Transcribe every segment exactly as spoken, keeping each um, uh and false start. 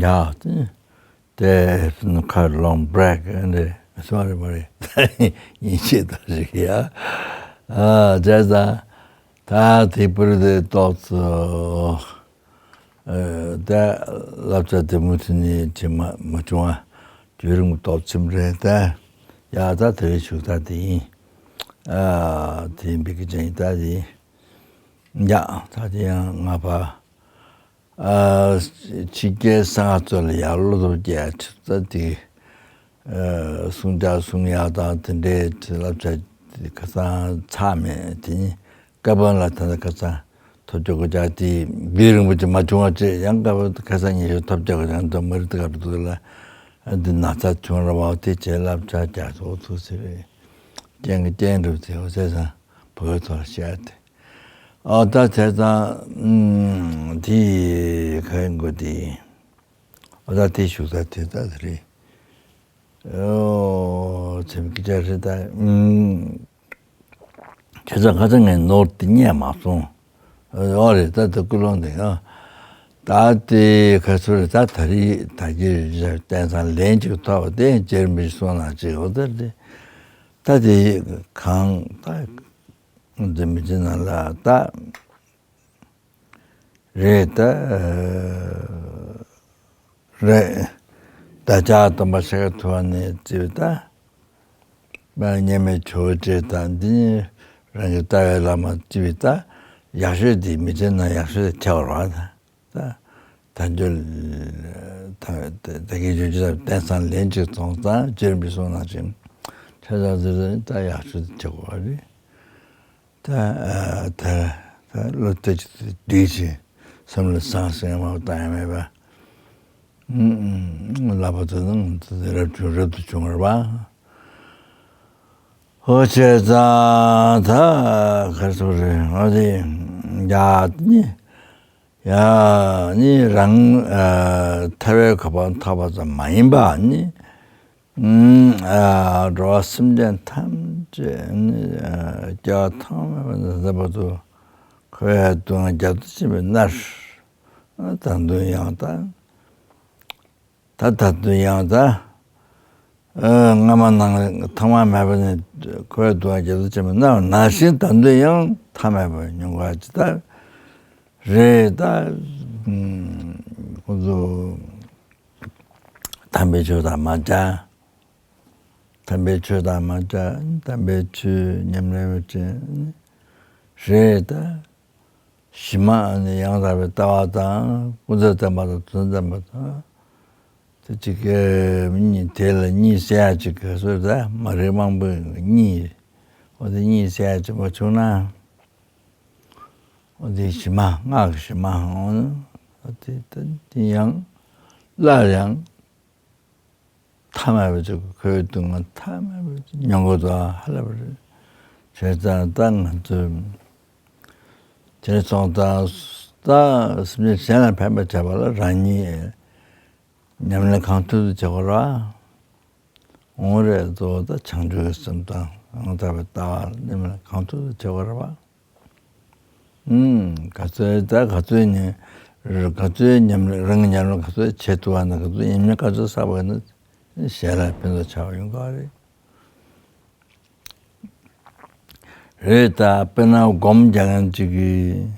ཡ་དེ་དེ་ཁ་ལོང་བྷེ་རེག་འདི་སོ་རི་མ་རེད། ཡིན་ཤེས་ད་ཞིག་ཡ། ཨ་བྱས་ཙང་ད་དེ་པུར་དེ་ཏོག་ཙམ་ཨ་ད་བསླབ་བྱ་དེ་མུ་མཐུད་ནས་བྱེད་མ་མ་བྱུང་བ་རྒྱུན་རིང་པོ་ཏོག་ཙམ་རེད་ད། ཡ་ད་དེ་རིང་བཞུགས་ད་དེ་ཡིན། ཨ་དེ་ཡིན་པའི་གི་ཅན་ད་དེ་ཡིན། ཡ་ད་དེ་ཡང་ང་ཕ། ཨ་ཕྱི་རྒྱལ་གསང་སྔགས་ཚོ་ལ་ཡར་བློ་སྟོབས་རྒྱས་ཆེ་ཙ་དེ་ཨ་གསུང་བྱ་གསུང་ཡག་དང་དེ་འདྲའི་བསླབ་བྱ་ཁ་སང་ཚར་མེད་དེ་ནི་བཀའ་བོན་ལ་ད་ལྟ་ཁ་སང་ཐོབ་རྒྱག་དགོས་ཀྱང་དེ་རྒྱུན་རིང་པོ་ཅིག་མ་བྱུང་བ་བྱས་ཡང་བཀའ་བོན་ཁ་སང་ཉིན་ཤས་ཐོབ་རྒྱག་དགོས་ཀྱང་འདི་མ་རི་ཏི་ག་རུ་འདུག་ལ་འདི་ན་ཚ་བྱུང་ར་བ་དེ་བྱས་བསླབ་བྱ་རྒྱ་སོ་ཐུག་ཟེར་རེད། རྐྱེན་གྱི་རྐྱེན་རུ་དེ་འོ་ཟེར་ཙང་བོད་ཐོག་བཤད་དེ། ཨ་ད་བྱས་ཙང་ཨུམ་དེ་ག་ཡིན་དགོས་དེ། ཨ་ད་དེ་བཞུགས་ས་དེ་ད་དེ་རེད། ཨོ་ཚེམ་སྐད་ཆ་རེད་ད། ཨུམ་བྱས་ཙང་ཁ་སང་ངས་ནོར་དེ་རྙེད་མ་སོང་། ཨོ་རེད་ད་ད་ཀུན་སློང་དེ་ཨ། ད་དེ་ག་ཚོད་རེད་ད། ད་རེས་ད་གི་རྟེན་སང་ལན་གཅིག་ཐོབ་པ་དེ་རྗེ་རིན་པོ་ཆེ་གསུང་གནང་ཅིག་ཨོ་ད་དེ། ད་དེ་གང་ད། འཛིན་མི་ཚེ་ནང་ལ་ད་རེད་ད། རེད་ད། ལྕགས་སྟོན་པ་ཤཱཀྱ་ཐུབ་པ་ནས་བརྩིས་པའི་ད་མཉམ་མེད་ཇོ་བོ་རྗེ་དང་འདི་ནི་རང་གི་ལྟ་བའི་བླ་མ་བརྩིས་པའི་ད་ཡག་ཤོས་འདི་མི་ཚེ་ནང་ཡག་ཤོས་དེ་ཆགས་པ་རེད་ད། ད་དལ་འབྱོར་ད་ད་གིན་ཇོ་བོ་རྗེ་དང་རྟེན་སང་ལན་གཅིག་ཐོབ་ཙང་རྗེ་རིན་པོ་ཆེ་གསུང་གནང་ཅིང་ཁ་སང་ཟེར་ཟེར་ད་ཡག་ཤོས་དེ་ཆགས་པ་རེད། ད་ཨ་ད་ད་བློ་གཏད་ཅིག་བསྡུས་ཤིང་བསམ་བློ་བཟང་ཟིང་མ་བཏང་ཡ་མེད་པ། ཨུམ་ཨུམ་ལབ་པ་ད་ནང་དུ་རབ་བྱུང་རབ་ཏུ་བྱུང་བར་བ། ཨོ་བྱས་ཙང་ད་ག་རེ་ཟེར་རེད། ཨོ་དེ་ཡ་ནི་ཡ་ནི་རང་ཨ་ཐར་པའི་གོ་འཕང་ཐོབ་པ་ཙམ་མ་ཡིན་པ་ནི། ཨ་འགྲོ་བ་སེམས་ཅན་ཐམས་ཅད་ནི་ཨ་སྐྱེ་བ་ཐོག་མེད་པ་ནས་འཛིན་པ་དུ་འཁོར་བའི་སྡུག་བསྔལ་རྒྱ་མཚོ་ཆེན་པོས་མནར། ད་དུང་ཡང་ད་ད་ད་དུང་ཡང་ད་ཨ་སྔ་མ་ནང་ཐོག་མ་མེད་པ་ནས་འཁོར་བའི་སྡུག་བསྔལ་རྒྱ་མཚོ་ཆེན་པོས་མནར་བ་ནང་བཞིན་ད་དུང་ཡང་ཐ་མལ་པ་མྱོང་དགོས་ཅི་ད་རེད་ད། ཁོ་ཚོ་དམ་པའི་ཆོས་དང་མ་སྦྱར། དམ་པའི་ཆོས་དང་མ་སྦྱར། དམ་པའི་ཆོས་ཉམས་ལེན་མ་བྱས། རེད་ད། གཞི་མ་ནི་ཡང་དག་པའི་ལྟ་བ་དང་ཀུན་རྫོབ་བདེན་པ་དང་དོན་བདེན་པ་དང་། དེ་གཅིག་གི་གཉིས་དེ་ལ་གཉིས་ཟེར་ཡ་གཅིག་གི་སོ་ད་མ་རིག་མང་པོའི་གཉིས། འོ་དེ་གཉིས་ཟེར་ཡ་གཅིག་མ་བྱུང་ན། འོ་དེ་གཞི་མ་སྔགས་ཀྱི་གཞི་མ་འོ་དེ་དེ་ཡང་སླར་ཡང་ཐ་མལ་པའི་ཚུལ་གྱིས་འཁོར་བའི་སྡུག་བསྔལ་ཐ་མལ་པའི་ཚུལ་མྱོང་དགོས་དོ་ཧ་ལས་པ་རེད། བྱས་ཙང་ད་ང་ཚོས་དེ་སོང་ཙང་ད་སེམས་ཅན་གཞན་ལ་ཕན་པར་བྱ་བ་ལ་རང་ཉིད་ཉམས་ལེན་གང་ཐུབ་ཐུབ་བྱེད་དགོས་རེད་བ། འོང་རེད། གཙོ་བོ་ད་བྱང་ཆུབ་ཀྱི་སེམས་དང་ཡང་དག་པའི་ལྟ་བ་ཉམས་ལེན་གང་ཐུབ་ཐུབ་བྱེད་དགོས་རེད་བ། ཨུམ། ག་ཚོད་ད་ག་ཚོད་ཉམས་ག་ཚོད་ཉམས་རང་གི་ཉམས་ལེན་ག་ཚོད་བྱེད་ཐུབ་པ་ན་ག་ཚོད་ཉམས་མྱོང་ག་ཚོད་བསགས་པ་ན་གཞན་ལ་ཕན་ཐོགས་ཆགས་པ་ཡོང་གི་རེད། རེད་ད་དཔེར་ན་སྒོམ་རྒྱག་མཁན་གཅིག་གིས་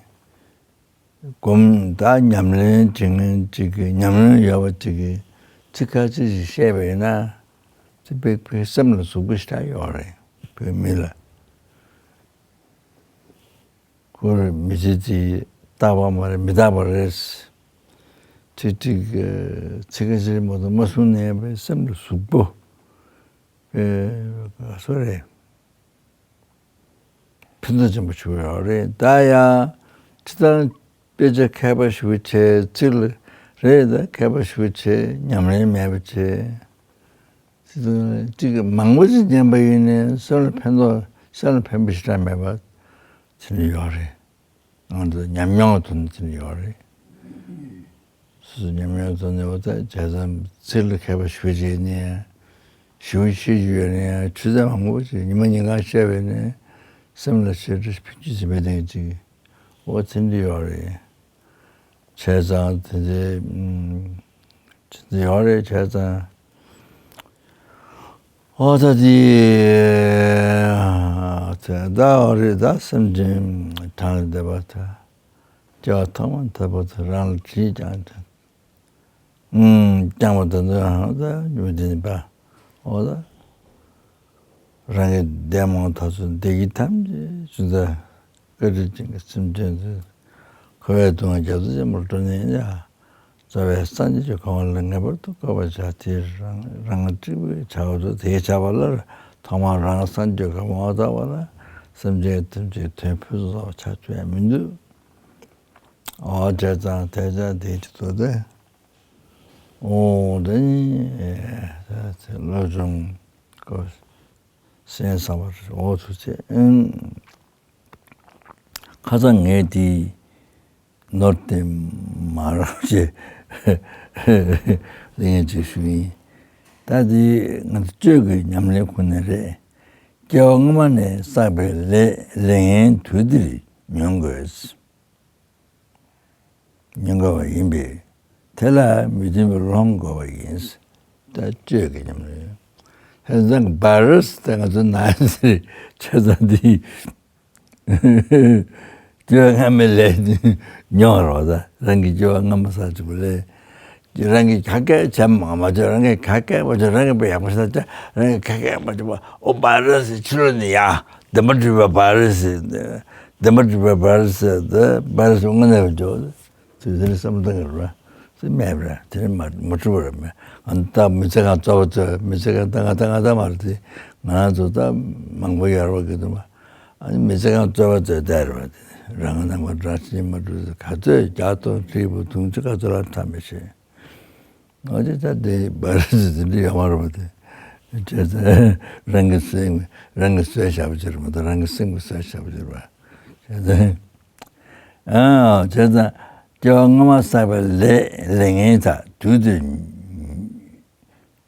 སྒོམ་ད་ཉམས་ལེན་བྱེད་མཁན་གཅིག་གིས་ཉམས་མྱོང་ཡོད་པ་གཅིག་གིས་ཚིག་ཁ་ཅིག་ཞིག་བཤད་པ་ཡིན་ན་ཚིག་པིག་པིག་སེམས་ལ་ཟུག་པོ་ཞེ་དྲག་ཡོད་རེད་བོད་མི་ལ། ཁོ་རང་མི་ཚེ་འདི་རྟག་པ་མ་རེད། མི་རྟག་པ་རེད། ཚིག་གཅིག་ཚིག་གཅིག་མ་གཏོགས་མ་གསུངས་ནས་པའི་སེམས་ལ་ཟུག་པོ་དཔེ་སོ་རེད། ཕན་ཐོགས་ཆེན་པོ་ཞིག་ཡོད་རེད། ད་ཡང་ཅི་ལྟར་དཔེ་ཆ་མཁས་པ་ཞིག་བྱས་ཚིག་ལ་རེད་ད་མཁས་པ་ཞིག་བྱས་ཉམས་ལེན་མེད་པ་བྱས། གཅིག་མང་པོ་ཅིག་ཉན་པ་ཡིན་ནའི་སེམས་ལ་ཕན་ཐོགས་སེམས་ལ་ཕན་པ་ཞེ་དྲག་མེད་པ་ཚིག་ནི་ཡོད་རེད། ང་ཚོ་ཉམས་མྱོང་ཐོག་ནས་ཚིག་ནི་ཡོད་རེད། སོ་སོ་ཉམས་མྱོང་ཐོག་ནས་འོ་ད་བྱས་ཙང་ཚིག་ལ་མཁས་པ་ཞུ་བྱས་ནས་ཞུ་ཤེས་རྒྱུ་ཡོད་ནའི་ཆུ་ཚོད་མང་པོ་ཞིག་ཉི་མ་ཉིན་གང་བཤད་པས་ནས་སེམས་ལ་ཞེ་དྲག་ཕན་ཅི་ཟིན་པའི་སྟེང་ཅིག་འོ་ཚིག་འདི་ཡོད་རེད། བྱས་ཙང་དེ་ཚེ་ ཅི་ཡོད་རེད་བྱས་ཙང་། ཨོ་ད་དེ་ད་ཨོ་རེད། ད་སེམས་ཅན་གྲངས་ལས་འདས་པ་དང་། སྐྱེ་བ་ཐོག་མ་དང་པོ་དེ་རང་ལ་དྲིས་ཀྱང་ཀྱང་། ཨུམ། ཀྱང་བ་དེ་ཚོ་ཧང་ད་ཡོད་དེ་ཡིན་པ། ཨོ་ད། རང་གི་བདེ་མོ་ཐག་ཚོད་བདེ་སྐྱིད་ཐམས་ཅད་ཅུང་ཟད་བཀའ་དྲིན་ཅན་གྱི་སེམས་ཅན་ཚོས་འཁོར་བའི་སྡུག་བསྔལ་རྒྱ་མཚོ་ཆེན་པོར་སྒྲོལ་ནས་ཡིན་ཡ། རྩ་བའི་སངས་རྒྱས་ཀྱི་གོ་འཕང་ལ་ངེས་པར་དུ་བཀོད་པར་བྱ། དེ་རང་རང་གཅིག་པུས་བྱ་བ་དེ་དེའི་བྱ་བ་ལ་ཐོག་མར་རང་སངས་རྒྱས་གོ་འཕང་མ་ཐོབ་པ་ལ་སེམས་ཅན་ཐམས་ཅད་དོན་ཕུན་སུམ་ཚོགས་པ་ཆགས་རྒྱུ་ཡང་མི་འདུག་ཨོ་བྱས་ཙང་དེ་ཙང་དེ་ཅི་ཐུབ་དེ། ཨོ་དེ་ནི་བློ་སྦྱོང་སྐོར་གསན་བསམ་པར་འོ་ཐུགས་རྗེ་ཆེ། ཁ་སང་ངས་དེ་ནོར་དེ་མ་རག་ཅེས་ལེན་ཅིག་ཞུ་ཡིན། ད་དེ་ང་ཚོ་གཅོད་ཀྱི་ཉམས་ལེན་ཁོ་ནས་རེད། སྐྱེ་བ་སྔ་མ་ནས་བསགས་པའི་ལས་ལས་ངན་དུས་འདིར་ཉོན་དགོས། ཉོན་དགོས་པ་ཡིན་པས། དེ་ལ་མི་མཐུན་པའི་སློང་དགོས་པ་ཡིན། ད་གཅོད་ཀྱི་ཉམས་ལེན། ཧེ་ཙང་བཱ་རུ་སི་དེ་ང་ཚོ་ན་ཚེ་ཆོས་ཚང་འདི་སྐྱེ་བ་སྔ་མའི་ལས་ཉོན་རོགས་ད། རང་གི་སྐྱེ་བ་སྔ་མ་བསགས་བཅུག་པ་ལས། རང་གིས་ག་གེ་བྱས་མ་མ་བྱས། རང་གིས་ག་གེ་མ་བྱས། རང་གིས་དཔེ་ཡག་པོ་ཞིག་བྱས། རང་གིས་ག་གེ་མ་བྱས་པ། ཨོ་བཱ་རུ་སི་ཕྱི་ལོགས་ནས་ཡ་བདེན་པར་གྲུབ་པའི་བཱ་རུ་སི། བདེན་པར་གྲུབ་པའི་བཱ་རུ་སི་དེ་བཱ་རུ་སི་དངོས་གནས་པ་འཇོག་དེ་དེ་ནི་བསམ་བློ་གཏོང་གི་རེད་པ། དེ་མེད་པ་རེད། དེ་ནི་མ་མ་གྲུབ་པ་རེད་པ། ང་ད་མི་ཚེ་གང་རྩོད་པ་རྩོད། མི་ཚེ་གང་ད་ང་ད་ང་ད་མ་རེད་དེ། ང་རང་ཚོ་ད་མང་པོ་ཡོད་རེད་པ། གི་འདུག་པ། ཨ་ནི་མི་ཚེ་གང་རྩོད་པ་རྩོད་བསྡད་རེད་པ། དེ་རང་ང་ནང་པ་འདྲ་ཞིག་མ་གྲུབ། ག་ཚོད་རྒྱ་ཐོ་ཁྲི་བུ་དུང་ཅི་ག་ཚོད་ལ་ཐ་མི་ཤེས། ང་ཚོ་ད་དེ་བཱ་རུ་སི་དེ་འདྲ་ཡོད་མ་རེད་པ་དེ། བྱས་ཙང་རང་གི་སེམས་རང་གི་གསོས་བཞག་པ་ཅིག་རེད་མ་གཏོགས་རང་གི་སེམས་ཀྱི་གསོས་བཞག་པ་ཅིག་རེད་པ། བྱས་ཙང་ཨ་བྱས་ཙང་སྐྱེ་བ་སྔ་མ་བསགས་པའི་ལས་ལས་ངན་དག་དུས་དེ་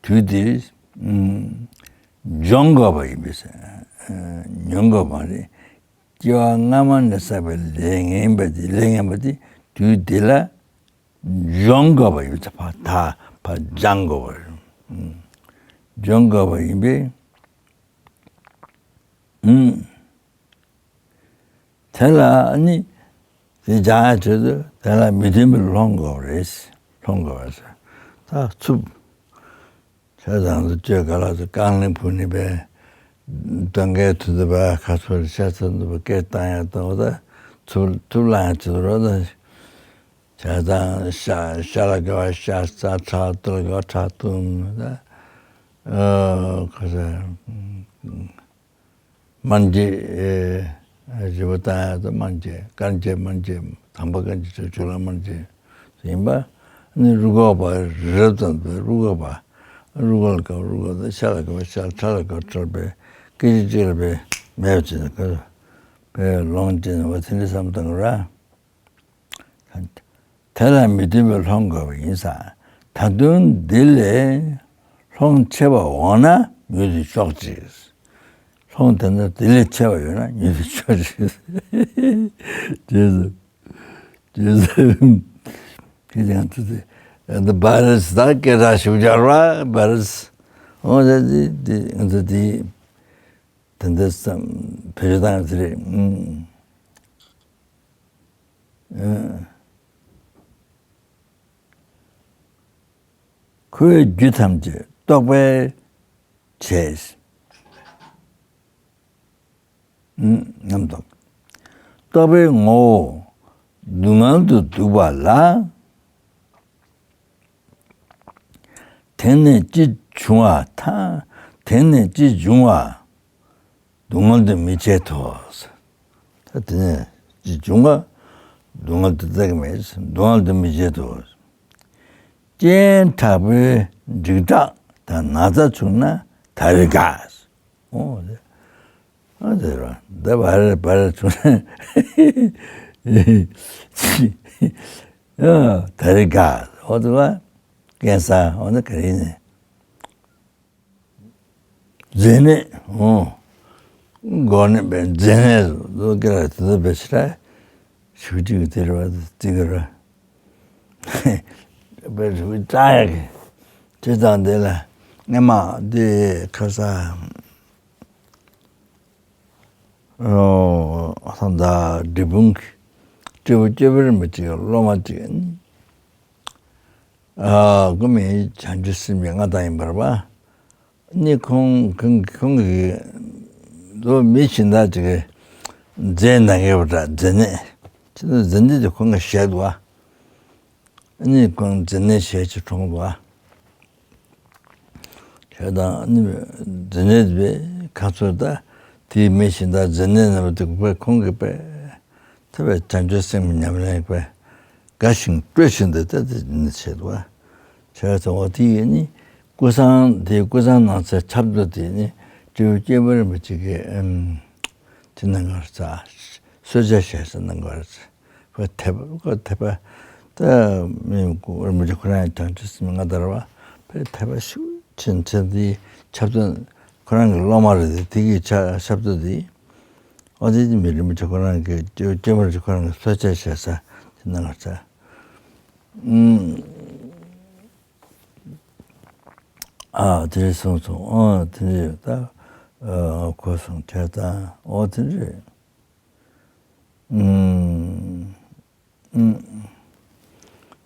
དུས་དེ་ཨུམ་སྦྱོང་དགོས་པ་ཡིན་པས། ཉོན་དགོས་པ་རེད། སྐྱེ་བ་སྔ་མ་ནས་བསགས་པའི་ལས་ངན་པ་དེ་ལས་ངན་པ་དེ་དུས་དེ་ལ་སྦྱོང་དགོས་པ་ཡིན་པས། ཕར་ད་ཕར་སྦྱང་དགོས་པ་རེད། ཨུམ། སྦྱོང་དགོས་པ་ཡིན་པས། ཨུམ། དེ་ལ་ནི་དེ་སྦྱང་ཡ་ཆེད་དུ་དེ་ལ་མི་མཐུན་པའི་སློང་དགོས་པ་རེད། སློང་དགོས་པ་རེད། ད་འཚུབ། བྱས་ཙང་ཚོ་གཅོད་ག་ལ་ཚོ་རྐང་ལེན་ཕུ་ནི་པས། སྟོན་ཀའི་དུས་ཚོད་པ་ཁ་ཚོར་ཤ་ཚ་འདུག་པ་སྐད་བཏང་ཡ་དང་། ད་ཚུར་ཐུབ་ལ་ཡང་བྱེད་རོགས་ད། བྱས་ཙང་ཤ་ཤ་ལ་དགའ་བ་ཤ་ཚ། ཁྲག་ཏུ་ལ་དགའ་བ་ཁྲག་ཏུ་ད། ཨ་ཁ་ཚ། སྨན་དཔྱད། ཨེ། བཞི་པོ་བཏང་ཡ་དང་སྨན་དཔྱད། དཀར་དཔྱད་སྨན་དཔྱད། དང་པོ་དཀར་དཔྱད་བྱས་ཆུ་ལ་སྨན་དཔྱད་ཡིན་པ། ནི་རུས་ཁོག་པ་རབ་ཙམ་པའི་རུས་ཁོག་པ། རུས་ཁོག་ལ་དགའ་བ་རུས་ཁོག་དང་། ཤ་ལ་དགའ་བ་ཤ། ཁྲག་ལ་དགའ་བ་ཁྲག་པའི་སྐད་ཅིག་གཅིག་ལ་པའི་མེད་པ་བྱས་ནས་དགའ་བའི་ལོངས་སྤྱད་ནས་འོ་དེ་འདྲ་བསམ་བཏང་གི་ར། དེ་ལ་མི་མཐུན་པའི་སློང་དགོས་པ་ཡིན་ས། ད་དུང་འདི་ལས་སློང་ཆེ་བ་འོང་ན་མྱུར་དུ་ཤོག་ཅིག་སློང་དེ་ན་དེ་ལས་ཆེ་བ་ཡོད་ན་མྱུར་དུ་ཤོག་ཅིག་རྗེས་སུ་རྗེས་སུ་དེ་ཡང་དུ་དེ་འདི་བཱ་རུ་སི་ད་སྐད་གྲགས་ཞུ་སྦྱར་བ་བཱ་རུ་སི། འོ་ད་དེ་དེ་ང་ཚོ་དེ་དེ་འདི་བསམ་བེད་སྤྱོད་བཏང་ཡོད་ཚེ་རེད། ཨུམ། ཁོའི་རྒྱུ་ཐམས་ཅད་རྟོགས་པས་བྱས། རྣམ་རྟོག་རྟོགས་པའི་ངོ་བོ་སྡུག་བསྔལ་དུ་འདུག་པ་ལ། དེང་ནས་ཅི་བྱུང་བ་ཐ། དེང་ནས་ཅི་འབྱུང་བ། སྡུག་བསྔལ་དུ་མི་བྱེད་དོ། ད་དེ་ནས་ཅི་བྱུང་བ་སྡུག་བསྔལ་དུ་བལྟ་གི་མེད། སྡུག་བསྔལ་དུ་མི་བྱེད་དོ། སྤྱན་དྲག་པོའི་འཇིགས་སྐྲག་དང་ན་ཚ་བྱུང་ན་ད་རེས་དགའ། འོ་དེ་ཨ་དེ་ར་འདི་བ་རེ་བ་རེ་བྱུང་ན་ད་རེས་དགའ། འོ་དེ་བ་ཀན་སར་འོ་ན་ག་རེ་ནས། མཛེ་ནད། འོ། མགོ་ནད་པའི་མཛེ་ནད་ལོ་ཀེ་ར་དེ་ཚོ་བེད་སྤྱད་ཞུ་གཅིག་དེ་རེད་བ་དེ་ག་ར། བེད་སྤྱད་ཡ་གི་ དེ་དང་དེ་ལ་སྔས་མ་དེ་ཁ་ས་ཨོ་ད་འབྲས་སྤུངས་ཀྱི་སྤྲུལ་སྐུ་སྐྱེས་བུ་རིན་པོ་ཆེ་གི་སློབ་མ་ཅིག་ཨ་སྐུ་མི་བྱང་ཆུབ་སེམས་ཀྱི་མངའ་བདག་ཡིན་པར་བ། ནི་ཁོང་ཁོང་ཁོང་གིས་ལོ་མི་གཞན་དག་ཅིག་གིས་མཛད་གནང་ཡོད་པ་འདྲ། མཛད་གནས་ཅི་ལྟར་མཛད་གནས་དེ་ཁོང་གིས་བཞེས་འདུག་ཨ། ནི་ཁོང་མཛད་གནས་བཞེས་ཀྱི་གྲོངས་འདུག་ཨ། བྱས་ཙང་ནི་མཛད་གནས་དེ་ཁ་ཚུར་ད་དེའི་མི་གཞན་དག་མཛད་གནས་རྣམ་པ་དེ་དཔེ་ཁོང་གིས་དཔེ་ཐུབ་པའི་བྱང་ཆུབ་སེམས་ཀྱི་ཉམས་ལེན་དཔེ་དགའ་ཞིང་སྤྲོ་བཞིན་དུ་ད་དེ་ནི་བྱེད་དོ། བྱས་ཙང་འོ་དེ་ཡིས་ནི་སྐུ་བསང་དེ་སྐུ་བསང་གནང་སའི་ཆབ་ཏོ་དེ་ནི་སྤྲུལ་སྐུ་སྐྱེས་བུ་རིན་པོ་ཆེ་གིས་ཨམ་དེ་གནང་གར་ཚ་གསོལ་ཇ་བཞེས་ས་གནང་གར་ཚ་ཁོ་དད་པ་ཁོ་དད་པ་ད་མི་རིན་པོ་ཆེ་ཁོ་རང་ཡང་བྱང་ཆུབ་སེམས་མངའ་བདག་པ་དཔེ་དད་པ་ཤུགས་ཆེན་ཆེན་དེ་ཆབ་ཏོ་ཁོ་རང་གི་སློབ་མ་རེད་དེ་དེ་གི་ཆ་ཆབ་ཏོ་དེ། ཨོ་དེ་ཅི་མི་རིན་པོ་ཆེ་ཁོ་རང་གི་སྐྱེ་སྐྱེ་བར་ཆེ་ཁོ་རང་གི་གསོལ་ཇ་བཞེས་ས་དེ་ནང་ལ་ཚ། ཨ་དེ་རེད་སོང་སོང་། ཨ་དེ་རེད་ད། ཨ་ཁོ་སོང་ཁྱེད་དང་ཨོ་དེ་རེད། ཨུམ། ཨུམ།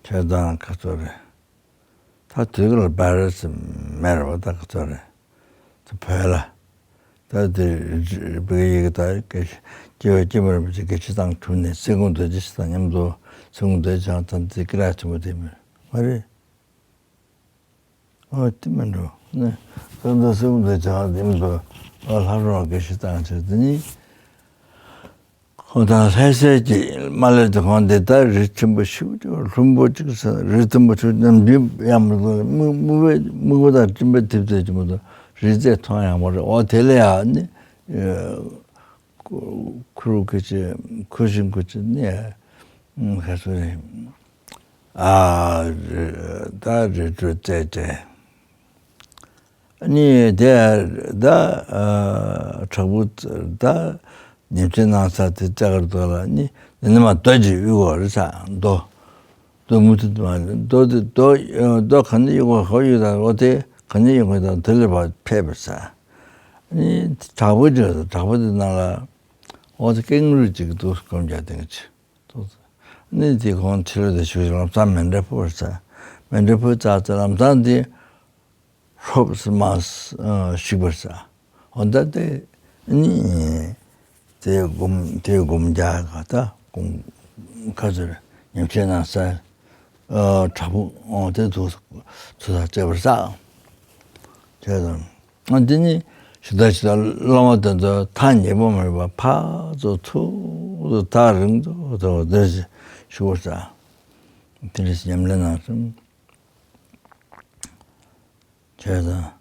ཁྱེད་དང་ཁ་ཚོ་རེད། ད་དུས་ཀ་ལ་བར་སི་མེར་བ་ད་ཁ་ཚོ་རེད། ད་བོད་ལ། ད་དེ་བོད་ཡིག་ད་སྐད་ཆ་སྐྱེ་བ་སྐྱེ་བར་མི་བྱེད་སྐད་ཆ་དང་གྲུབ་ནས་སེ་ཀུང་རྡོ་རྗེ་ཞིག་དང་མཉམ་དུ་སེ་ཀུང་རྡོ་རྗེ་འཆང་ཚང་དེ་ཀི་ར་ཆེན་པོ་དེ་མེད་མ་རེད། ཨོ་དེ་མིན་འགྲོ་ནས་སེམས་དང་སེམས་དང་བྱ་བ་དེ་མི་འདུག་ཨ་ལྷ་རོགས་དགེ་བཤེས་བཏང་ཚེ་དེ་ནི་ཁོང་དང་ལྷ་སའི་གི་མ་ལེ་དེ་ཁོང་དེ་ལྟར་རི་ཆེན་པོ་ཞིག་ལྷུན་པོ་གཅིག་ས་རི་མཐོན་པོ་ཆུ་རྣམས་འདི་ཡང་མི་འདུག་སྨུག་སྨུག་པའི་སྨུག་པ་དང་སྤྲིན་པའི་ཐིབས་ཐིབས་ཀྱི་མི་འདུག་རི་རྩེ་མཐོང་ཡང་མ་རེད། ཨོ་དེ་ལས་ཡང་ནི་ཁུ་རུ་ཁུ་ཆེ་ཁུ་ཤིང་ཁུ་ཆེ་ནི་ཁ་སོ་རེད། ཨ་ད་རི་ཁྲོད་བཙལ་ཏེ་ནི་དེ་ད་དྲག་པོ་ད་ཉིན་མཚན་ནང་ས་དེ་བཙལ་གར་འདུག་ལ་ནི་འདི་ནི་མ་རྡོ་ཅིག་གཡུག་གོ་རི་ས་རྡོ་རྡོ་མུ་མཐུད་དུ་མ་རྡོ་དེ་རྡོ་རྡོ་ག་ནས་གཡུག་གོ་ག་གཡུག་དང་འོ་དེ་ག་ནས་གཡུག་གོ་དང་དེ་ལས་ཕར་ཕེབས་པ་ས་ནི་དྲག་པོ་ཅིག་དྲག་པོ་དེ་ནང་ལ་འོ་དེ་ཀེང་རུས་ཅིག་འདུག་སྐོམ་རྒྱག་དེ་ཅིག་ནི་དེ་ཁོང་ཕྱི་ལོགས་དེ་ཞུགས་ལམ་སང་མཎྜལ་ཕུལ་བར་ས། མཎྜལ་ཕུལ་ཙག་ཙག་ལམ་སང་དེ་ཧོབ་སི་མ་ཞིག་པར་ས། འོ་ད་དེ་ནི་དེ་སྒོམ་དེ་སྒོམ་རྒྱག་ག་ད་སྒོམ་ཁ་ཟེར་ཉིན་མཚན་ནང་ས་དྲག་པོ་འོ་དེ་དུ་ཚུ་ས་བཙལ་བར་ས། བྱས་ཙང་། ཨ་འདི་ནི་ཞུ་དག་ཞུ་དག་སློབ་མ་དེ་ཚོ་ཐག་ཉེ་པོ་མ་རེད་པ། ཕར་ཚུར་ཚུར་ཚུར་ཐག་རིང་ཚུར་ཚུར་བསྡད་ཞུ་བར་ས། དེ་འདྲ་ཞིག་ཉམས་ལེན་གནང་སོང་། བྱས་ཙང་།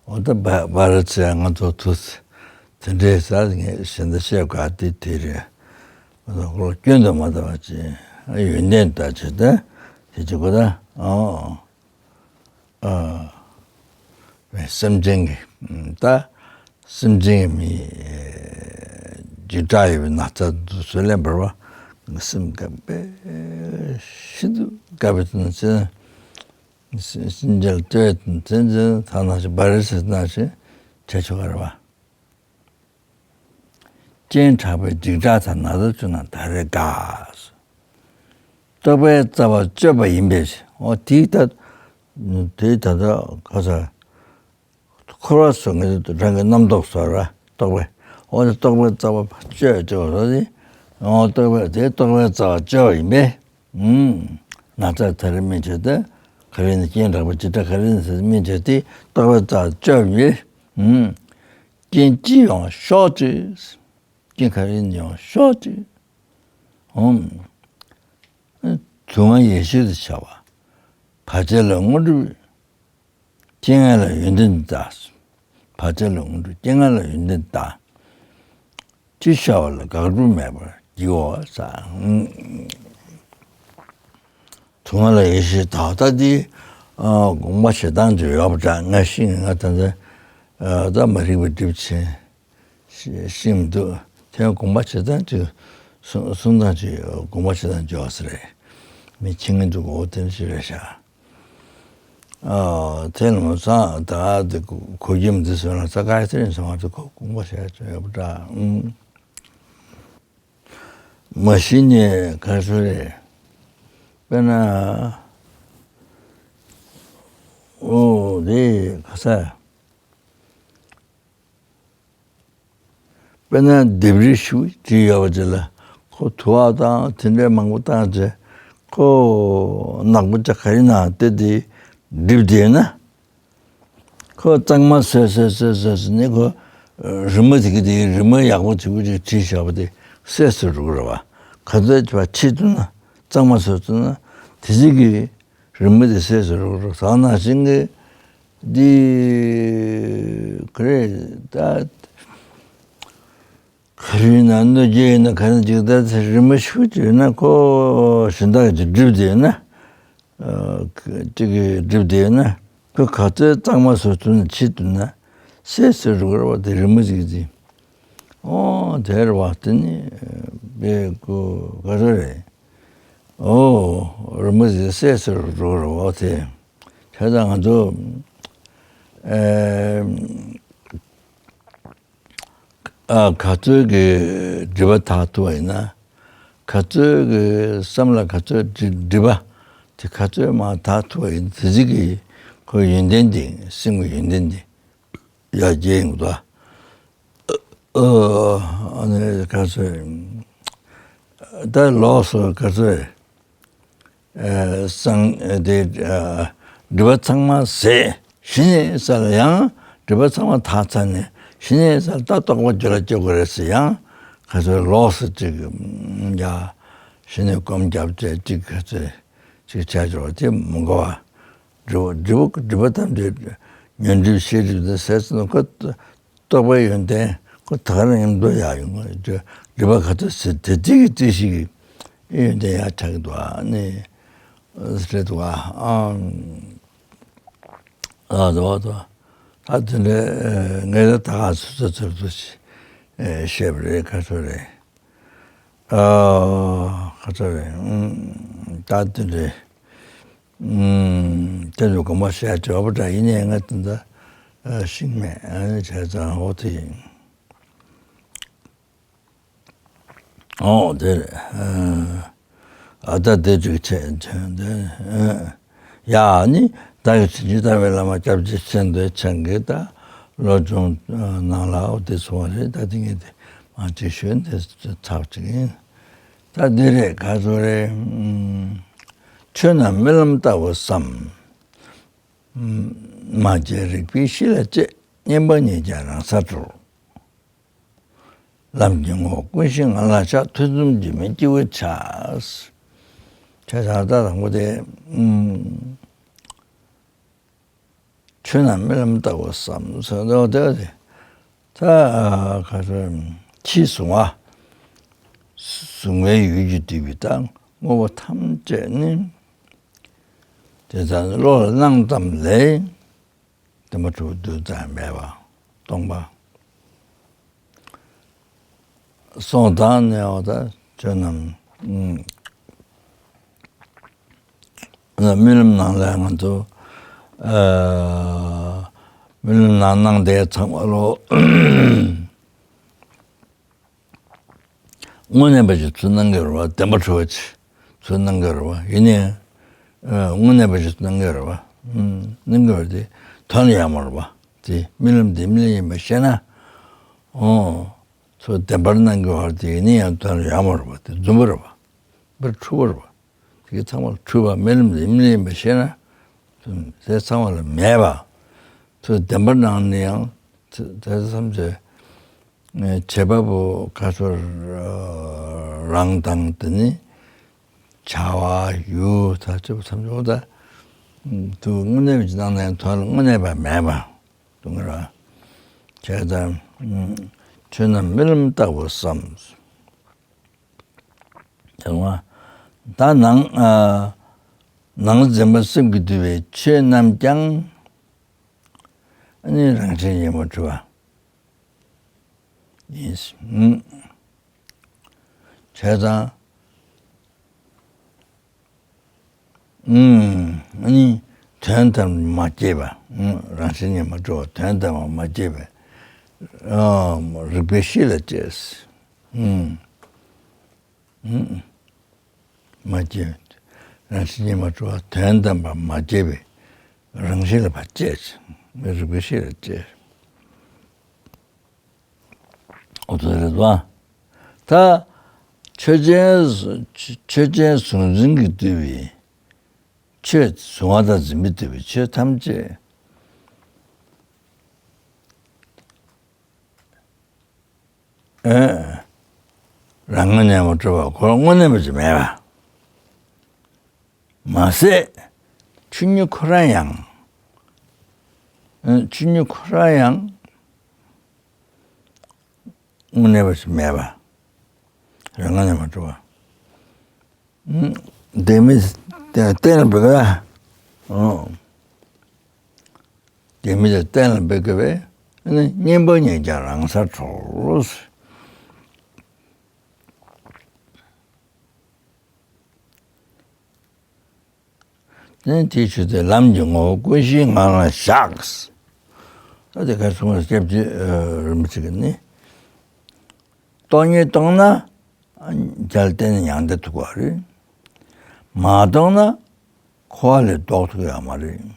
འོ་ད་བ་བ་ར་ཚེ་ང་ཚོ་ཐུགས་དེ་འདྲའི་ས་ངས་གཞན་དག་བཤད་དགོས་དེ་དེ་རེད། ང་ཚོ་ཁོ་ལ་སྐྱོན་དུ་མ་ལྟ་བ་ཅིག་ཡོན་ཏན་ལྟ་ཅིག་ད་དེ་ཅིག་གོ་ད་ཨོ། ཨ། སེམས་ཅན་གྱི་ད་སེམས་ཅན་གྱི་མི་འཇིགས་སྐྲག་ཡོད་པའི་ན་ཚ་དུ་བཟོད་ལས་འབར་བ་སེམས་དགའ་པའི་ཤིན་ཏུ་དགའ་པའི་དོན་ཚན་སེམས་ཅན་ལ་ལྟོས་དོན་ཚན་ཐ་ན་ཞིག་བ་རི་སི་ན་ཞིག་བྱས་ཆོག་ག་རེད་བ། སྤྱན་དྲངས་པའི་འཇིགས་སྐྲག་དང་ན་ཚ་བཅོས་ན་ད་རེས་དགའ། རྟོག་པའི་རྩ་བ་གཅོད་པ་ཡིན་པས། འོ་དེའི་ད་དེའི་ད་ལྟ་ཁ་ས་འཁོར་བ་སོགས་ངེས་དུ་རང་གི་རྣམ་རྟོག་སོགས་ར་རྟོག་པའི་འོ་དེ་རྟོག་པའི་རྩ་བ་གཅོད་ཅེས་པ་རེད། འོ་རྟོག་པའི་དེ་རྟོག་པའི་རྩ་བ་གཅོད་པ་ཡིན་པས། ཨུམ། ན་ཚ་ད་རེས་སྨིན་བྱས་ཏེ་ག་རེ་ནི་སྤྱན་དྲངས་པའི་འཇིགས་སྐྲག་ག་རེ་ནི་སྨིན་བྱས་ཏེ་རྟོག་པའི་རྩ་བ་གཅོད་པ་ཡིན་པས། ཨུམ། རྐྱེན་ཅི་ཡང་ཤོག་ཅིག་རྐྱེན་ག་རེ་ཡིན་ཡང་ཤོག་ཅིག་ཨོམ། སྡུག་བསྔལ་ཡེ་ཤེས་སུ་འཆར་བ། བར་ཆད་ལས་དངོས་གྲུབ། རྐྱེན་ངན་ལ་ཡོན་ཏན་དག་བར་ཆད་ལས་དངོས་གྲུབ་རྐྱེན་ངན་ལ་ཡོན་ཏན་དག་ཅི་ཤར་བ་ལ་དགག་སྒྲུབ་མེད་པར་བགྱིའོ་ཟེར། སྡུག་བསྔལ་ལ་ཡེ་ཤེས་དག་ད་འདི་དགོངས་པ་བཞེས་སྟངས་ཅིག་ཡོད་པ་འདྲ། ང་ཤེས་ངེས་ང་ད་ལྟ་ད་མ་རིག་པའི་སྒྲིབ་ཆེན་ཤེས་མི་འདུག་དེ་ཡང་དགོངས་པ་བཞེས་སྟངས་ཅིག་གསུང་གསུང་སྟངས་ཅིག་དགོངས་པ་བཞེས་སྟངས་ཅིག་ཡོད་ས་རེད། མི་ཁྱི་ངན་འདུག་འོ་དེ་འདྲ་ཞིག་རེད་ཤག་ཨ་དེ་ལ་མ་ཚང་ད་དེ་གོ་རྒྱུ་མི་འདུག་ཟེར་ན་ས་ག་ཡ་ཚེ་རིང་ཚང་མ་དེ་གོ་དགོངས་པ་བཞེས་ཚོད་ཡོད་པ་འདྲ། ཨུམ། མ་གཞི་ནས་ག་ཚོད་རེད། དཔེར་ན། ཨོ་དེ་ག་ས། དཔེར་ན་ལྡེབས་རིས་ཤིག་བྲིས་ཡོད་པ་ཅིག་ལ། ཁོ་དུ་བ་དང་དེ་འདྲའི་མང་པོ་བཏང་རྗེས། ཁོ་ནག་པོ་ཅིག་ག་རེ་ན་བལྟས་ཏེ་བསྒྲིབས་བསྡད་ན། ཁོ་གཙང་མ་བཟོས་བཟོས་བཟོས་བཟོས་ནས་ཁོ་རི་མོ་དེ་གི་དེ་རི་མོ་ཡག་པོ་ཅིག་པོ་ཅིག་བྲིས་བཞག་པ་དེ་གསལ་སུ་འགྲོ་གི་རེད་བ། ག་ཚོད་ཅིག་བ་ཁྲིད་ཐུབ་ན། གཙང་མ་བཟོས་ཐུབ་ན། དེ་ཚོ་གི་རི་མོ་དེ་གསལ་སུ་འགྲོ་གི་རེད། ཟ་ན་ཤིང་གི་འདི་ག་རེ་ད། ག་རེ་ཡིན་ན་གནོད་སྐྱེལ་ཡིན་ན་ག་ནས་ཅིག་ད་རི་མོ་ཤུགས་ཅིག་ཡོད་ན། ཁོ་གཞན་དག་གིས་བསྒྲིབས་བསྡད་ན། ཨ་ཅིག་གིས་བསྒྲིབས་བསྡད་ན། ཁོ་ག་ཚོད་གཙང་མ་བཟོ་ཐུབ་ན་ཕྱིས་ཐུབ་ན་གསལ་སུ་འགྲོ་གི་རེད་བ། དེ་རི་མོ་ཅིག་དེ། ཨོ་དེ་རེད་བ། དེ་ནི་དཔེ་ཁོ་ག་ཚོད་རེད། ཨོ་རི་མོ་ཅིག་གསལ་སུ་འགྲོ་གི་རེད་བ། དེ་བྱས་ཙང་ང་ཚོ་ཨེ། ཨ་ག་ཚོད་ཀྱི་སྒྲིབ་པ་དག་ཐུབ་པ་ཡིན་ན། ག་ཚོད་ཀྱི་བསམ་ལ་ག་ཚོད་སྒྲིབ་སྒྲིབ་པ་དེ་ག་ཚོད་མང་དག་ཐུབ་པ་ཡིན། དེ་ཅིག་གིས་ཁོའི་ཡོན་ཏན་དེ། སེམས་ཀྱི་ཡོན་ཏན་དེ་ཡར་རྒྱས་ཡོང་གི་འདུག་ཨ་ཨ་ནི་ག་ཚོད་ད་ལོགས་སུ་ག་ཚོད། ཨ་སང་ཨ་དེ་ཨ་སྒྲིབ་པ་ཚང་མ་ཟད། གཞི་ནས་ས་ལ་ཡང་སྒྲིབ་པ་ཚང་མ་དག་ཚར་ནས། གཞི་ནས་ས་ལ་ད་རྟོགས་པ་རྒྱུད་ལ་སྐྱེ་དགོས་རེད་ཟེར། ཡང་ག་ཚོད་ལོགས་སུ་ཅིག་ཡ་གཞི་ནས་སྒོམ་རྒྱབ་བྱས་ཅིག་ག་ཚོད་ཅིག་བྱ་འཇོག་དེ་མི་དགོས་པ། སྒྲིབ་པ་སྒྲིབ་པ་སྒྲིབ་པ་ཐམས་ཅད་ཉོན་སྒྲིབ་ཤེས་སྒྲིབ་དང་ཟད་ཟེར་ན། ཁོ་རྟོགས་པའི་ཡོན་ཏན་ཁོ་ད་ག་རང་མཉམ་དུ་ཡར་ཡོང་གི་རེད། སྒྲིབ་པ་ག་ཚོད་ཟད་དེ་དེ་གི་རྩིས་ཤིག་གི་ཡོན་ཏན་ཡར་དྲག་གི་འདུག་ཨ་ནི་རེད་འདུག་ཨ་ཨ་འདུག་འདུག་ད་དེ་འདྲ་ངས་ད་ད་ག་སོ་སོ་ཚུར་དུ་བཤད་པ་རེད། ག་ཚོད་རེད། ཨ་ག་ཚོད་རེད། ད་དེ་འདྲ། ཨུམ། དེ་ཚོ་དགོངས་པ་བཞེས་བྱས་པ་འདྲ་ཡིན་ནའི་ང་དེ་འདྲ་ཨ་ཤེས་མེད། ཨ་ནི་བྱས་ཙང་འོ་དེ་ཡིན། ཨོ་དེ་རེད། ཨ་ད་དེ་ཅིག་བྱས་བྱས་དེ། ཡ་ནི་བདག་གིས་ཕྱིན་ཅི་ལྟ་བའི་བླ་མ་སྐྱབས་རྗེ་མཚན་ལྡན་འཆང་གི་ད་བློ་སྦྱོང་ནང་ལ་འོ་དེ་སོང་བ་རེད། ད་དེ་ངས་དེ་མ་བྲིས་ཞོན་དེ་ཚར་ཅིག་ཡིན། ད་འདི་རེད། ག་ཚོད་རེད། ཨུམ། ཆོས་རྣམས་རྨི་ལམ་ལྟ་བུ་བསམ། ཨུམ། མ་སྐྱེས་རིག་པའི་གཤིས་ལ་དཔྱད། བསྙེན་པ་ཉིད་ཀྱང་རང་སར་གྲོལ། ལམ་གྱི་ངོ་བོ་ཀུན་གཞི་ངང་ལ་བཞག། ཐུན་མཚམས་རྒྱུན་མི་སྐྱེ་བར་བྱ། བྱས་ཙང་ད་དང་པོ་དེ། ཨུམ། ཆོས་རྣམས་རྨི་ལམ་ལྟ་བུ་བསམ་ཟེར་བ་དེ། ད་ག་ཚོད་ཕྱིས་གཟུང་བ། གཟུང་བའི་ཡུལ་གྱིས་བསྡུས་པའི་ད་དངོས་པོ་ཐམས་ཅད་ནི། དེ་ལྟར་བློ་ལ་སྣང་ཙམ་ལས། བདེན་པར་གྲུབ་པ་རྡུལ་ཙམ་མེད་པ། སྟོང་པ། སོང་དང་ནས་འོ་ད་ཆོས་རྣམས། ཨུམ། རྨི་ལམ་ནང་ལ་ང་ཚོ་ཨ་རྨི་ལམ་ནང་སྣང་དེ་ཚང་མ་ལོ། དངོས་གནས་པ་ཞིག་ཚུར་སྣང་གི་རེད་བ། བདེན་པར་གྲུབ་པ་ཞིག་ཚུར་སྣང་གི་རེད་བ། ཡིན་ནའི་ཨ་དངོས་གནས་པ་ཞིག་ཚུར་སྣང་གི་རེད་བ། ཨུམ། སྣང་གི་རེད་དེ་དོན་ལ་ཡང་མ་རེད་བ། དེ་རྨི་ལམ་དེ་རྨི་ལམ་ཡིན་པ་ཤེས་ན། ཨོ། ཚུར་བདེན་པར་སྣང་གི་བར་དེ་ཡིན་ན་ཡང་དོན་ལ་ཡང་མ་རུང་བ་དེ་རྫུན་པ་རེད་པ། པར་འཁྲུལ་པ་རེད་པ། དེ་གི་ཚང་མ་ལ་འཁྲུལ་པ་རྨི་ལམ་དེ་རྨི་ལམ་ཡིན་པ་ཤེས་ན། དེ་ཚང་མ་ལ་མེད་པ། ཚུར་བདེན་པར་སྣང་ནས་ཡང་དེ་དེ་ཐམས་ཅད་བྱེད་པ་པོ་ག་ཚོད་རང་དང་དེ་ནི་བྱ་བ་ཡུལ་ཐམས་ཅད་པོ་ཐམས་ཅད་པོ་ད་དུ་དངོས་གནས་ཀྱི་སྣང་ནས་དོན་ལ་དངོས་གནས་པ་མེད་པ། དུ་ངེས་ར། བྱས་ཙང་ཆོས་རྣམས་རྨི་ལམ་ལྟ་བུ་བསམ། དང་བ། ད་ནང་ཨ་ནང་འཛིན་པ་སེམས་ཀྱིས་བསྡུས་པའི་ཆོས་རྣམས་ཀྱང་ཨ་ནི་རང་བཞིན་ཉིད་མ་གྲུབ་པ་ཡིན། བྱས་ཙང་། ཨུམ། ཨ་ནི་ དོན་དམ་མ་སྐྱེས་པ། རང་བཞིན་གྱིས་མ་གྲུབ་པ་དོན་དམ་མ་སྐྱེས་པའི་རིག་པའི་གཤིས་ལ་སྐྱེས། མ་སྐྱེས། རང་བཞིན་གྱིས་མ་གྲུབ་པ་དོན་དམ་པར་མ་སྐྱེས་པའི་རང་བཞིན་ལ་ཕར་སྐྱེས། རིག་པའི་གཤིས་ལ་སྐྱེས། འོ་དེ་རེད་པ། ད་ཆོས་ཅན། ཆོས་ཅན་གཟུང་འཛིན་གྱིས་བསྡུས་པའི་ཆོས་གཟུང་བ་དང་འཛིན་པས་བསྡུས་པའི་ཆོས་ཐམས་ཅད། ཨེ། རང་ངོས་ནས་མ་གྲུབ་པ་ཁོ་རང་དངོས་གནས་པ་ཅིག་མེད་པ། མ་ཟད། ཆོས་ཉིད་ཁོ་རང་ཡང་། ཨེ། ཆོས་ཉིད་ཁོ་རང་ཡང་དངོས་གནས་པ་ཞིག་མེད་པ། རང་ངོས་ནས་མ་གྲུབ་པ། ཨུམ། ལྡན་མིན་གཏན་ལ་འབེབས་པ། ཨོ། ལྡན་མིན་གཏན་ལ་འབེབས་པས་ནི་གཉེན་པོ་ཉིད་ཀྱང་རང་སར་གྲོལ། དེ་ནས་དེའི་ཆོས་དེ་ལམ་གྱི་ངོ་བོ་ཀུན་གཞིའི་ངང་ལ་བཞག། ད་དེ་ག་གསུངས་པ་སྐྱབས་ཀྱི་རིན་པོ་ཆེ་གིས་ནི། སྟོང་ཉིད་རྟོགས་ན་རྒྱལ་བསྟན་མྱང་འདས་ཐུག་པ་རེད། མ་རྟོགས་ན་འཁོར་བ་ལས་ལྡོག་ཐུབ་ཡོད་མ་རེད།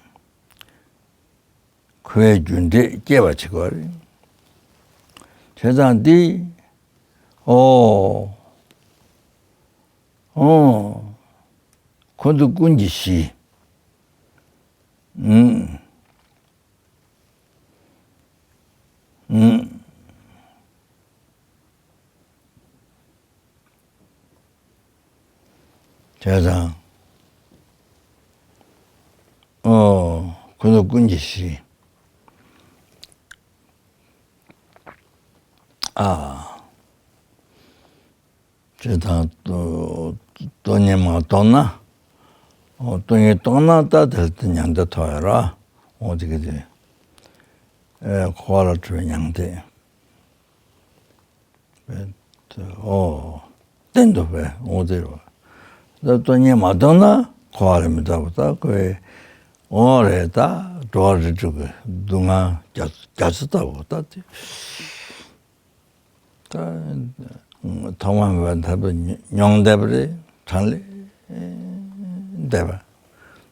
འཁོར་བའི་རྒྱུ་འབྲས་སྐྱེད་པ་བྱེད་དགོས་རེད། བྱས་ཙང་འདི། ཨོ། ཨོ། འཁོར་འདས་ཀུན་གྱི་གཞི། ཨུམ། ཨུམ། བྱས་ཙང་། ཨོ། འཁོར་འདས་ཀུན་གྱི་གཞི། ཨ། བྱས་ཙང་སྟོང་ཉིད་མ་རྟོགས་ན། ཨོ། སྟོང་ཉིད་རྟོགས་ན་ད་དེ་ལ་མྱང་འདས་ཐོབ་ཡོད་ར། ཨོ་དེ་གི་དེ། ཨེ། འཁོར་བ་ལས་གྲོལ་བའི་མྱང་འདས། ཨོ། གཏན་དུ་བས་འོང་དེ་རེད་པ། ད་སྟོང་ཉིད་མ་རྟོགས་ན་འཁོར་བ་ལས་མི་ཐར་བ་ད་ཁོའི། འོ་རེད་ད། འགྲོ་བ་རིགས་དྲུག་གི་སྡུག་བསྔལ་རྒྱ་རྒྱ་མཚོ་ལྟ་བུ་ད་དེ། ད་ཐོག་མ་མེད་པ་མཐར་ཐུག་མྱོང་བསྡད་པ་རེད། གྲངས་ལས་འདས་པ།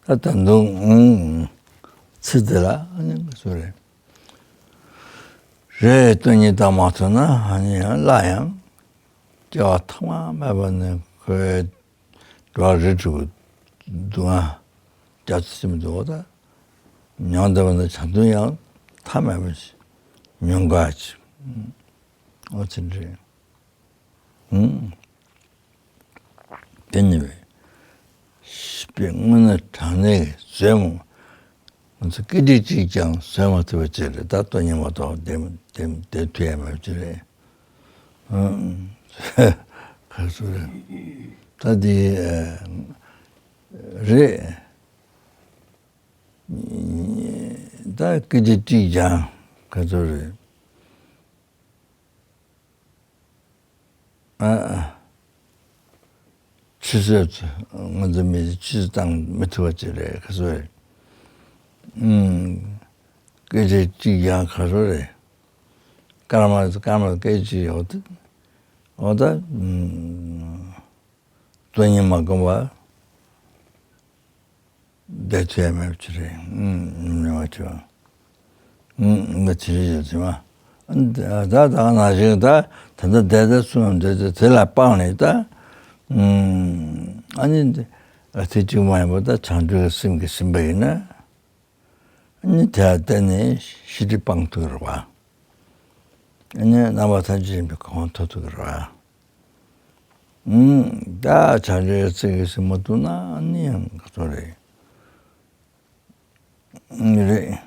ད་ད་དུང་ཚིག་དེ་ལ་ཨ་ནི་སུ་རེད། རེད། སྟོང་ཉིད་བལྟ་མ་ཐུབ་ན་ཨ་ནི་ཡང་སླར་ཡང་སྐྱེ་བ་ཐོག་མ་མེད་པ་ནས་ཁོའི་འགྲོ་བ་རིགས་དྲུག་གི་སྡུག་བསྔལ་རྒྱ་མཚོ་ཆེན་པོ་འདུག་པ་ད། མྱོང་བསྡད་པ་ན་ཆ་མཐུན་ཡང་མཐའ་མེད་པ་ཞིག་མྱོང་དགོས་ཀྱི། འོ་དེ་འདྲ་རེད། ཨུམ། དེ་ནི་བས། དཔེ་དངོས་གནས་དྲང་གནས་ཀྱི་བཟོད་མོ། ང་ཚོ་སྐད་ཅིག་གཅིག་ཀྱང་བཟོད་མ་ཐུབ་པ་ཅིག་རེད། ད་སྟོང་ཉིད་མ་རྟོགས་བདེ་བདེ་བདེ་ཐུབ་ཡ་མེད་པ་ཅིག་རེད། ཨང་། ག་ཚོད་རེད། ད་དེ་རེད། ད་སྐད་ཅིག་གཅིག་ཀྱང་ག་ཚོད་རེད། ཨ། ཆུད་ཟོས་ང་ཚོ་མི་ཚེ་ཆུད་ཟོས་བཏང་མི་ཐུབ་པ་ཅིག་རེད། ག་ཚོད་རེད། ཨུམ། སྐད་ཆ་གཅིག་ཀྱང་ག་ཚོད་རེད། སྐར་མ་སྐར་མ་སྐད་ཅིག་ཡོད་དེ། འོ་ད། ཨུམ། སྟོང་ཉིད་མ་བསྒོམས་པ། བསྡད་ཐུབ་ཡ་མེད་པ་ཅིག་རེད། ཨུམ། ཉམས་མྱོང་བ་ཅིག་ཨུམ། ང་ཅི་རེད་ཡོད་ཅིག་མ། ད་ད་ང་ན་ཞིག་ད་ད་ལྟ་བསྡད་ད་གསུངས་འདོད་དེ་དེ་ལ་དཔག་ནས་ད། ཨུམ། ཨ་ནི་འདི་ཨ་དེ་གཅིག་མ་ཡིན་པ་ད་བྱང་ཆུབ་ཀྱི་སེམས་ཀྱིས་ཟིན་པ་ཡིན་ན། ཨ་ནི་དེ་ལ་བརྟེན་ནས་ཤི་ཁྲི་སྤང་ཐུབ་རེད་བ། ཨ་ནི་རྣམ་པ་ཐམས་ཅད་མཁྱེན་པའི་གོ་འཕང་ཐོབ་ཐུབ་ཀྱི་རེད་བ། ཨུམ། ད་བྱང་ཆུབ་ཀྱི་སེམས་ཀྱིས་ཟིན་མ་ཐུབ་ན་ཨ་ནི་ཡང་ག་ཚོད་རེད། ཨ་ནི་རེད།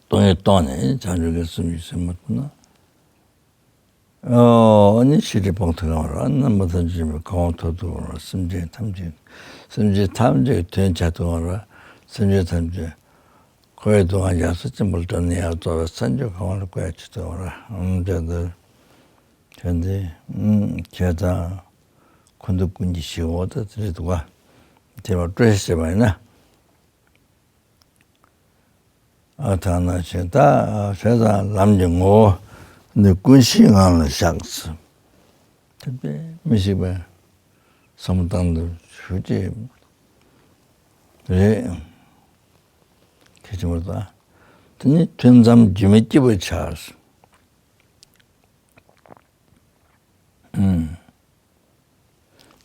སྟོང་ཉིད་རྟོགས་ནས་བྱང་ཆུབ་ཀྱི་སེམས་ཀྱིས་ཟིན་མ་ཐུབ་ན། ཨོ། ཨ་ནི་ཤི་ཁྲི་སྤང་ཐུབ་ཀྱི་རེད་བ། རྣམ་པ་ཐམས་ཅད་མཁྱེན་པའི་གོ་འཕང་ཐོབ་ཐུབ་ཀྱི་རེད་བ། སེམས་ཅན་ཐམས་ཅད། སེམས་ཅན་ཐམས་ཅད་ཀྱི་དོན་བྱ་ཐུབ་ཀྱི་རེད་བ། སེམས་ཅན་ཐམས་ཅད་འཁོར་བའི་སྡུག་བསྔལ་རྒྱ་མཚོ་ཆེན་པོ་ལས་སྒྲོལ་ནས་ཡར་རྫོགས་པའི་སངས་རྒྱས་གོ་འཕང་ལ་བཀོད་ཡ་བྱེད་ཐུབ་ཀྱི་རེད་བ། ཨང་། དེ་འདི། ཨང་། བྱས་ཙང་འཁོར་འདས་ཀུན་གྱི་གཞི་འོ་ད་དེ་རེད་འདུག་བ། དེ་བ་སྤྲོས་བྱས་པ་ཡིན་ན། ཨ་ཐ་ན་ཆེ་ད་བྱས་ཙང་ལམ་གྱི་ངོ་བོ་འདི་ཀུན་གཞིའི་ངང་ལ་བཞག་ཟེར། དེ་དཔེ་མི་སྲིད་པའི་བསམ་བློ་བཏང་འདུག་ཞུ་ཅེས་རེད། གལ་ཆེན་པོ་རེད་ད། དེ་ནི་ཐུན་མཚམས་སྒྱུ་མའི་སྐྱེས་བུ་ཆགས། ཨུམ།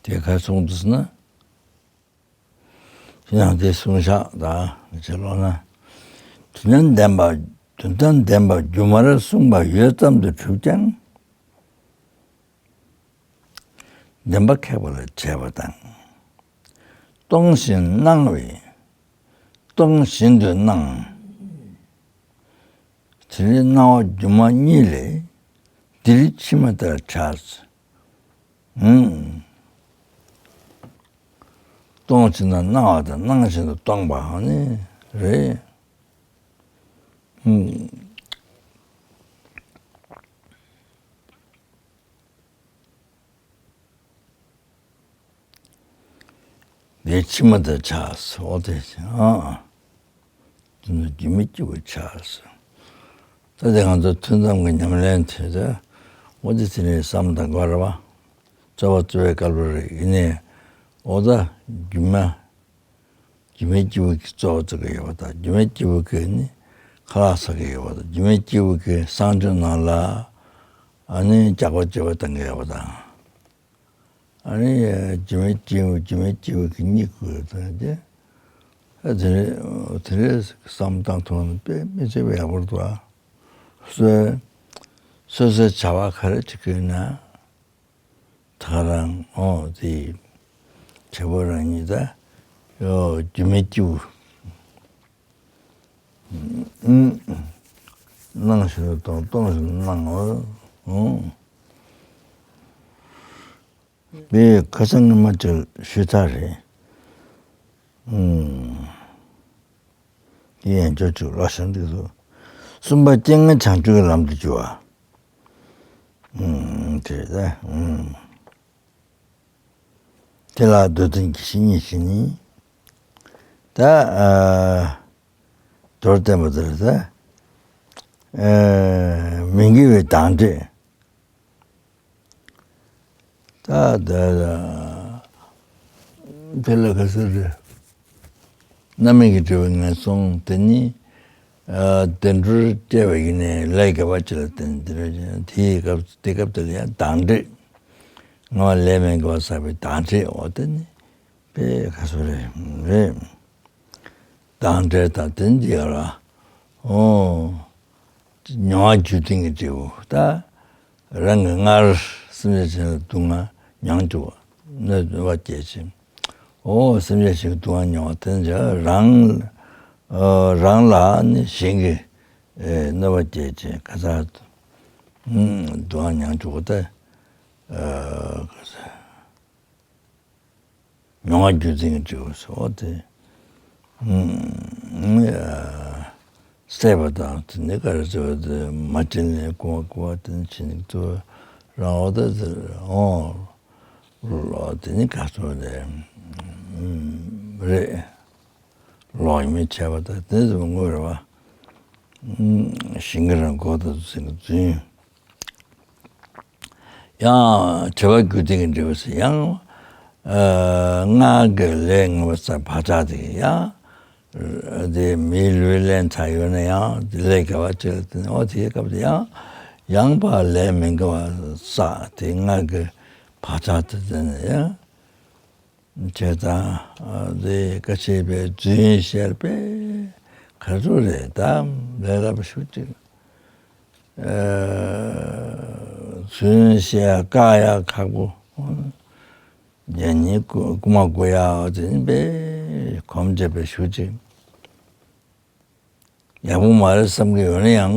དེ་ག་གསུངས་འདུག་ཟེར་ན། ཡང་དེ་གསུངས་བཞག་ད་ཅེས་ལོ་ན། དོན་དམ་བདེན་པ་དོན་དམ་བདེན་པ་སྒྱུ་མར་གསུངས་པ་ཡོད་ཙམ་དུ་གྲུབ་ཀྱང་། བདེན་པ་ཁེགས་པ་ལ་བྱས་པ་དང་། སྟོང་བཞིན་སྣང་བས་སྟོང་བཞིན་དུ་སྣང་། དེ་ལས་སྣང་བ་སྒྱུ་མ་གཉིས་ལས། འདིར་ཕྱི་མ་ལྟར་གྲགས། ཨུམ། སྟོང་བཞིན་དུ་སྣང་བ་དང་སྣང་བཞིན་དུ་སྟོང་པའང་ནི་རེད། ཨུམ། དེ་ཕྱི་མ་དང་ཆགས་སོ་དེ་ཨ། དེ་ནི་སྒྱུ་མའི་སྐྱེས་བུ་ཆགས་སོ། ད་དེ་ང་ཚོ་ཐུན་མཚམས་ཀྱི་ཉམས་ལེན་དེ་ད་འོ་དེ་དེ་ནས་བསམ་དང་འགོར་བ། རྩོལ་བ་རྩོལ་བའི་སྐབས་ལ་རེ་ཡིན་ནས་འོ་ད་སྒྱུ་མ། སྒྱུ་མའི་སྐྱེས་བུ་གི་རྩོལ་བ་རྩོལ་གི་ཡོད་པ་དང་སྒྱུ་མའི་སྐྱེས་བུ་གི་ནི་ཁ་ལག་ཟ་གི་ཡོད་པ་དང་སྒྱུ་མའི་སྐྱེས་བུ་གི་གསང་སྤྱོད་ནང་ལ་ཨ་ནི་སྐྱག་པ་བཅོས་པ་བཏང་གི་ཡོད་པ་དང་། ཨ་ནི་སྒྱུ་མའི་སྐྱེས་བུ་སྒྱུ་མའི་སྐྱེས་བུ་གི་གཉིད་ཁུག་དང་དེ། ཨ་དེ་རེད་དེ་རེད་བསམ་བཏང་ཐུབ་ན་དཔེ་མི་ཚེ་བའི་ཡག་པོ་འདུག་ཨ། སོ་སོའི་བྱ་བ་ག་རེ་བྱེད་ཀྱི་ཡོད་ན། ད་རང་ཨོ་དེ་བྱེད་པོ་རང་ཉིད་ད་ཡོ་སྒྱུ་མའི་སྐྱེས་བུ། སྣང་ཞིང་དུ་སྟོང་སྟོང་ཞིང་སྣང་ངོ་། དེ་ཁ་སང་ཉི་མ་ཅིག་ཞུས་ཚར་རེད། དེ་ཡན་ཆོད་ཅིག་ལོ་ཞིག་འདུག་སོ། གསུམ་པ་རྐྱེན་ངན་བྱང་ཆུབ་ཀྱི་ལམ་དུ་འགྱུར་བ། དེ་རེད་ད། དེ་ལ་མདོ་དོན་གྱི་བཤེས་གཉེན་ཞིག་ནི། ད་ཨ་མདོར་བསྟན་པ་དེར་ད་ཨ་མི་དགེ་བའི་དང་འདྲེས། ད་ད་དེ་ལ་ག་ཟེར་རེད། རྣམ་སྨིན་གྱི་འབྲས་བུ་ངན་སོང་དེ་ནི། ཨ་བདེ་འགྲོར་སྐྱེ་བ་ཡིན་ནའི་ལས་དགེ་བ་ཅིག་ལ་བརྟེན་དེ་རེད། དེའི་སྐབས་དེ་སྐབས་དེ་ལ་ཡང་དང་འདྲེས། སྔ་མ་ལས་མི་དགེ་བ་བསགས་པའི་དང་འདྲེས་འོ་དེ་ནི་དཔེ་ཁ་སོ་རེད་རེད། དང་འདྲེས་དང་དེ་འདི་ཡོད་ལ། ཨོ། མྱོང་བ་རྒྱུད་ལྡན་གྱི་འབྲས་བུ་ད། རང་གི་སྔར་སེམས་ཅན་གཞན་ལ་སྡུག་བསྔལ་མྱོང་བཅུག་པ་གནོད་པ་སྐྱེལ་ཕྱིན། ཨོ་སེམས་ཅན་གཞན་གྱི་སྡུག་བསྔལ་མྱོང་བ་དེ་འདྲ་རང་། ཨོ་རང་ལ་ནི་གཞན་གྱི་ཨེ་གནོད་པ་སྐྱེལ་ཕྱིན་ག་ས། ཨུམ་སྡུག་བསྔལ་མྱོང་བཅུག་པ་དེ། ཨ་ག་ས། མྱོང་བ་རྒྱུད་འཛིན་གྱི་འབྲས་བུ་སོགས་ཏེ། སྲེད་པ་དང་དེ་ནི་ག་རེ་ཟེར་བ་དེ་མ་དྲན་ནས་ཀུན་སློང་ཀུན་སློང་དེ་ནི་ཕྱིན་ནས་ཚུར་རང་འོ་ད་ཟེར་འོང་། ལོག་དེ་ནི་ག་ཚོད་ལས་རེད། ལོག་ཡིན་མིན་ཆད་པ་དང་དེ་ནི་དངོས་རེད་བ། ཞིང་གི་རང་གོ་དང་ཟིན་གྱི་རྫུན། ཡང་བྱེད་པ་རྒྱུ་འབྲས་ཀྱི་འབྲས་བུ་ཟེར་ཡང་། ཨ་སྔར་གྱི་ལས་ངན་པ་བསགས་བག་ཆགས་དེ་ཡང་། དེ་མིའི་ལུས་ལེན་ཚར་ཡོད་ན་ཡང་དེ་ལས་དགེ་བ་ཅིག་ལ་བརྟེན་ནས་འོ་དེའི་སྐབས་དེ་ཡང་། ཡང་ཕར་ལས་མི་དགེ་བ་བསགས་དེ་སྔར་གྱི་བག་ཆགས་དེ་བརྟེན་ནས་ཡང་། བྱས་ཙང་དེ་ཀ་ཆེ་བའི་རྫུན་བཤད་པས་ག་ཚོད་རེད་ད་ལས་སླ་པོ་ཞུ་གཅིག་རྫུན་བཤད་བཀག་ཡག་ཁག་པོ། ཡང་ཉིན་རྐུ་རྐུ་མ་རྐུ་ཡག་དེ་ནི་དཔེ་གོམས་བྱས་པའི་ཞུ་གཅིག་ཡག་པོ་མ་རེད་བསམ་གྱི་ཡོད་ན་ཡང་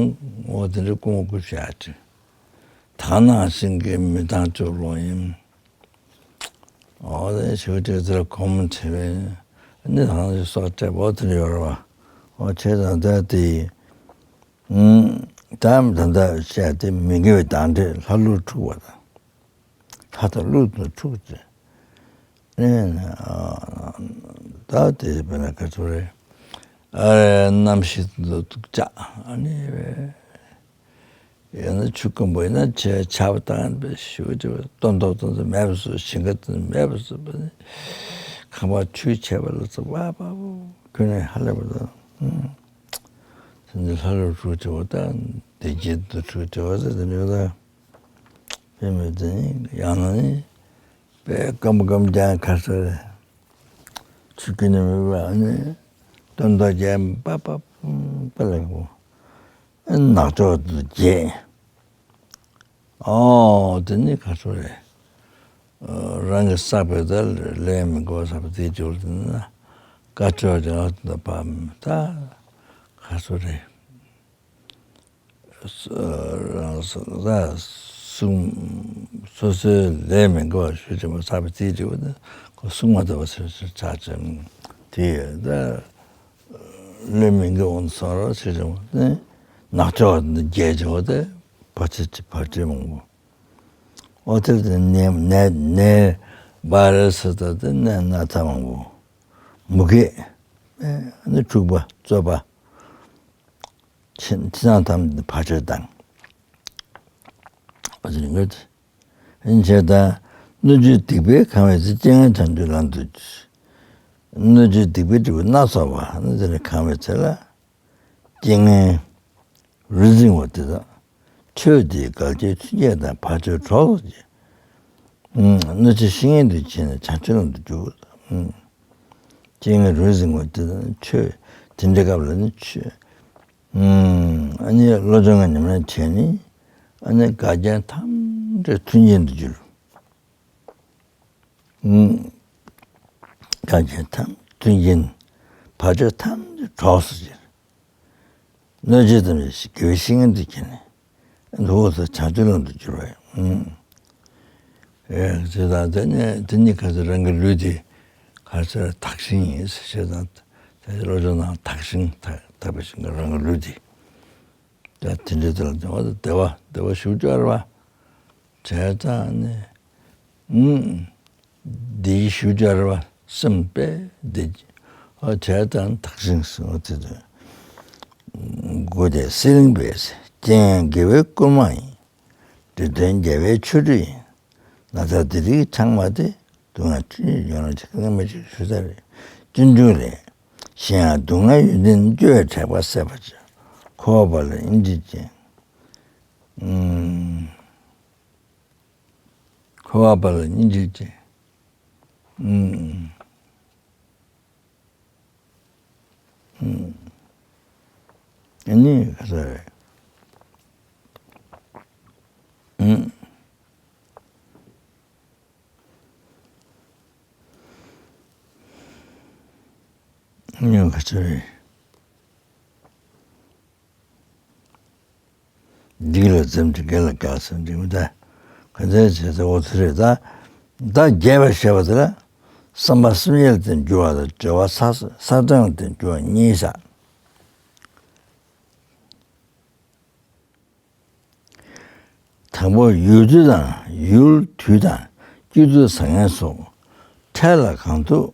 འོ་དེ་འདྲ་རྐུ་མ་རྐུ་བྱ་ཡག་ཅིག་ད་ནང་བཞིན་གྱི་མི་ཐང་ཆོག་ལོག་ཡིན། འོ་དེ་ཞུ་གཅིག་དེར་གོམས་བྱས་པས་ནི་ཐང་ཆོག་སྲོག་བཅད་པ་དེ་འདྲ་ཡོད་རེད་བ། འོ་བྱས་ཙང་ད་དེ་ད་ད་ལྟ་བཤད་དེ་མི་དགེ་བའི་དང་འདྲེས་ལྷ་ཀླུ་འཁྲུགས་པ་དང་། ལྷ་དང་ཀླུ་དང་འཁྲུགས་ཏེ། ཨེ་ཨ་ ད་དེ་བས་ན་ག་ཚོད་རེད། ཨ་རེ་གནམ་གཤིས་འདུག་ཅག་ཨ་ནི་ཡང་ན་ཆུ་དཀོན་པོ་ཡིན་ན་ཆེ་ཆར་པ་བཏང་པའི་ཞུ་ཅེས་སྟོན་ཐོག་ཏུ་མེད་པ་བཟོ། ཞིང་ཁ་དུ་མེད་པ་བཟོ་བ་ནི་ཁང་པ་ཆུས་ཆད་པ་ལ་ཚ་བ་བ་བོ་ཁྱོད་ནས་ཧ་ལས་པ་དང་། དེ་ནི་ལྷ་ལུ་ཁྲུག་ཅེས་པ་དང་བདེ་སྐྱིད་དུ་ཁྲུག་ཅེས་པ་དང་དེ་ནི་ཡོད་ད། དེ་མི་དེ་ནི་ཡང་ན་ནི་དཔེ་སྐམ་སྐམ་རྐྱང་ཁ་སར་ཆུ་ཁྱོན་ནས་མེད་པ་ནི་སྟོན་ཐོག་རྒྱས་པ་པ་པ་ལེགས་པོ། ནག་ཕྱོགས་དུ་རྒྱས། ཨོ་དེ་ནི་ག་ཚོད་རེད། རང་གི་བསགས་པའི་ད་ལས་མི་དགོས་བསགས་པ་དེའི་འབྱོར་དེ་ན་དཀར་ཕྱོགས་ཀྱི་ཨ་ད་པ་ད་ག་ཚོད་རེད། རང་ས་གསུང་སོ་སོའི་ལས་མི་དགོས་ཞུ་ཅེས་པ་བསགས་པའི་དེའི་འབྱོར་དེ་ཁོ་གསུང་མ་ཐུབ་པ་ཟེར་ཆགས་ཅེས་དེ་ད། བློས་མི་འགེལ་འོང་སོང་རོགས་ཞེས་བྱུང་བ་ནི་ནག་ཕྱོགས་ནི་རྒྱས་བྱུང་བ་དེ་བར་ཆད་ཀྱི་བར་ཆད་མང་པོ། ཨོ་དེར་དེ་ནད་ནད་ནད་བ་རེ་སི་ད་དེ་ནད་ན་ཚ་མང་པོ། མུ་གེ་ནི་འཁྲུག་པ་རྩོད་པ། ཁྱིམ་ཁྱིམ་ཚང་ཐམས་བར་ཆད་དང་། ཨོ་དེ་ནི་ངོས་དེ། ཡིན་ཕྱིར་ད། སྣོད་བཅུད་སྡིག་པས་གང་བའི་ཚེ། རྐྱེན་ངན་བྱང་ཆུབ་ལམ་དུ། སྣོད་བཅུད་སྡིག་པའི་སྒྲིབ་པ་སྣ་ཚོགས་པ་ནི་དེ་ལས་གང་བའི་ཚེ་ལ། རྐྱེན་ངན་རུས་འཛིང་བ་དེ་དག་ཆོས་དེའི་འགལ་རྐྱེན་མཐུན་རྐྱེན་དང་བར་ཆད་གྲོགས་སུ་བྱེད། གནོད་བྱེད་བཤེས་གཉེན་དུ་བྱས་ནས་བྱང་ཆུབ་ལམ་དུ་འཇུག། རྐྱེན་ངན་རུས་འཛིང་བ་དེ་དག་ཆོས་དེ་འདྲའི་སྐབས་ལ་ནི་ཆོས། ཨ་ནི་བློ་སྦྱོང་གི་ཉམས་ལེན་བྱས་ནས་ཨ་ནི་འགལ་རྐྱེན་ཐམས་ཅད་མཐུན་རྐྱེན་དུ་འགྱུར། འགལ་རྐྱེན་ཐམས་མཐུན་རྐྱེན་བར་ཆད་ཐམས་ཅད་གྲོགས་སུ་བྱེད། གནོད་བྱེད་ཐམས་ཅད་དགེ་བའི་བཤེས་གཉེན་དུ་བྱས་ནས་འདུག་སེ་བྱང་ཆུབ་ལམ་དུ་འགྱུར་བ་ཡིན། ཨེ་ཇི་ལྟར་དེ་ནས་དེ་ནི་ག་ཚོད་རང་གི་ལུས་དེ་ག་ཚོད་དག་ཞིང་ཡིན་ཞེས་དང་དེ་བློ་སྦྱོང་ནང་དག་ཞིང་དག་པའི་ཞིང་གི་རང་གི་ལུས་དེ། ད་དེ་འདྲའི་དེ་ལ་བདེ་བ་བདེ་བ་བདེ་བ་ཞུ་སྦྱོར་བ། བྱས་ཙང་ནི། ཨུམ། བདེ་སྐྱིད་ཞུ་སྦྱོར་བ་སེམས་དཔའ་བདེ་སྐྱིད། ཨོ་བྱས་ཙང་དག་ཞིང་སོ་དེ་དོན། དགུ་དེ་གསེར་གླིང་པས་རྐྱེན་དགེ་བའི་བསྐུལ་མ་ཡིན། འདི་དོན་རྒྱལ་བའི་ཆོ་འཕྲུལ་ཡིན། ན་ཚ་སྡིག་སྒྲིབ་ཚང་མ་སྟེ། སྡུག་བསྔལ་ཆོས་ཉིད་ཡོངས་རྫོགས་ཀྱི་ངེས་མེད་ཅིག་ཞུ་ཚར་རེད། སྤྱོད་འཇུག་ལས། གཞན་ཡང་སྡུག་བསྔལ་ཡོན་ཏན་སྐྱོ་བའི་དྲེགས་པ་སེལ་བར་བྱ། འཁོར་བ་པ་ལ་སྙིང་རྗེ་ཅན། ཨུམ། འཁོར་བ་པ་ལ་སྙིང་རྗེ་ཅན། ཨུམ། ཨུམ། ཨ་ནི་ག་ས་རེད། ཨུམ། ཉོན་ཁ་ཆེ་བས། སྡིག་ལ་འཛེམ་ཅིང་དགེ་ལ་བསྐལ་ཟེར་འདི་མི་ད། ག་ཚད་བྱས་ཚེ་འོ་ཚོད་རེད་ད། ད་རྒྱས་པར་བཤད་པ་དེ་ལ། བསམ་པ་སེམས་ཅན་ལ་བརྟེན་འགྱུར་བ་དང་བྱ་བ་ས་ས་སྟེང་ལ་བརྟེན་འགྱུར་བ་གཉིས་བཞག། དང་པོ་ཡུལ་དུས་དང་ཡུལ་དུས་དང་སྐྱེ་དུས་བཟང་ངན་སོགས་འཕྲལ་ལ་གང་ཐུབ་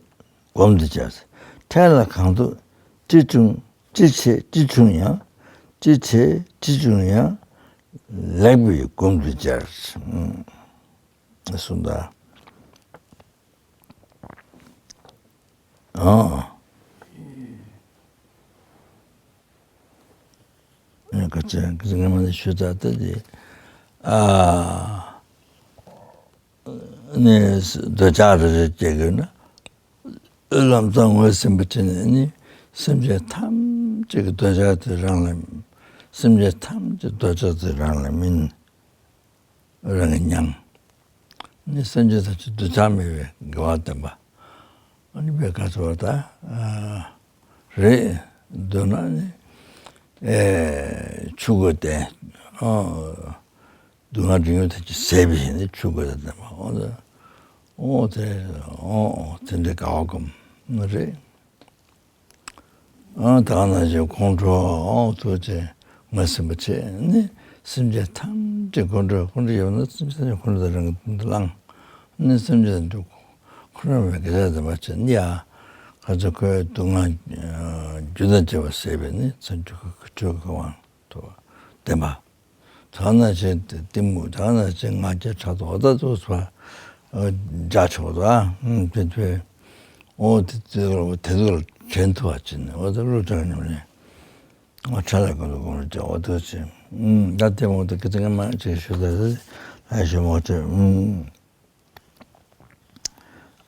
སྒོམ་དུ་བྱ། འཕྲལ་ལ་གང་ཐུབ་ཅི་བྱུང་ཅི་བྱེད་ཅི་བྱུང་ཡང་ཅི་བྱེད་ཅི་བྱུང་ཡང་ལེགས་པའི་སྒོམ་དུ་བྱ། གསུངས་ད། ཨ། ཨ་ཁ་ཆེ་ཁ་ཆེ་ངས་མ་ནི་ཞུ་ད་ལྟ་དེ། ཨ། ནི་འདོད་ཆགས་རེ་རེ་སྐྱེ་དགོས་ན། ལམ་སང་ངོས་ཟིན་པ་བྱས་ནས་ནི་སེམས་ཅན་ཐམས་ཅད་ཀྱི་འདོད་ཆགས་དེ་རང་ལ་སེམས་ཅན་ཐམས་ཅད་འདོད་ཆགས་དེ་རང་ལ་སྨིན། རང་གི་མྱང་། ནི་སེམས་ཅན་ཐམས་ཅད་འདོད་ཆགས་མེད་པའི་དགེ་བ་བསྟན་པ། ཨ་ནི་བའི་ག་ཚོད་ད། རེད། འདོད་ན་ནི། ཨེ་ཆུ་བཀོལ་ཏེ། ཨ། སྡུག་བསྔལ་འབྲིང་ཡོད་ཐམས་ཅད་ཟད་པའི་ཞིང་ནི་ཆུ་བཀོལ་ཏེ་བསྟན་པ། འོ་དེ། འོ་དེ། འོ་དེ་འདྲའི་དགའ་བ་སྒོམ་ནི་རེད། ཨ་ད་ག་ནང་བཞིན་ཁོང་ཁྲོ་ཨོ་ཐུགས་རྗེ་ང་སེམས་པ་ཆེ་ནི་སེམས་ཅན་ཐམས་ཅད་ཁོང་ཁྲོ་ཁོང་ཁྲོ་ཡོད་ན་སེམས་ཅན་ཁོང་ཁྲོ་དང་རང་གི་དོན་དུ་བླང་ནི་སེམས་ཅན་དུ་ཁོང་ཁྲོ་མེད་དགེ་རྩ་དམ་པ་ཆེ་ནི་ཡ་ག་ ཁ་ཚ་ཁོའི་སྡུག་བསྔལ་རྒྱུ་དང་བཅས་པ་ཟད་པས་ནི་ཚུར་འགྲོ་ཁ་ཁ་འགྲོ་ཁ་དབང་དུ་བདེན་པ། དག་ན་ཆེ་གཏི་མུག་དག་ན་ཆེ་ང་རྒྱལ་ཕྲག་དོག་ད་དུ་ཕར་འཇགས་ཆོག་ད་ཨ་དེ་དེ་འོ་དེ་དེ་དེ་དུ་ལ་དྲན་ཐུབ་པ་བྱས་ནས་འོ་ད་བློ་དྲག་ཉམས་ལེན། ང་ཁྲ་ལ་ཀུན་ཏུ་ཀུན་ལ་བྱ་བ་དུ་ཆེ། ད་ལྟད་མོ་དུ་ཀི་ཏི་ང་མ་ཅིག་ཞུ་ད་ལ་ཞུ་མོ་ཆེ།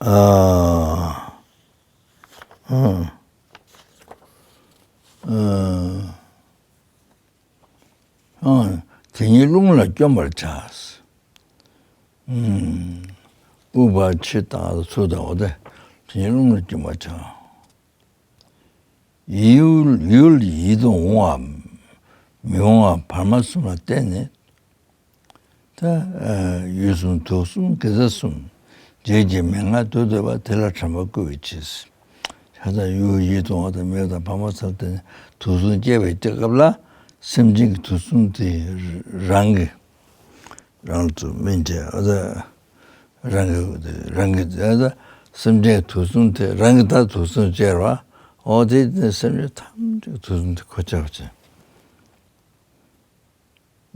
ཨ་ཨ་ཨ་དེ་ཉིད་རླུང་ལ་བསྐྱོན་པར་བྱ། ཨུམ། དབུ་བ་ཕྱི་དང་ཚུར་དང་འོ་དེ་དེ་ཉིད་རླུང་ལ་བསྐྱོན་པར་བྱ། ཡུལ་ཡུལ་ཡིད་དུ་འོང་བ་མི་འོང་བ་བར་མ་གསུམ་ལ་བརྟེན་ནས། ད་ཡུལ་གསུམ་དུས་གསུམ་དགེ་རྩ་གསུམ། བརྗེད་ཀྱི་མན་ངག་མདོར་བསྡུས་པ་དེ་ལ་དྲན་པ་བསྐུལ་བའི་ཕྱིར། ཆ་ཚང་ཡུལ་ཡིད་དུ་འོང་བ་དང་མི་འོང་བ་དང་བར་མ་གསུམ་ལ་བརྟེན་ནས་དུས་གསུམ་སྐྱེ་བའི་སྐབས་ལ་སེམས་ཅན་གྱི་དུས་གསུམ་དེ་རང་གི་རང་ལ་ཚུར་སྨིན་བྱས་ཨ་ད། རང་གི་རང་གི་ཨ་ད་སེམས་ཅན་དུག་གསུམ་དེ་རང་གི་ད་དུག་གསུམ་སྐྱེ་བ། འོ་དེ་ནི་སེམས་ཅན་ཐམས་ཅད་དུག་གསུམ་དེ་གོ་ཆ་བ་ཅན།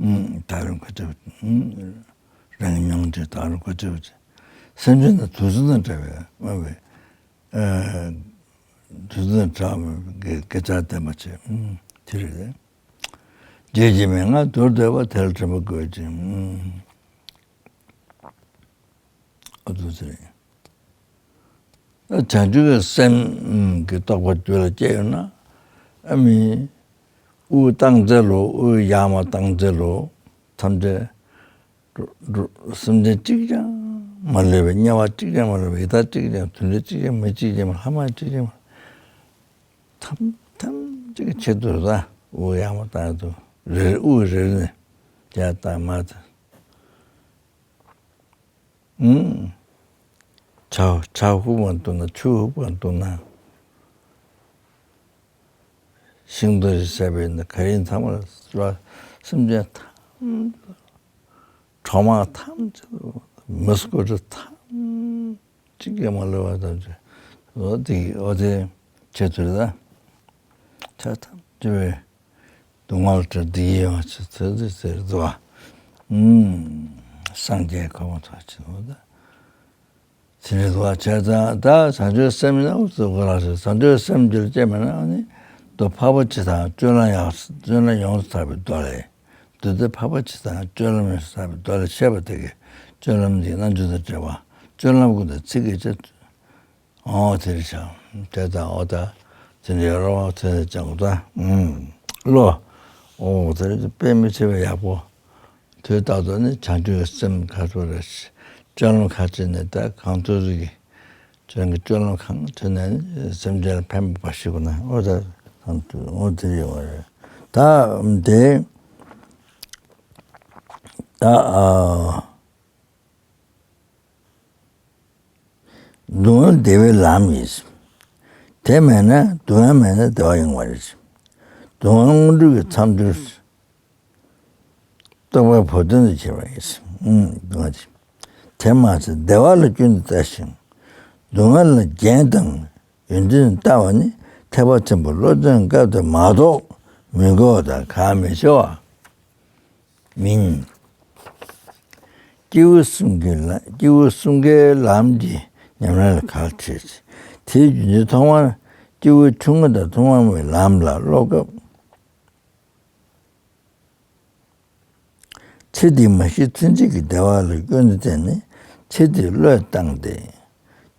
ཨུམ། ད་རུང་གོ་ཆ་བ་ཅན། ཨུམ། རང་གི་མྱོང་བྱེད་ད་རུང་གོ་ཆ་བ་ཅན། སེམས་ཅན་དང་དུག་གསུམ་དང་བྲལ་བའི་དམའ་བའི་ཨ་དུག་གསུམ་དང་བྲལ་བའི་དགེ་བྱ་བསྟན་པ་བྱས། ཨུམ། དེ་རེད། བརྗེད་ཀྱི་མན་ངག་མདོར་བསྡུས་པ་དེ་ལ་དྲན་པ་བསྐུལ་ཅིང་། ཨུམ། ཨ་ཙི་ཙི། བྱང་ཆུབ་ཀྱི་སེམས་ཀྱི་རྟོགས་པ་རྒྱུད་ལ་སྐྱེས་ཡོད་ན། ཨ་མི། དབུགས་བཏང་ཚེ་ལོ་དབུགས་ཡར་མར་བཏང་ཚེ་ལོ། ཐམས་ཅད། སེམས་ཅན་གཅིག་ཀྱང་མ་ལུས་པའི་དམྱལ་བ་གཅིག་ཀྱང་མ་ལུས་པའི་ཡི་དྭགས་གཅིག་ཀྱང་དུད་འགྲོ་གཅིག་ཀྱང་མི་གཅིག་ཀྱང་ལྷ་མ་གཅིག་ཀྱང་མ། ཐམས་ཐམས་ཅད་ཀྱི་ཆེད་དུ་ར་དབུགས་ཡར་མར་བཏང་དུ་རེ་དབུགས་རེ་རེ་ནས་ཡར་བཏང་མར་བཏང་། ཨུམ། ཆར་ཆར་ཧུབ་པ་འདུག་ན་ཆུ་ཧུབ་པ་འདུག་ན། ཤིང་ཏོག་ཞིག་བསད་པས་ན་ག་རེ་ཚང་མ་ལ་སེམས་ཅན་ཐམས་ཅད་གྲོག་མ་ཐམས་ཅད་མི་སྐོར་ཐམས་ཅད་ཀྱང་མ་ལུས་པ་ཐམས་ཅད་འོ་དེ་འོ་དེ་ཆེད་དུ་རེད་ད། ཆ་ཐམས་ཅད་པའི། སྡུག་བསྔལ་དྲག་འདི་ཡི་ཡང་ཆེ་ཚོད་འདི་ཟེར་དུ་བ། ཨུམ། སངས་རྒྱས་གོ་མ་ཐག་ཆེ་བ་ད། ཚེ་རིང་དུ་བ་བྱས་ཙང་ད་བྱང་ཆུབ་སེམས་ནི་འུ་ཚུགས་གོ་ལ་ཟེར་བྱང་ཆུབ་སེམས་རྒྱུད་སྐྱེས་མེད་ན་ནི་དུ་འཕགས་པ་སྤྱི་དང་སྤྱོད་ལམ་ཡག་སྤྱོད་ལམ་ཡོངས་སུ་དག་པའི་མདོ་ལས། བདུད་སྡེ་འཕགས་པ་སྤྱི་དང་སྤྱོད་ལམ་ཡོངས་སུ་དག་པའི་མདོ་ལས་བཤད་པ་དེ་གའི་སྤྱོད་ལམ་འདི་རྣལ་འབྱོར་དང་བཅས་པ་སྤྱོད་ལམ་ཀུན་ཏུ་ཚིག་གིས་བཅད། ཨོ་དེར་བྱ། དེ་དང་ཨོ་ད། དེ་འདྲའི་རོ་དེ་ཅང་ད། ཨུམ། བློ། ཨོ་དེར་དཔེ་མི་སྲིད་པའི་ཡག་པོ། དུས་རྟག་ཏུ་ནི་བྱང་ཆུབ་ཀྱི་སེམས་ཁ་ཐུག་རེ། སྤྱོད་ལམ་ཁ་ཅིག་ནི་ད་གང་ཐུག་རིག་གི། ཁྱོད་ཀྱི་སྤྱོད་ལམ་གང་ཐུག་ནས་སེམས་ཅན་ལ་ཕན་པ་ཞིག་དགོས་ན་ཨོ་ད། གང་ཐུག་ཨོ་དེ་ཡོང་བ་རེད། ད་དེ། ད་ཨ། སྡུག་བསྔལ་བདེ་བའི་ལམ་ཡིན། དེ་མེད་ན་སྡུག་བསྔལ་མེད་ན་བདེ་བ་ཡོང་བ་རེད། སྡུག་བསྔལ་དངོས་གྲུབ་ཀྱི་མཚམས་སྦྱོར། རྟོགས་པའི་བར་དོན་དུ་བྱེད་པ་ཡིན། ཨུམ། སྡུག་བསྔལ་དེ་མ་ཚད་བདེ་བ་ལ་སྐྱོན་དུ་ལྟ་ཞིང་། སྡུག་བསྔལ་ལ་རྒྱན་དང་ཡོན་ཏན་ལྟ་བ་ནི་ཐེག་པ་ཆེན་པོ་བློ་ལྡན་སྐབས་དེ་མ་གཏོགས་མི་གོ་དང་གང་མི་ཤེས་པ། མིན། སྐྱེས་བུ་གསུམ་གྱི་ལ་སྐྱེས་བུ་གསུམ་ཀའི་ལམ་གྱི་ཉམས་ལེན་ལ་ཁག་ཆེ། དེའི་རྒྱུ་མཚན་ཐོག་མར་སྐྱེས་བུ་ཆུང་ངུ་དང་ཐོག་མར་བའི་ལམ་ལ་སློབ་སྐབས། ཚེ་འདི་མ་ཤི་ཚེ་གཅིག་གི་བདེ་བ་ལ་སྐྱོན་དུ་བསྟན་ནས་ཚེ་འདི་བློས་བཏང་སྟེ།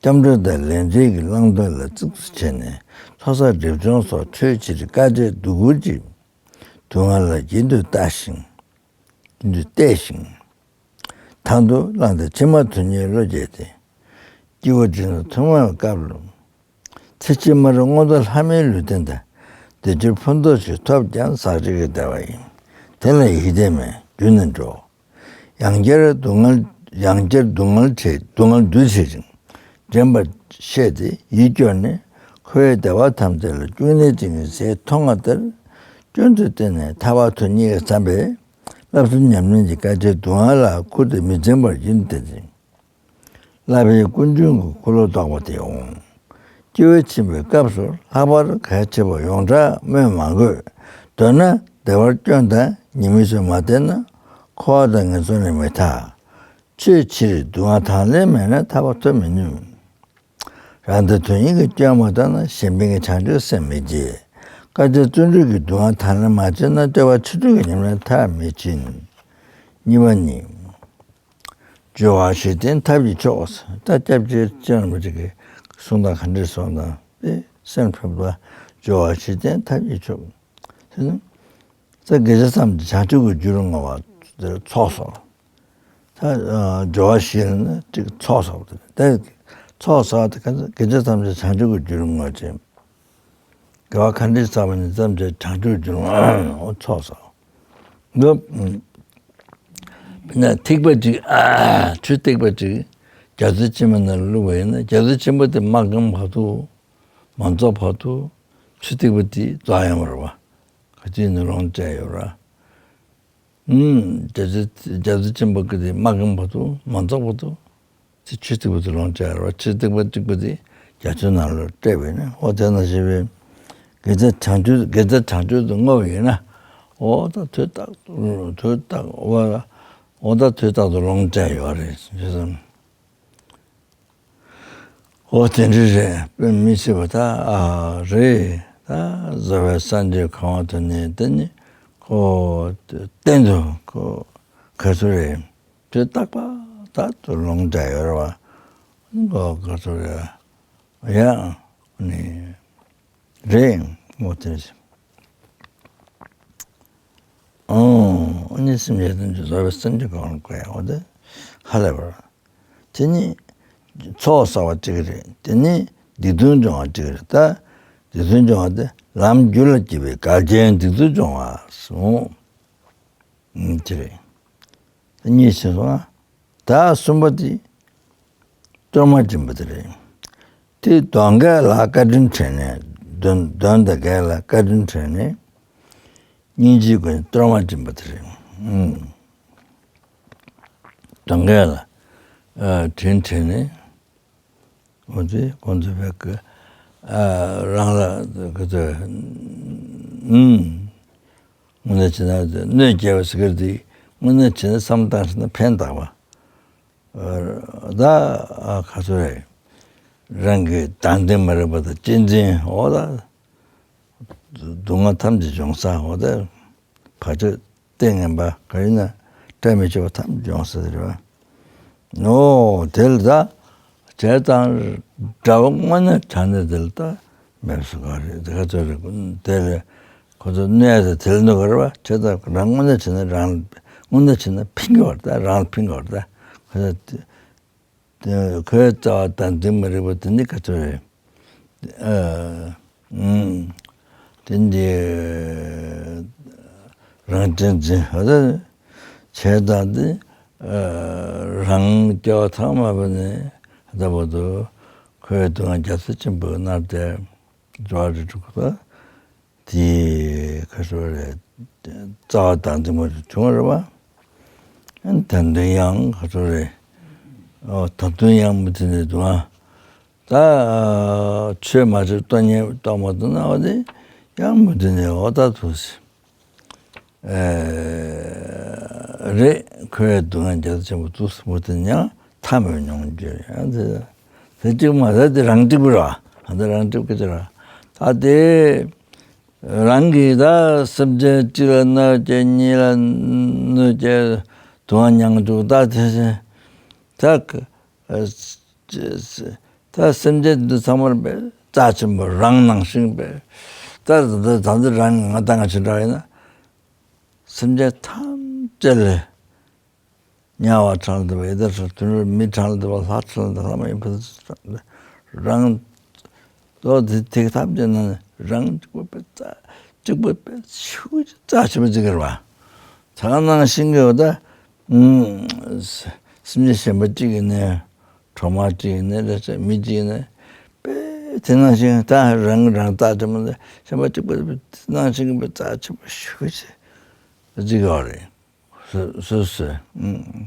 སྐྱབས་འགྲོ་དང་ལས་འབྲས་ཀྱི་བླང་དོར་ལ་གཙིགས་སུ་བྱས་ནས་ཚོགས་བསགས་སྒྲིབ་སྦྱོང་སོགས་འཕྲོས་ཕྱིར་དཀའ་སྤྱད་སྡུག་བསྔལ་གྱི་སྡུག་བསྔལ་ལ་རྒྱུན་དུ་ལྟ་ཞིང་། རྒྱུན་དུ་བལྟས་ཤིང་། དང་དུ་བླངས་ཏེ་ཕྱི་མ་དོན་གཉེར་བློ་སྐྱེས་ཏེ། སྐྱེས་བུ་འབྲིང་དང་ཐོག་མའི་སྐབས་ལ། ཚེ་ཕྱི་མར་མངོན་མཐོ་ལྷ་མིའི་ལུས་རྟེན་དང་། བདེ་སྤྱོད་ཕུན་ཚོགས་ཤིག་ཐོབ་ཀྱང་ཟག་བཅས་ཀྱི་བདེ་བ་ཡིན། དེ་ལ་ཡིད་བརྟན་མེད་རྒྱུ་ནི་འགྲོ། ཡང་བསྐྱར་སྡུག་བསྔལ་ཡང་བསྐྱར་སྡུག་བསྔལ་བྱེད་སྡུག་བསྔལ་འདུ་བྱེད་ཅིང་། འདྲེན་པར་བཤད་དེ་ཡིད་སྐྱོར་ནས་འཁོར་བའི་བདེ་བ་ཐམས་ཅད་ལ་སྐྱོན་གནོད་ཅན་གྱི་ཟས་མཐོང་བ་ལྟར། སྐྱོན་དུ་བསྟན་ནས་ཐར་པ་དོན་གཉེར་གྱི་བསམ་པས་བསླབ་གསུམ་ཉམས་ལེན་གྱི་དཀའ་སྤྱད་སྡུག་བསྔལ་ལ་ཁུར་ཏེ་མི་འཛེམ་པར་ཡིད་བརྟན་ཅིང་། བསླབ་པའི་ཀུན་འབྱུང་གི་འཁོར་ལོ་བཟློག་པ་དེ་འོང་། སྐྱེ་བ་ཕྱིན་པའི་སྐབས་སུ་ལྷག་པར་གལ་ཆེ་བ་ཡོངས་གྲགས་སྨོས་མ་དགོས། མདོར་ན་བདེ་བར་སྐྱོང་དང་ཉེས་དམིགས་སུ་མ་བལྟས་ན་འཁོར་བ་དང་ངན་སོང་ལས་མི་ཐར། ཆོས་ཕྱིར་སྡུག་བསྔལ་དང་ལེན་མེད་ན་ཐར་པ་ཐོབ་མི་ནུས། རང་དང་དོན་གཉིས་ཀྱི་སྐྱོན་མ་བལྟས་ན་གཞན་ཕན་གྱི་བྱང་ཆུབ་སེམས་མི་སྐྱེ། བསྐལ་བརྒྱར་བརྩོན་འགྲུས་ཀྱིས་སྡུག་བསྔལ་དང་ལེན་མ་བྱས་ན་སྐྱེ་བ་ཕྱི་དྲོ་གི་ཉམས་ལེན་མཐར་མི་ཕྱིན། གཉིས་པ་ནི། སྦྱོར་བ་བཞི་ལྡན་ཐབས་ཀྱི་མཆོག། ད་སྐྱབས་རྗེ་སྤྱན་རིན་པོ་ཆེ་གི་གསུང་སྟངས་ག་འདྲས་གསུང་དང་དེ་སེམས་འཕྲོག་པ། སྦྱོར་བ་བཞི་ལྡན་ཐབས་ཀྱི་མཆོག་ཟེར་ན། ད་དགེ་བྱེད་ཐམས་ཅད་བྱང་ཆུབ་ཀྱི་རྒྱུར་བསྔོ་བ་དེར་ཚོགས་སོ། ད་སྦྱོར་བ་བཞི་ནི་གཅིག་ཚོགས་སོ། དེ་ཚོགས་སོ་དེ་ག་ཚོད་དགེ་བྱེད་ཐམས་ཅད་བྱང་ཆུབ་ཀྱི་རྒྱུར་བསྔོ་ཅིང་། དགེ་བ་ག་འདྲས་བསགས་པ་ནི་ཐམས་ཅད་བྱང་ཆུབ་རྒྱུར་བསྔོ་ཚོགས་སོ། འདི། དཔེར་ན་ཐིགས་པ་གཅིག་ཆུ་ཐིགས་པ་གཅིག་རྒྱ་མཚོ་ཆེན་པོ་ནང་བླུགས་པ་ཡིན་ན་རྒྱ་མཚོ་ཆེན་པོ་དེ་མ་སྐམ་བར་དུ། མ་རྫོགས་བར་དུ་ཆུ་ཐིགས་པ་དེ་རྫོགས་ཡོང་བ་རེད་བ། ག་དུས་ནས་ལོངས་སྤྱད་ཡོད་ར། ཨུམ། རྒྱ་མཚོ་རྒྱ་མཚོ་ཆེན་པོ་གི་དེ་མ་སྐམ་བར་དུ་མ་རྫོགས་བར་དུ། དེ་ཆུ་ཐིགས་པ་དེ་ལོངས་སྤྱད་ར། ཆུ་ཐིགས་པ་གཅིག་པ་དེ་རྒྱ་མཚོའི་ནང་ལ་སྤྲད་པས་ན། འོ་དེ་ནང་བཞིན་པའི་དགེ་རྩ་བྱང་ཆུབ་དགེ་རྩ་བྱང་ཆུབ་ཏུ་བསྔོ་བ་ཡིན་ན། འོ་ད་དུས་རྟག་ཏུ་དུས་རྟག་འོ་འོ་ད་དུས་རྟག་ཏུ་ལོངས་སྤྱད་ཡོད་རེད་ཅེས་སམ། འོ་དེ་འདྲ་རེད། དཔེ་མི་སྲིད་པ་ད་ཨ་རེད། ད་བཟོད་པའི་སངས་རྒྱས་གང་བ་དུ་ནི་དེ་ནི་ཁོ་གཏན་དུ་ཁོ་ག་ཚོད་རེད། དུས་རྟག་པ་ད་དུ་ལོངས་སྤྱད་ཡོད་རེད་བ། ཁོ་ག་ཚོད་རེད། ཡ་ནི་རེད། འོ་དེ་ཨོ་ཨ་ནི་སེམས་ཅན་ཐམས་ཅད་བཟོད་པའི་སེམས་ཅན་གང་བ་བསྔོ་ཡ། འོ་དེ་ཧ་ལས་པ་རེད། དེ་ནི་ཚོགས་བསགས་པ་གཅིག་རེད། དེ་ནི་སྡིག་ལྟུང་སྦྱོང་བ་གཅིག་རེད། ད་སྡིག་ལྟུང་སྦྱོང་བ་དེ་ལམ་རྒྱུད་ལ་སྐྱེས་པའི་འགལ་རྐྱེན་སྡིག་ལྟུང་སྦྱོང་བ་གསུངས། ཨུམ་དེ་རེད། ད་གཉིས་ཕྱིན་སོང་ང་། ད་གསུམ་པ་དེ་གཏོར་མ་སྦྱིན་པ་དེ་རེད། དེ་གདོན་བགེགས་ལ་བཀའ་དྲིན་དྲན་ནས་གདོན་གདོན་དང་བགེགས་ལ་བཀའ་དྲིན་དྲན་ནས། སྙིང་རྗེའི་སྒོ་ནས་གཏོར་མ་སྦྱིན་པ་དེ་རེད། ཨུམ། གདོན་བགེགས་ལ་ཨ་དྲིན་དྲན་ནས། འོ་དེ་ཁོང་ཚོ་བས་ཀྱི་ཨ་རང་ལ་ཀྱི་དེ་ཨུམ། དངོས་གནས་བྱས་ན་གནོད་སྐྱེལ་བ་ཟེར་གྱི་རེད་དེ། དངོས་གནས་བྱས་ན་བསམ་བློ་བཏང་ཤེས་ན་ཕན་བཏགས་པ། ཨ་ད་ཨ་ག་ཚོད་རེད། རང་གི་དང་འདོད་མ་རིག་པ་དང་གཅེས་འཛིན། འོ་ད་སྡུག་བསྔལ་ཐམས་ཅད་འབྱུང་ས། འོ་ད་བར་ཆད་ལྟས་ངན་པ་ག་ཡིན་ན་བཀྲ་མི་ཤིས་པ་ཐམས་ཅད་འབྱུང་ས་རེད་བ། འོ་དེ་ལ་ད་བྱས་ཙང་དགྲ་བོ་དངོས་གནས་དྲང་གནས་དེ་ལ་ད་མེད་པ་ག་རེད། དེ་ག་ཚོད་རེད། དེ་ལ་ཁོ་ཚོ་གནོད་ཡ་དེ་དེ་ལ་གནོད་ག་རེད་བ། བྱས་ཙང་རང་དངོས་གནས་བྱས་ན་རང་དངོས་གནས་བྱས་ན་ཕན་གྱི་བ་རེད། ད་རང་ལ་ཕན་གྱི་བ་རེད། ད་ཁོ་ཚོ་དེ་ཁོའི་རྩ་བ་དང་འཛིན་མ་རིག་པ་དེ་འདི་ག་ཚོད་རེད། ཨ་ཨུམ། དེ་འདི་རང་གཅེས་འཛིན་ཧ་ད་བྱས་ཙང་དེ་ཨ་རང་སྐྱེ་བ་ཐོག་མ་བ་ནས་ཧ་ད་བར་དུ་ཁོའི་སྡུག་བསྔལ་རྒྱ་མཚོ་ཆེན་པོ་མནར་ཏེ་འགྲོ་བ་རིགས་དྲུག་པ། དེ་ག་ཚོད་རེད། རྩ་བ་དང་འཛིན་མ་བྱུང་བ་རེད་བ། ད་དུང་ཡང་ག་ཚོད་རེད། ཨོ་ད་དུང་ཡང་མུ་མཐུད་ནས་འདུག་ཨ། ད་ཆོས་མ་བྱས་སྟོང་ཉིད་རྟོགས་མ་ཐུབ་ན་འོ་དེ་ཡང་མུ་མཐུད་ནས་འོ་ད་ཐུག་ཨེ་རེད། ཁོའི་སྡུག་བསྔལ་རྒྱ་མཚོ་ཆེན་པོ་ཐུག་མུ་མཐུད་ཡང་མཐའ་མེད་མྱོང་རྒྱུ་རེད། ཨ་དེ་དེ་གཅིག་མ་རེད། དེ་རང་གཅིག་པུ་རེད་བ། ཨ་དེ་རང་གཅིག་པུ་གཅིག་རེད། ད་དེ། རང་གིས་ད་སེམས་ཅན་གཅིག་ལ་གནོད་བྱས། གཉིས་ལ་གནོད་བྱས། དུ་བ་མྱང་བཅུག་ད་དེ་བཞིན་ད་ད་སེམས་ཅན་འདི་ཚང་མར་པའི་རྩ་ཆེན་པོ་རང་ནང་བཞིན་པའི་ད་ད་ད་འདི་རང་ང་ད་ང་ཅི་འདྲ་ཡིན་ན། སེམས་ཅན་ཐམས་ཅད་ལ། དམྱལ་བ་གྲངས་ལས་འདས་པ། ཡི་དྭགས་གྲངས་ལས་འདས་པ། མི་གྲངས་ལས་འདས་པ། ལྷ་གྲངས་ལས་འདས་པ། ལྷ་མ་ཡིན་པ་རང་དོ་དེ་དེ་ཐམས་ཅད་ནང་རང་གཅིག་པུ་པའི་རྩ་གཅིག་པུ་པའི་ཤུགས་ཀྱི་རྩ་ཆེན་པོ་གཅིག་གི་རེད་བ། ད་ག་ནང་བཞིན་གྱི་འོ་ད་སེམས་ཅན་གཞན་པ་གཅིག་ཡིན་ནའི་གྲོག་མ་གཅིག་ཡིན་ནའི་རེད་ཟེར། མི་གཅིག་ཡིན་ནའི་དཔེ་དེ་ནང་བཞིན་ད་རང་རང་རྩ་ཆེན་པོ་འདི་གཞན་པ་གཅིག་པུ་དེ་ནང་བཞིན་གྱི་པའི་རྩ་ཆེན་པོ་ཤུགས་ཀྱི་གཅིག་ཡོད་རེད། སོ་སོ་སོ། ཨུམ།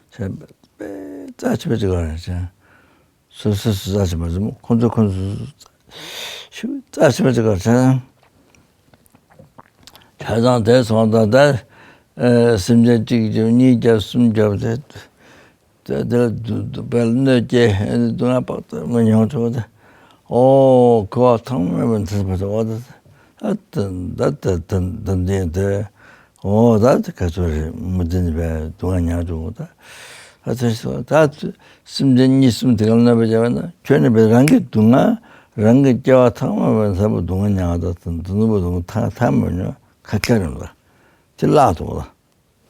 བྱས་པས་རྩ་ཆེ་བ་ཅིག་ག་རེ་བྱས། སོ་སོ་སོ་རྩ་ཆེན་པོ་ཟེར་མོ། ཁོ་ཚོ་ཁོ་ཚོ་ཤི་རྩ་ཆེན་པོ་ཅིག་ག་ཆ་ཆ་ཚང་དེ་སོང་ད་ད་སེམས་ཅན་གཅིག་བརྒྱབ་གཉིས་བརྒྱབ་གསུམ་བརྒྱབ་དེ། དེ་དེ་ལ་སྡུག་སྡུག་དཔལ་གནོད་སྐྱེལ་སྡུག་བསྔལ་དཔག་ཏུ་མི་མྱོང་བྱུང་བ་དེ། ཨོ་ཁོ་བ་ཚང་མས་མི་མཐུན་པ་དེ་འོ་དེ་ཨ་དེ་ད་དེ་དེ་དེ་འདི་དེ་ཨོ་ད་དེ་ག་ཚོད་རེད་མི་བདེན་པའི་སྡུག་བསྔལ་མྱོང་བྱུང་བ་དེ། ཨ་དེ་སོ་ད་སེམས་ཅན་གཉིས་གསུམ་དེ་ག་ལ་གནོད་པ་བྱས་པ་ན་ཁྱོད་ནི་བས་རང་གི་སྡུག་བསྔལ་རང་གི་སྐྱེ་བ་ཚང་མ་བས་ཟབ་པོ་སྡུག་བསྔལ་མྱོང་བ་དེ་དེ་ནུས་པ་སྡུག་བསྔལ་ཐ་ཐ་མི་མྱོང་ཁ་ཁ་རེད་ལ་དེ་བརླག་ཐུབ་ལ།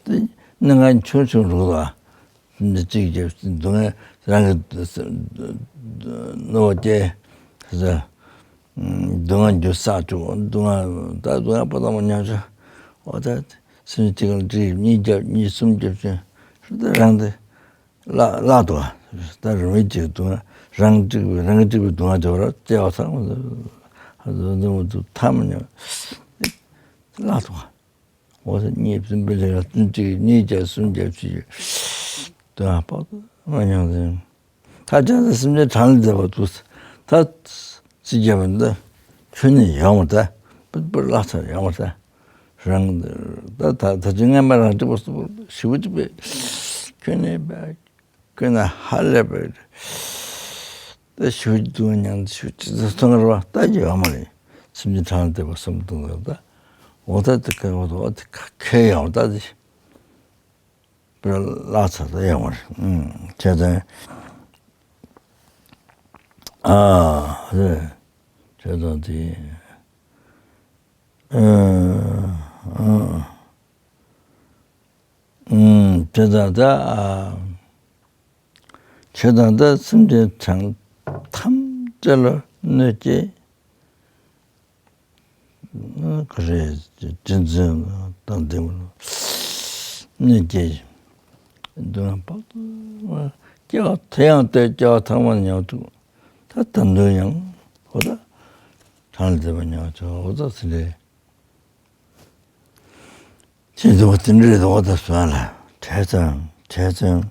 དེ་གནས་ཁང་ཆུང་ཆུང་རུ་ལ་འདི་གཅིག་བརྒྱབ་སྡུག་བསྔལ་རང་གི་ནོར་སྐྱེ་ས་སྡུག་བསྔལ་རྒྱུ་བསགས་བཅུག་སྡུག་བསྔལ་ད་སྡུག་བསྔལ་པོ་ཐང་མ་མྱོང་ཆོག་འོ་ད་སེམས་གཅིག་ལ་གཅིག་གཉིས་བརྒྱབ་གཉིས་གསུམ་བརྒྱབ་ཅིང་ད་རང་དེ་བརླག་བརླག་ཏུ་ད་རང་གི་གཅིག་སྡུག་བསྔལ་རང་གཅིག་པུ་རང་གི་གཅིག་པུ་སྡུག་བསྔལ་འཇོག་ར་སྐྱེ་བ་ཚང་མ་ཐ་མ་མྱོང་བརླག་ཏུ། འོ་ད་གཉིས་གསུམ་པའི་ལས་ཀ་ཀུན་གཅིག་གཉིས་བརྒྱབ་གསུམ་བརྒྱབ་བཅུ་དོན་དཔག་ཏུ་མ་མྱོང་ཟིན། ད་ཅང་ཟེར་སེམས་ཅན་གྲངས་ལས་འདས་པ་འདུག་ད་ཅི་བརྒྱབ་པ་འདི་ཁྱོད་ནི་ཡོང་བ་ད་པུར་པུར་བརླག་ཚར་ཡོང་བ་ད་རང་ད་ད་ད་ཅི་ངན་པ་རང་གཅིག་པ་སུ་ཞི་བ་གཅིག་པས་ཁྱོད་ནི་པས། ཀུན་ནས་ཧ་ལས་པའི་ད་ཞུ་རྒྱུ་མཉམ་ཞུ་ཅི་ཟེར་སོང་ར་བ་ལྟ་རྒྱུ་ཡོད་མ་རེད། སེམས་ཅན་གྲངས་ལས་འདས་པ་གསུམ་དང་ལ་ད་འོ་ད་དེ་ཁ་འོ་ད་འོ་དེ་ཁ་ཁེ་ཡང་ད་དེ་པར་བརླག་ཚར་ད་ཡོད་མ་རེད། ཨུམ་བྱས་ཙང་ཨ་རེད་བྱས་ཙང་དེ་ཨ་ཨ། ཨུམ། དེ་དང་ད། ཨ། ཁྱེད་དང་ད་སེམས་ཅན་གྲངས་ཐམས་ཅད་ལ་གནོད་སྐྱེལ། ག་རེ་རྗེ་བཙུན་དང་ལྡན་པ་ལ་གནོད་སྐྱེལ། སྡུག་བསྔལ་དཔག་ཏུ་སྐྱེ་བ་དེ་ཡང་སྟེ་སྐྱེ་བ་ཐོག་མར་མྱོང་ཐུབ། ད་ད་དུང་ཡང་འོ་ད་གྲངས་ལས་འདས་པ་མྱོང་ཆོག་འོ་ད་དེ་འདྲའི། ཅེས་འདུག་དེ་འདྲའི་འདུག་ད་སོང་ལ་བྲེལ་ཙང་བྲེལ་ཙང་།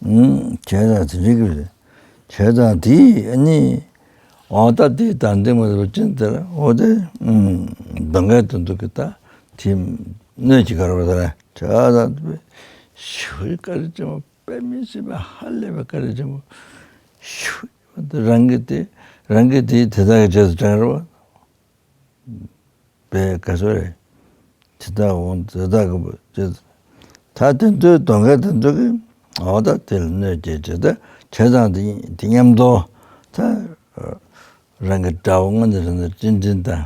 ཨུམ་བྱས་ཙང་དེ་འདྲའི་གི་བྱས་ཙང་དེ་ནི་འོ་ད་དེ་ད་འདི་མ་ཟེར་བ་ཅན་དེ་ལ་འོ་དེ་ཨུམ་གདོན་བགེགས་དེ་འདུག་གི་ད་དེ་གནོད་ཅིག་ག་རེ་བ་ད་ལ་བྲེལ་ཙང་དེ་ཞུ་བཀའ་དྲིན་ཆེན་པོ་དཔེ་མི་སྲིད་པ་ཧ་ལས་པའི་བཀའ་དྲིན་ཆེན་པོ་ཞུ་རང་གི་དེ་རང་གི་དེ་དེ་དག་གི་རྗེས་སུ་འབྲང་རོགས། པའི་ག་ཚོད་རེད། ཇི་ལྟར་འོང་དེ་ལྟར་གི་ཇི། ད་དེ་ཚོའི་གདོན་བགེགས་དེ་ཚོ་གི་འོ་ད་དེ་ལ་གནོད་སྐྱེལ་བྱེད་ད་བྱས་ཙང་དེ་དེ་མཉམ་དུ་ད་རང་གི་དགྲ་བོ་དངོས་གནས་རང་ནས་སྤྲིན་སྤྲིན་དང་།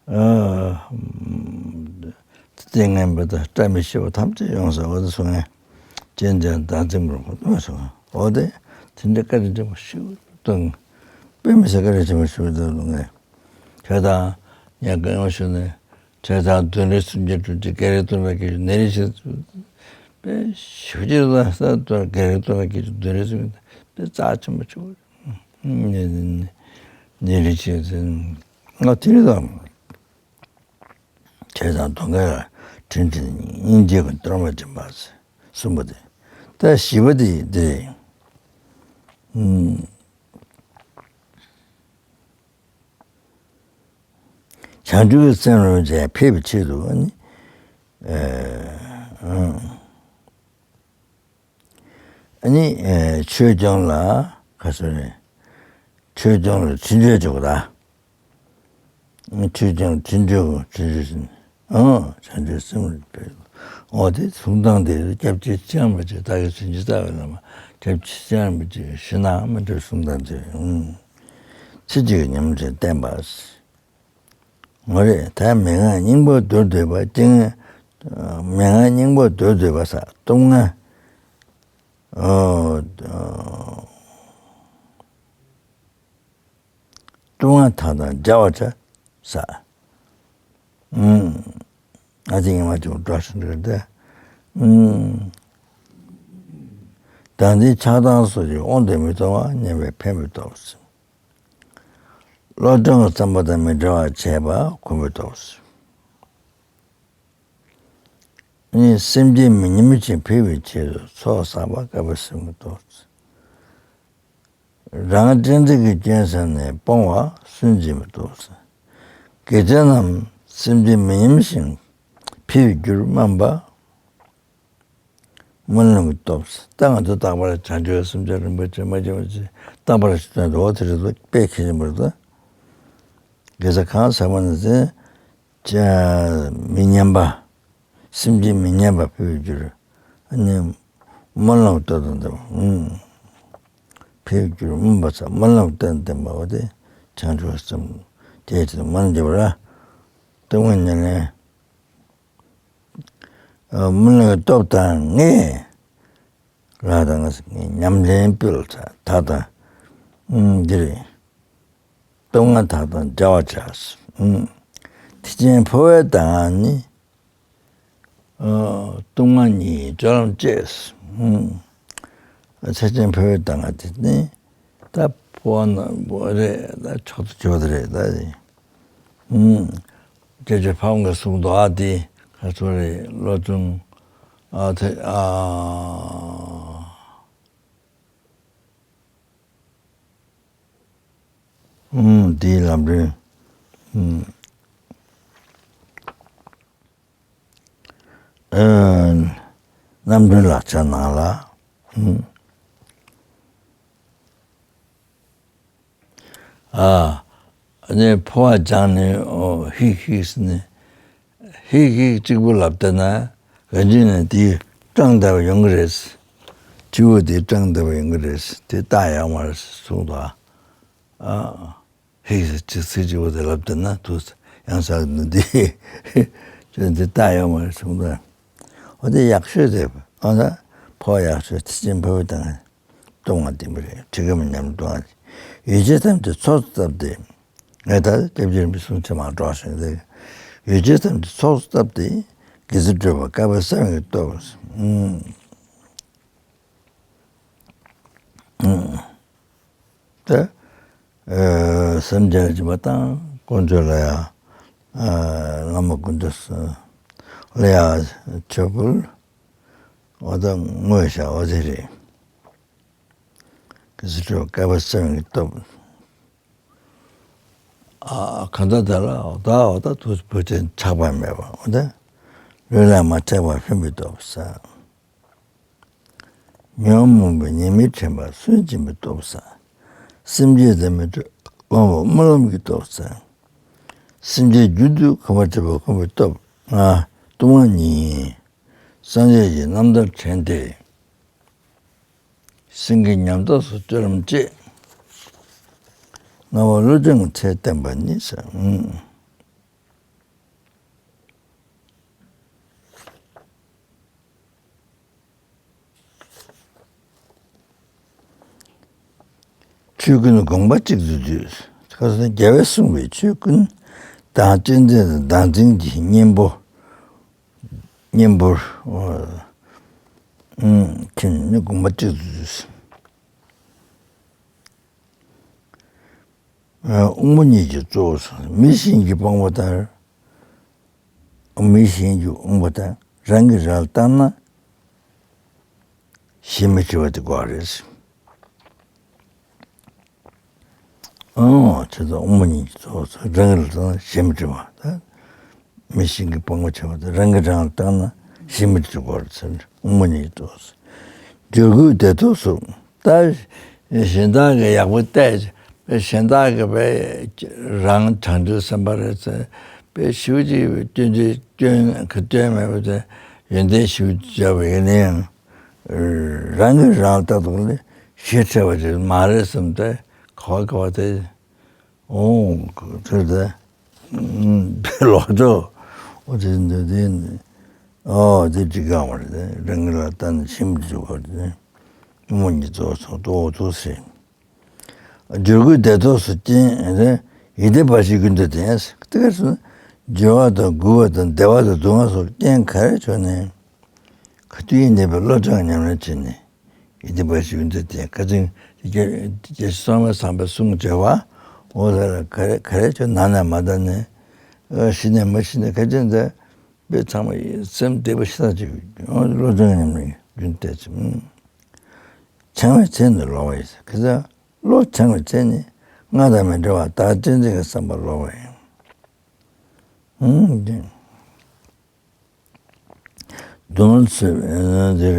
ཨ་ཏིང་ངེ་འཛིན་དང་བཀྲ་མི་ཤིས་པ་ཐམས་ཅད་ཡོང་ས་འོ་དེ་སོང་ངས་སྤྱན་ལྡན་བདག་འཛིན་པར་ངོ་སོང་འོ་དེ་དེ་འདྲ་བཀའ་དྲིན་ཆེན་པོ་ཞིག་དང་དཔེ་མི་སྲིད་བཀའ་དྲིན་ཆེན་པོ་ཞིག་དང་ངས། བྱས་ཙང་ཉལ་གང་ཡོང་ཞུ་ནས་བྱས་ཙང་གདོན་རིགས་སུམ་བརྒྱ་དྲུག་ཅུ་བགེགས་རིགས་སྟོང་ཕྲག་བརྒྱད་ཅུ་ནད་རིགས་ཞེས་པས་ཞུ་ཅིག་ལ་ས་དོར་བགེགས་རིགས་སྟོང་ཕྲག་བརྒྱད་ཅུ་གདོན་རིགས་སུམ་བརྒྱ་དཔེ་རྩ་ཆེན་པོ་ཆུ་ནད་རིགས་ཞེས་ཟེར་ང་དེ་རིགས་དང་བྱས་ཙང་གདོན་བགེགས་ལ་དྲིན་དྲན་སྙིང་རྗེ་ཀུན་སྟོར་མ་དྲན་པ་གསུམ་པོ་དེ་ད་བཞི་པ་དེ་དེ་རེད། བྱང་ཆུབ་ཀྱི་སེམས་ལ་བྱས་ཕེབས་པའི་ཆེད་དུ་ནི། ཨ་ནི་ཆོས་སྐྱོང་ལ་ག་ཚོད་ནས་ཆོས་སྐྱོང་ལ་ཁྲིད་འཇུག་བྱེད་དགོས་ད། ཆོས་སྐྱོང་ཁྲིད་འཇུག་ཁྲིད་འཇུག་ཟིན། ཨང་། བྱང་ཆུབ་སེམས་ལ་ཕེབས། འོ་དེ་གསུང་སྟངས་དེ་སྐྱབས་རྗེ་ལྕམ་པ་ཅིག་བདག་གི་བྱིན་གྱིས་བརྩེ་བའི་བླ་མ་སྐྱབས་རྗེ་ལྕམ་པ་ཅིག་ཞུ་ན་མི་འགྲིག་གསུང་སྟངས་དེ། ཨང་། ཚེ་གཅིག་གི་ཉམས་ལེན་བསྟན་པ། ངོ་རེ་ད་མན་ངག་སྙིང་པོ་མདོར་བསྡུས་པ་ཅིང་། མན་ངག་སྙིང་པོ་མདོར་བསྡུས་པ་ས་སྟོང་ང་། ཨོ། སྟོང་ང་ཐ་དང་སྦྱར་བ་བྱ་ས། ཨུམ། ཨ་ཙི་ཉི་མ་ཅུང་འགྲོ་ཞིག་འགྲོ་སྟེ། ཨུམ། བདག་འཛིན་ཆགས་སྡང་སོགས་ཀྱི་དབང་དུ་མི་གཏོང་བ་ཉམས་པའི་ཕན་པའི་སྟོབས། བློ་གྲོས་ཀྱི་བསམ་པ་དང་མི་འབྲལ་བར་བྱེད་པ་ཁོམ་པའི་སྟོབས། ནི་སེམས་ཅན་མི་ཉམས་ཤིང་འཕེལ་བའི་ཆེད་དུ་ཚོགས་བསགས་པ་དཀའ་བའི་སེམས་ཀྱི་སྟོབས། རང་སྤྲིན་ཚིག་གི་སྐྱོན་བསམ་ནས་སྤོང་བ་སུན་འབྱིན་མི་ཐུབ། དགེ་ཆེ་རྣམས་སེམས་ཅན་མི་ཉམས་ཤིང་། ཕི་ཡི་རྒྱུར་དམན་པ་སྨོན་ལམ་གྱི་སྟོབས། ད་ང་ཚོ་རྟག་པར་བྱང་ཆུབ་སེམས་མཆོག་རིན་པོ་ཆེ་མ་སྐྱེས་པ་ཅིག་རྟག་པར་ཞུ་དོན་འགྲོ་བ་དེ་རེད་དོ། དཔེ་ཁྱད་ཆེན་པོ་རེད་དོ། དགེ་རྩ་གང་ཟབ་པ་ནི་ཟེར། ཅ། མི་ཉམས་པ། སེམས་ཅན་མི་ཉམས་པ་ཕི་ཡི་རྒྱུར། ཨ་ནི། སྨོན་ལམ་སྟོབས་དང་ལྡན་པ། ཨུམ། ཕི་ཡི་རྒྱུར་སྨོན་པ་ཚ། སྨོན་ལམ་སྟོབས་དང་ལྡན་པ་འོ་དེ་བྱང་ཆུབ་སེམས་དེའི་ཚེ་སྨོན་ལམ་བརྗོད་པ་ལ། སྟོབས་ངན་ཉེར་ལེན། སྨོན་ལམ་གྱི་སྟོབས་དང་ངེས། ལ་དང་ཉམས་ལེན་སྤེལ་ཚ་ད་དང་། ཨུམ། འདིར། སྟོབས་ལྔ་དག་དང་བྲལ་བར་བྱ། ཨུམ། ཐེག་ཆེན་འཕོ་བའི་གདམས་ངག་ནི། ཨ། སྟོབས་ལྔ་ཉིད་སྤྱོད་ལམ་བཅས། ཨུམ། ཐེག་ཆེན་འཕོ་བའི་གདམས་ངག་དེ་ནི། ད་འཕོ་བ་ན་འཕོ་བ་རེད། ད་མཆོག་ཏུ་གྱུར་པ་རེད་ད། ཨུམ། སྐྱབས་རྗེ་ཕ་བོང་གིས་གསུངས་འདུག་ཨ་དེ་ག་ཚོད་རེད། བློ་སྦྱོང་། ཨ་དེ་ཨ། ཨུམ། དེའི་ལམ་རིམ། ཨུམ། ཨ། རྣམ་གྲོལ་ལག་ཆ་ནང་ལ། ཨུམ། ཨ། ནི་འཕོ་བ་སྦྱངས་ནས། ཨོ། ཧིག་ཧིག་ཟེར་ནས། ཧིག་ཧིག་གཅིག་པུ་ལབ་བསྡད་ན། ག་འཇུ་ནས་དེའི་སྐྲངས་བསྡད་པ་ཡོང་གི་རེད། གཅིག་པུ་དེའི་སྐྲངས་བསྡད་པ་ཡོང་གི་རེད། དེ་རྟགས་ཡག་མ་རེད་གསུངས་འདུག་ཨ། ཧིག་ཟེར་གཅིག་ཚིག་གཅིག་པོ་དེ་ལབ་བསྡད་ན་དུས་ཡང་ས་གི་འདུག་འདི་ཁྱོད་འདི་རྟགས་ཡོད་མ་རེད་གསུངས་འདུག་འོ་དེ་ཡག་ཤོས་དེ། འོ་ན་འཕོ་བ་ཡག་ཤོས་ཐེག་ཆེན་འཕོ་བའི་གདམས་ངག་སྟོབས་ལྔ་ལྡན་པ་རེད། ཁྲིད་ཀ་མ་ཉམས་སྟོབས་ལྔ། ཡོ་བྱད་ཐམས་ཅད་ཚོགས་སུ་བཏབ་སྟེ། ངས་ད་སྐྱབས་རྗེ་རིན་པོ་ཆེའི་གསུང་ཆེན་མར་སྒྲོག་བཞིན་དེ། ཡོ་བྱད་ཐམས་ཅད་ཚོགས་སུ་བཏབ་སྟེ། དགེ་ཚུལ་སྒྲུབ་པ་དཀའ་བས་སེལ་བའི་སྟོབས། ཨུམ། ཨུམ། ད། ཨ། སེམས་ཅན་ལ་སྦྱིན་པ་བཏང་། དཀོན་མཆོག་ལ་ཡང་། ཨ། བླ་མ་དཀོན་མཆོག་ལ་ཡང་མཆོད་ཕུལ། འོ་ད་བསྔོས་བཞག་འོ་དེ་རེད། དགེ་ཚུལ་སྒྲུབ་པ་དཀའ་བས་སེལ་བའི་སྟོབས། ཨ། གང་ལྟར་དེ་ལ་འོ་ད་འོ་ད་དུས་བུ་ཅན་ཆགས་པ་མེད་པ་འོ་ད། ལུས་ལ་མ་ཆགས་པར་ཕན་པའི་སྟོབས་ཟེར། ཉོན་མོངས་པའི་ཉེས་དམིགས་དྲན་པ་སུན་འབྱིན་པའི་སྟོབས་ཟེར། སེམས་བསྐྱེད་དང་མི་འཕྲོད་དབང་པོ་སྨོན་ལམ་གྱི་སྟོབས་ཟེར། སེམས་ཅན་རྒྱུད་དུ་གོམས་པར་བྱེད་པ་སྒོམ་པའི་སྟོབས། ལྔ། སྟོབས་ལྔ་ཉིད། སངས་རྒྱས་ཀྱི་རྣམ་ཐར་དྲན་ཏེ། སེང་གེ་ཉམ་ཐག་སོགས་སྤྱོད་ལམ་བཅས། ལྔ་པ་བློ་སྦྱོང་གི་ཚད་བསྟན་པ་ནི་ཟེར། ཆོས་ཀུན་དགོངས་པ་གཅིག་ཏུ་བསྡུས། ཁ་སང་རྒྱལ་བས་གསུངས་པའི་ཆོས་ཀུན་དང་སྤྱི་མཚན་དང་བདག་འཛིན་གྱི་གཉེན་པོ། གཉེན་པོར། ཨུམ། ཁྱོད་ནི་དགོངས་པ་གཅིག་ཏུ་བསྡུས། དབང་པོ་གཉིས་ཀྱི་གཙོ་བོ་སོ། མི་གཞན་གྱི་དཔང་པོ་ལྟར། མི་གཞན་གྱི་དབང་པོ་ལྟར་རང་གིས་རང་ལ་བརྟགས་ན་གཞན་མི་སྲིད་པ་དེ་དགོས་རེད། ཨང་། ཆེ་ཚོ་དབང་པོ་གཉིས་ཀྱི་གཙོ་བོ་སོ། རང་གིས་རང་ལ་བརྟགས་ན་གཞན་མི་སྲིད་པ་དང་། མི་གཞན་གྱི་དཔང་པོ་བྱེད་པ་དང་རང་གིས་རང་ལ་བརྟགས་ན་གཞན་མི་སྲིད་དགོས་རེད་ཟེར། དབང་པོ་གཉིས་ཀྱི་གཙོ་བོ་སོ། འབྱོར་རྒུད་བདེ་ཏོག་སོགས། ད་གཞན་དག་གིས་ཡག་པོ་བལྟས། གཞན་དག་གིས་བས་རང་བྱང་ཆུབ་སེམས་དཔའ་རེད་ཟེར། བས་ཞུ་ཅིག་སྐྱོན་བརྗོད་སྐྱོན་ག་སྐྱོན་མེད་པ་དེ་ཡོན་ཏན་ཞུ་བྱ་བ་ཡིན་ན་ཡང་། རང་གིས་རང་ལ་ལྟ་རྟོག་ལས་ཞེ་ཁྲེལ་བ་ཅིག་མ་རེད་བསམ་སྟེ་ག་བ་ག་བ་དེ། ཨོ། དེ་དེ། ལོག་ཅོག་ཨོ་དེ་འདི་དེ། ཨོ་དེ་འགྲིག་ག་མ་རེད། རང་གི་ལ་ལྟ་ན་ཤིན་ཏུ་འགྲིག་པ་རེད། དབང་པོ་གཉིས་གཙོ་བོ་སོགས་ཏོག་ཏོག་ཟེར། འབྱོར་རྒུད་བདེ་ཏོག་སོགས་རྐྱེན་རེ། ཡིད་བདེ་བར་ཆད་ཀུན་ཏུ་བསྟེན། དེ་ག་སོ། འབྱོར་བ་དང་རྒུད་པ་དང་བདེ་བ་དང་སྡུག་བསྔལ་སོགས་རྐྱེན་ག་རེ་བྱུང་ནས། ག་དུས་ཡིན་ནའི་བློ་སྦྱོང་ཉམས་ལེན་བྱས་ནས། ཡིད་བདེ་བར་ཆད་ཀུན་ཏུ་བསྟེན། ཁ་ཚིག་རྒྱལ་སྲས་གསང་བའི་བསམ་པའི་གསུང་བརྗོད་པ། འོ་ལ་ལ་ག་རེ་ག་རེ་བྱུང་ན་ན་མ་ད་ནས། ཨ། ཤི་ནས་མ་ཤི་ནས་ཁ་ཅན་ད། དཔེ་ཚང་མ་ཡིན་སེམས་བདེ་པོ་ཤ་སྟག་ཅིག་ཡོད། བློ་སྦྱོང་ཉམས་ལེན་རྒྱུན་གཏད་ཅིང་། བྱང་བའི་ཚལ་དུ་ལོག་པ་ཡིན། ཁ་ཚ། བློ་བྱང་བའི་ཚེ་ནི་ང་དང་མི་འབྲལ་བར་བདག་སྤྱན་རས་གཟིགས་ཀྱི་བསམ་པ་ལོག་པ་ཡིན། ཨང་། སྡུག་བསྔལ་བཟོད་པའི་འདིར་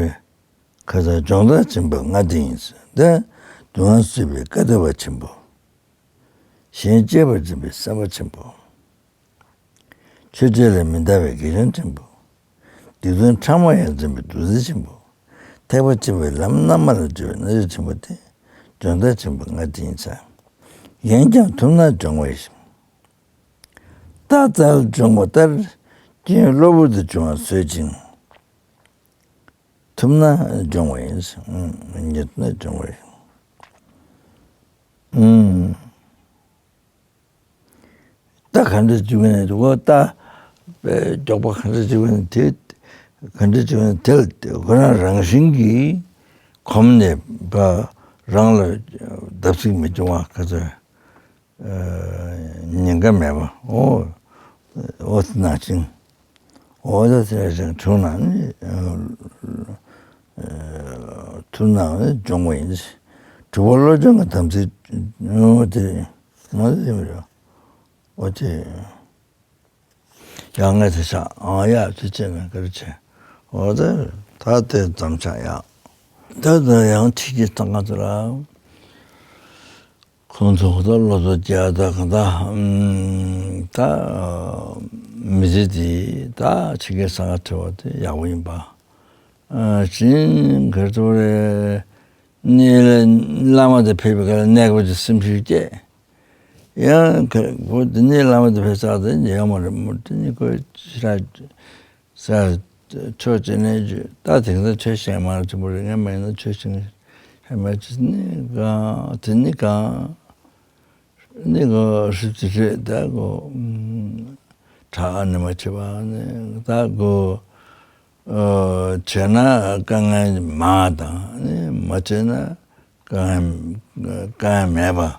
ཁ་ཚ་སྦྱོང་བརྡར་ཆེན་པོ་ལྔ་དེ་ཡིན་ཟེར། ཏེ། སྡུག་བསྔལ་བཟོད་པའི་བཀའ་གདམས་པ་ཆེན་པོ། གཞན་གཅེས་པར་འཛིན་པའི་བསམ་པ་ཆེན་པོ། ཆོས་བྱེད་ལས་མི་འདའ་བའི་དགེ་སྦྱོང་ཆེན་པོ། སྡིག་ཏོ་ཕྲ་མོ་ཡང་འཛིན་པའི་བདུད་རྩི་ཆེན་པོ། ཐེག་པ་ཆེན་པོའི་ལམ་རྣམ་པ་ལ་སྦྱོར་བའི་རྣལ་འབྱོར་ཆེན་པོ་སྟེ། སྦྱོང་བརྡར་ཆེན་པོ་ལྔ་དེ་ཡིན་ཟེར། གཞན་ཀྱང་ཐུབ་ན་སྦྱོང་བའི་ཞིང་། རྟགས་གསལ་སྦྱོང་བ་ལྟར། སྤྱན་གློ་བུར་དུ་འབྱུང་བ་བཟོད་ཅིང་། ཐུབ་ན་སྦྱོང་བ་ཡིན། ཨུམ། ཉེ་ཐུབ་ན་སྦྱོང་བ་ཡིན། ཨུམ། ད་ག་འདྲ་བྱུང་ནས་འོ་ད་མགྱོགས་པ་ག་འདྲ་བྱུང་ནས་དེ་ག་འདྲ་བྱུང་ནས་དེ་ལ་ཁོ་རང་རང་བཞིན་གྱིས་གོམས་ནས་པ་རང་ལ་བརྡབ་གསིག་མི་འབྱུང་བ་ག་ཚོད། ཉེན་ཁ་མེད་པ། འོ། འོ་དེ་ནང་བཞིན། འོ་ད་དེ་འདྲ་བྱུང་ན་ནི། ཐུབ་ན་ནི་སྦྱོང་བ་ཡིན། གྲུབ་པ་བློ་སྦྱོང་གི་དམ་ཚིག་འོ་དེ། འོ་དེ་ཡིན་རེད། འོ་དེ། ཡང་ངས་དེ་ཆགས། ཨང་། ཡ་དེ་བྱས་ན་ག་རེ་བྱས། འོ་ད་ད་དེ་ཙམ་ཆགས་ཡ། ད་ད་ཡང་ཁྱེད་ཀྱི་ཐང་ང་ཚོ་ལ། ཁོང་ཚོ་ད་སློབ་གསོ་རྒྱག་ད་གང་ད། ད་མི་ཚེ་འདི་ད་ཕྱི་རྒྱལ་ས་ག་བྲལ་བ་དེ་ཡག་པོ་ཡིན་པ། ཨ། གཞན་ག་རེ་ཟེར་དགོས་རེད། གནས་ལ་བླ་མ་དེ་ཕེབས་པའི་སྐབས་ལ་གནས་སྐབས་ཀྱི་སེམས་ཤུགས་སྐྱེད། ཡང་ག་རེ་བོ་འདི་ནས་བླ་མ་དེ་ཕེབས་ཚར་དེ་ཡོད་མ་རེད་མོ། དེ་ནི་ཁོས་ཕྱི་ར། ས། ཆོས་བྱེད་ནས་ད་དེང་སང་ཆོས་བཤད་མ་ཆེན་པོ་རེད། ངས་མ་ཡིན་ན་ཆོས་བཤད་ནས་ཧ་མ་ཅི་ནི་གང་དེ་ནི་གང་ནི་གོ་ཧྲིབ་ཅི་ཧྲིབ་ད་གོ་གྲགས་ནི་མ་བྱེད་པ་ནི་ད་གོ་བྱས་ན་དཀའ་ངལ་མང་དང་ནི་མ་བྱས་ན། དཀའ་ངལ་དཀའ་ངལ་མེད་པ།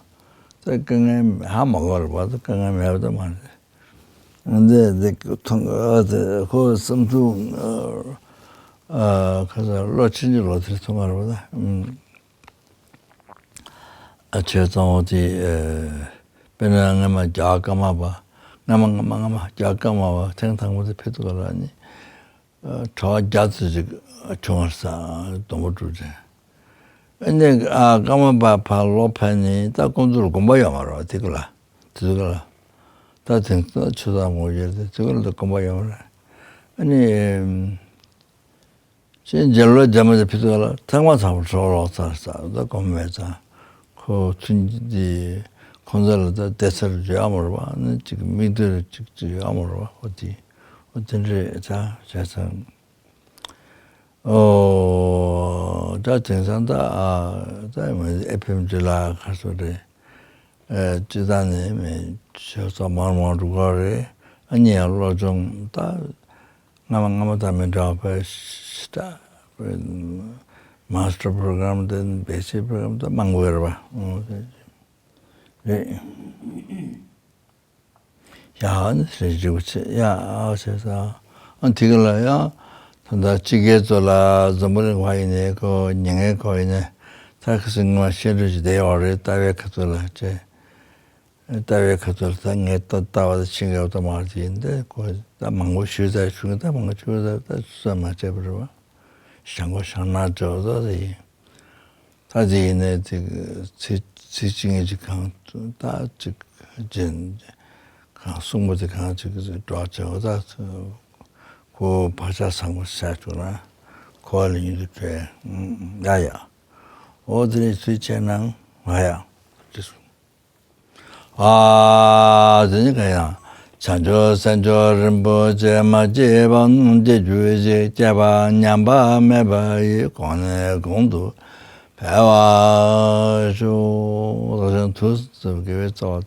ད་དཀའ་ངལ་ཧ་མ་གོ་རེད་པ། ད་དཀའ་ངལ་མེད་པ་ད་མ་རེད། འདི་འདི་མཐོང་ཨ་དེ་ཁོ་བསམ་ཚུལ་ཨ་ཁ་སང་ལོ་ཕྱིན་ཅི་ལོག་དེར་མཐོང་བ་རེད་པ། ད་ཨ་ཆོས་གཙང་བོ་དེ་དཔེར་ན་སྔ་མ་རྒྱ་ཀརྨ་པ། སྔ་མ་སྔ་མ་སྔ་མ་རྒྱ་ཀརྨ་པ་ཐེངས་དང་པོ་དེ་ཕེབས་དུས་ལ་ནི། གྲྭ་པ་བརྒྱ་ཙམ་ཅིག་བྱུང་བར་ས་སྡོང་པོ་གྲུབ་ཅིང་། ཨ་ནི་ཨ་ཀརྨ་པ་ཕར་ལོག་ཕེབས་ནས་ད་ཁོང་ཚོར་དགོངས་པ་ཡོད་མ་རེད་པ། དེ་ག་ལ་དེ་ཚོ་ག་ལ་ད་དེང་སང་ཆུ་ཚང་ངོ་ཡོད་དེ་ཚོ་ག་ལ་ད་དགོངས་པ་ཡོད་མ་རེད། ཨ་ནི། ཅེས་མཇལ་ལོ་རྒྱ་མ་དེ་ཕེབས་དུས་ལ་ཐེངས་མ་ཚང་མ་གྲོགས་ལོག་ཚར་ས་ད་དགོངས་མེད་ཙང་ཁོ་ཚུན་ཆད་ཁོང་ཚོ་ལ་ད་བསྡད་ས་རུ་འཇོག་ཡག་མ་རེད་པ། ཨ་ནི་ཅིག་མིག་ལྟོས་རུ་ཅིག་ཅིག་ཡོད་མ་རེད་པ། ཨོ་དེ་ཨོ་དེ་འདྲས་ད་བྱས་ཙང་། ཨོ། ད་དེང་སང་ད་ཨ་ད་ཨེ་ཕི་ཨེམ་ཅི་ལ་ག་ཚོད་རེད། ཨེ་སྤྱི་བཏང་ནས་མི་ཆོས་ཚོགས་མང་མང་འགྲོ་གི་རེད། ཨ་ནི་ཡང་སློབ་སྦྱོང་ད་སྔ་མ་སྔ་མ་དང་མི་འདྲ་བ་ཕར་ཤི་ད་མ་སི་ཊར་པོ་རོ་གྷ་རམ་དང་བེ་སིག་པོ་རོ་གྷ་རམ་ད་མང་པོ་ཡོད་རེད་པ། ཨོ་རེད། ཡ་ཨ་ནི་རེ་འཇུག་ཆེ་ཡ་ཨ་ཟེར་ས། ཨ་དེ་ག་ལ་ཡ་ད་ལྟ་ཕྱི་རྒྱལ་ཚོ་ལ་འཛམ་བུ་གླིང་བ་ཡིན་ནའི་ཁོ་ཉེ་ངན་ཁོ་ཡིན་ནའི་ད་ཁ་སང་ངོ་ཤེས་འདྲ་ཞིག་བསྡད་ཡོད་རེད། ལྟ་བའི་ཁ་ཐུག་ལ་བྱས། ལྟ་བའི་ཁ་ཐུག་ལ་ད་ངས་ལྟ་ལྟ་བ་ད་ཕྱི་རྒྱལ་བ་ད་མ་རེད་ཡིན་ཏེ་ཁོ་ད་མང་པོ་ཞུས་ཚར་ཞུ་གི་ད་མང་པོ་ཞུས་ཚར་ད་སུ་ཙམ་མ་བྱས་པ་རེད་བ། ཞང་གོ་ཞང་ནག་ཅོག་ཙོ་ད་ཡིན། ད་དེ་ཡིན་ནའི་དེ་ཚེ་ཚེ་གཅིག་ངེས་ཀྱི་གང་ད་ཅིག་རྗེས་གང་གསུང་པ་དེ་གང་ཅིག་སྒྲོག་བྱེད་འོ་ད་ཁོ་བག་ཆགས་བཟང་པོ་བྱས་བྱུང་ན་ཁོ་བ་ལ་ཡུན་དུ་བྲོས་ཡ་ཡ། འོ་དེ་ནས་ཚུལ་བྱས་ན་ང་ཡ་དེ་སོང་། ཨ་དེ་ནི་ག་ཡང་བྱང་ཆུབ་སེམས་མཆོག་རིན་པོ་ཆེ་མ་སྐྱེས་པ་རྣམས་སྐྱེ་གྱུར་ཅིག་སྐྱེས་པ་ཉམས་པ་མེད་པ་ཡི་གོང་ནས་གོང་དུ་འཕེལ་བར་ཤོག་དེ་བཞིན་དུ་དགེ་བའི་རྩ་བ་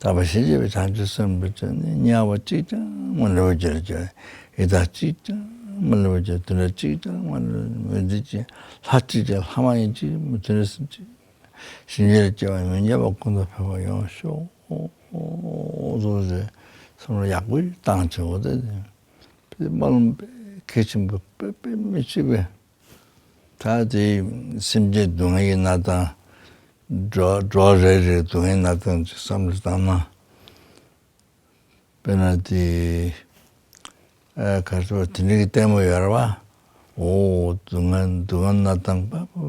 དག་པ་ཞེས་བྱ་བའི་བྱང་ཆུབ་སེམས་དཔའ་ཆོས་ནི་དམྱལ་བ་གཅིག་ཀྱང་མི་ལུས་པར་གྱུར་ཅིག་ཡི་དྭགས་གཅིག་ཀྱང་མི་ལུས་པར་གྱུར། དུད་འགྲོ་གཅིག་ཀྱང་མི་ལུས་པར་མི་འཛིན་ཅིག་ལྷ་གཅིག་ཀྱང་ལྷ་མ་ཡིན་ཅིག་མི་དུད་འགྲོ་སུ་གཅིག་གཞན་ཡུལ་སྐྱེ་བ་མི་ཉམས་པ་ཀུན་ཏུ་འཕེལ་བར་ཡང་ཤོག་ཟེར་བསམ་བློ་ཡག་པོ་བཏང་བྱས་འོ་དེ་དཔེ་སྨོན་ལམ་དཔེ་གལ་ཆེན་པོ་དཔེ་དཔེ་མི་སྲིད་པས། ད་དེ་སེམས་ཅན་སྡུག་བསྔལ་གྱི་མནར་སྟངས་ འགྲོ་འགྲོ་རེ་རེ་སྡུག་བསྔལ་ན་སྟངས་ཅིག་བསམ་བློ་བཏང་ན། དཔེར་ན་དེ་ཨ་ག་ཚོད་དེ་འདྲའི་ལྟད་མོ་ཡོད་རེད་བ། འོ་སྡུག་བསྔལ་སྡུག་བསྔལ་ན་སྟངས་པ་པོ།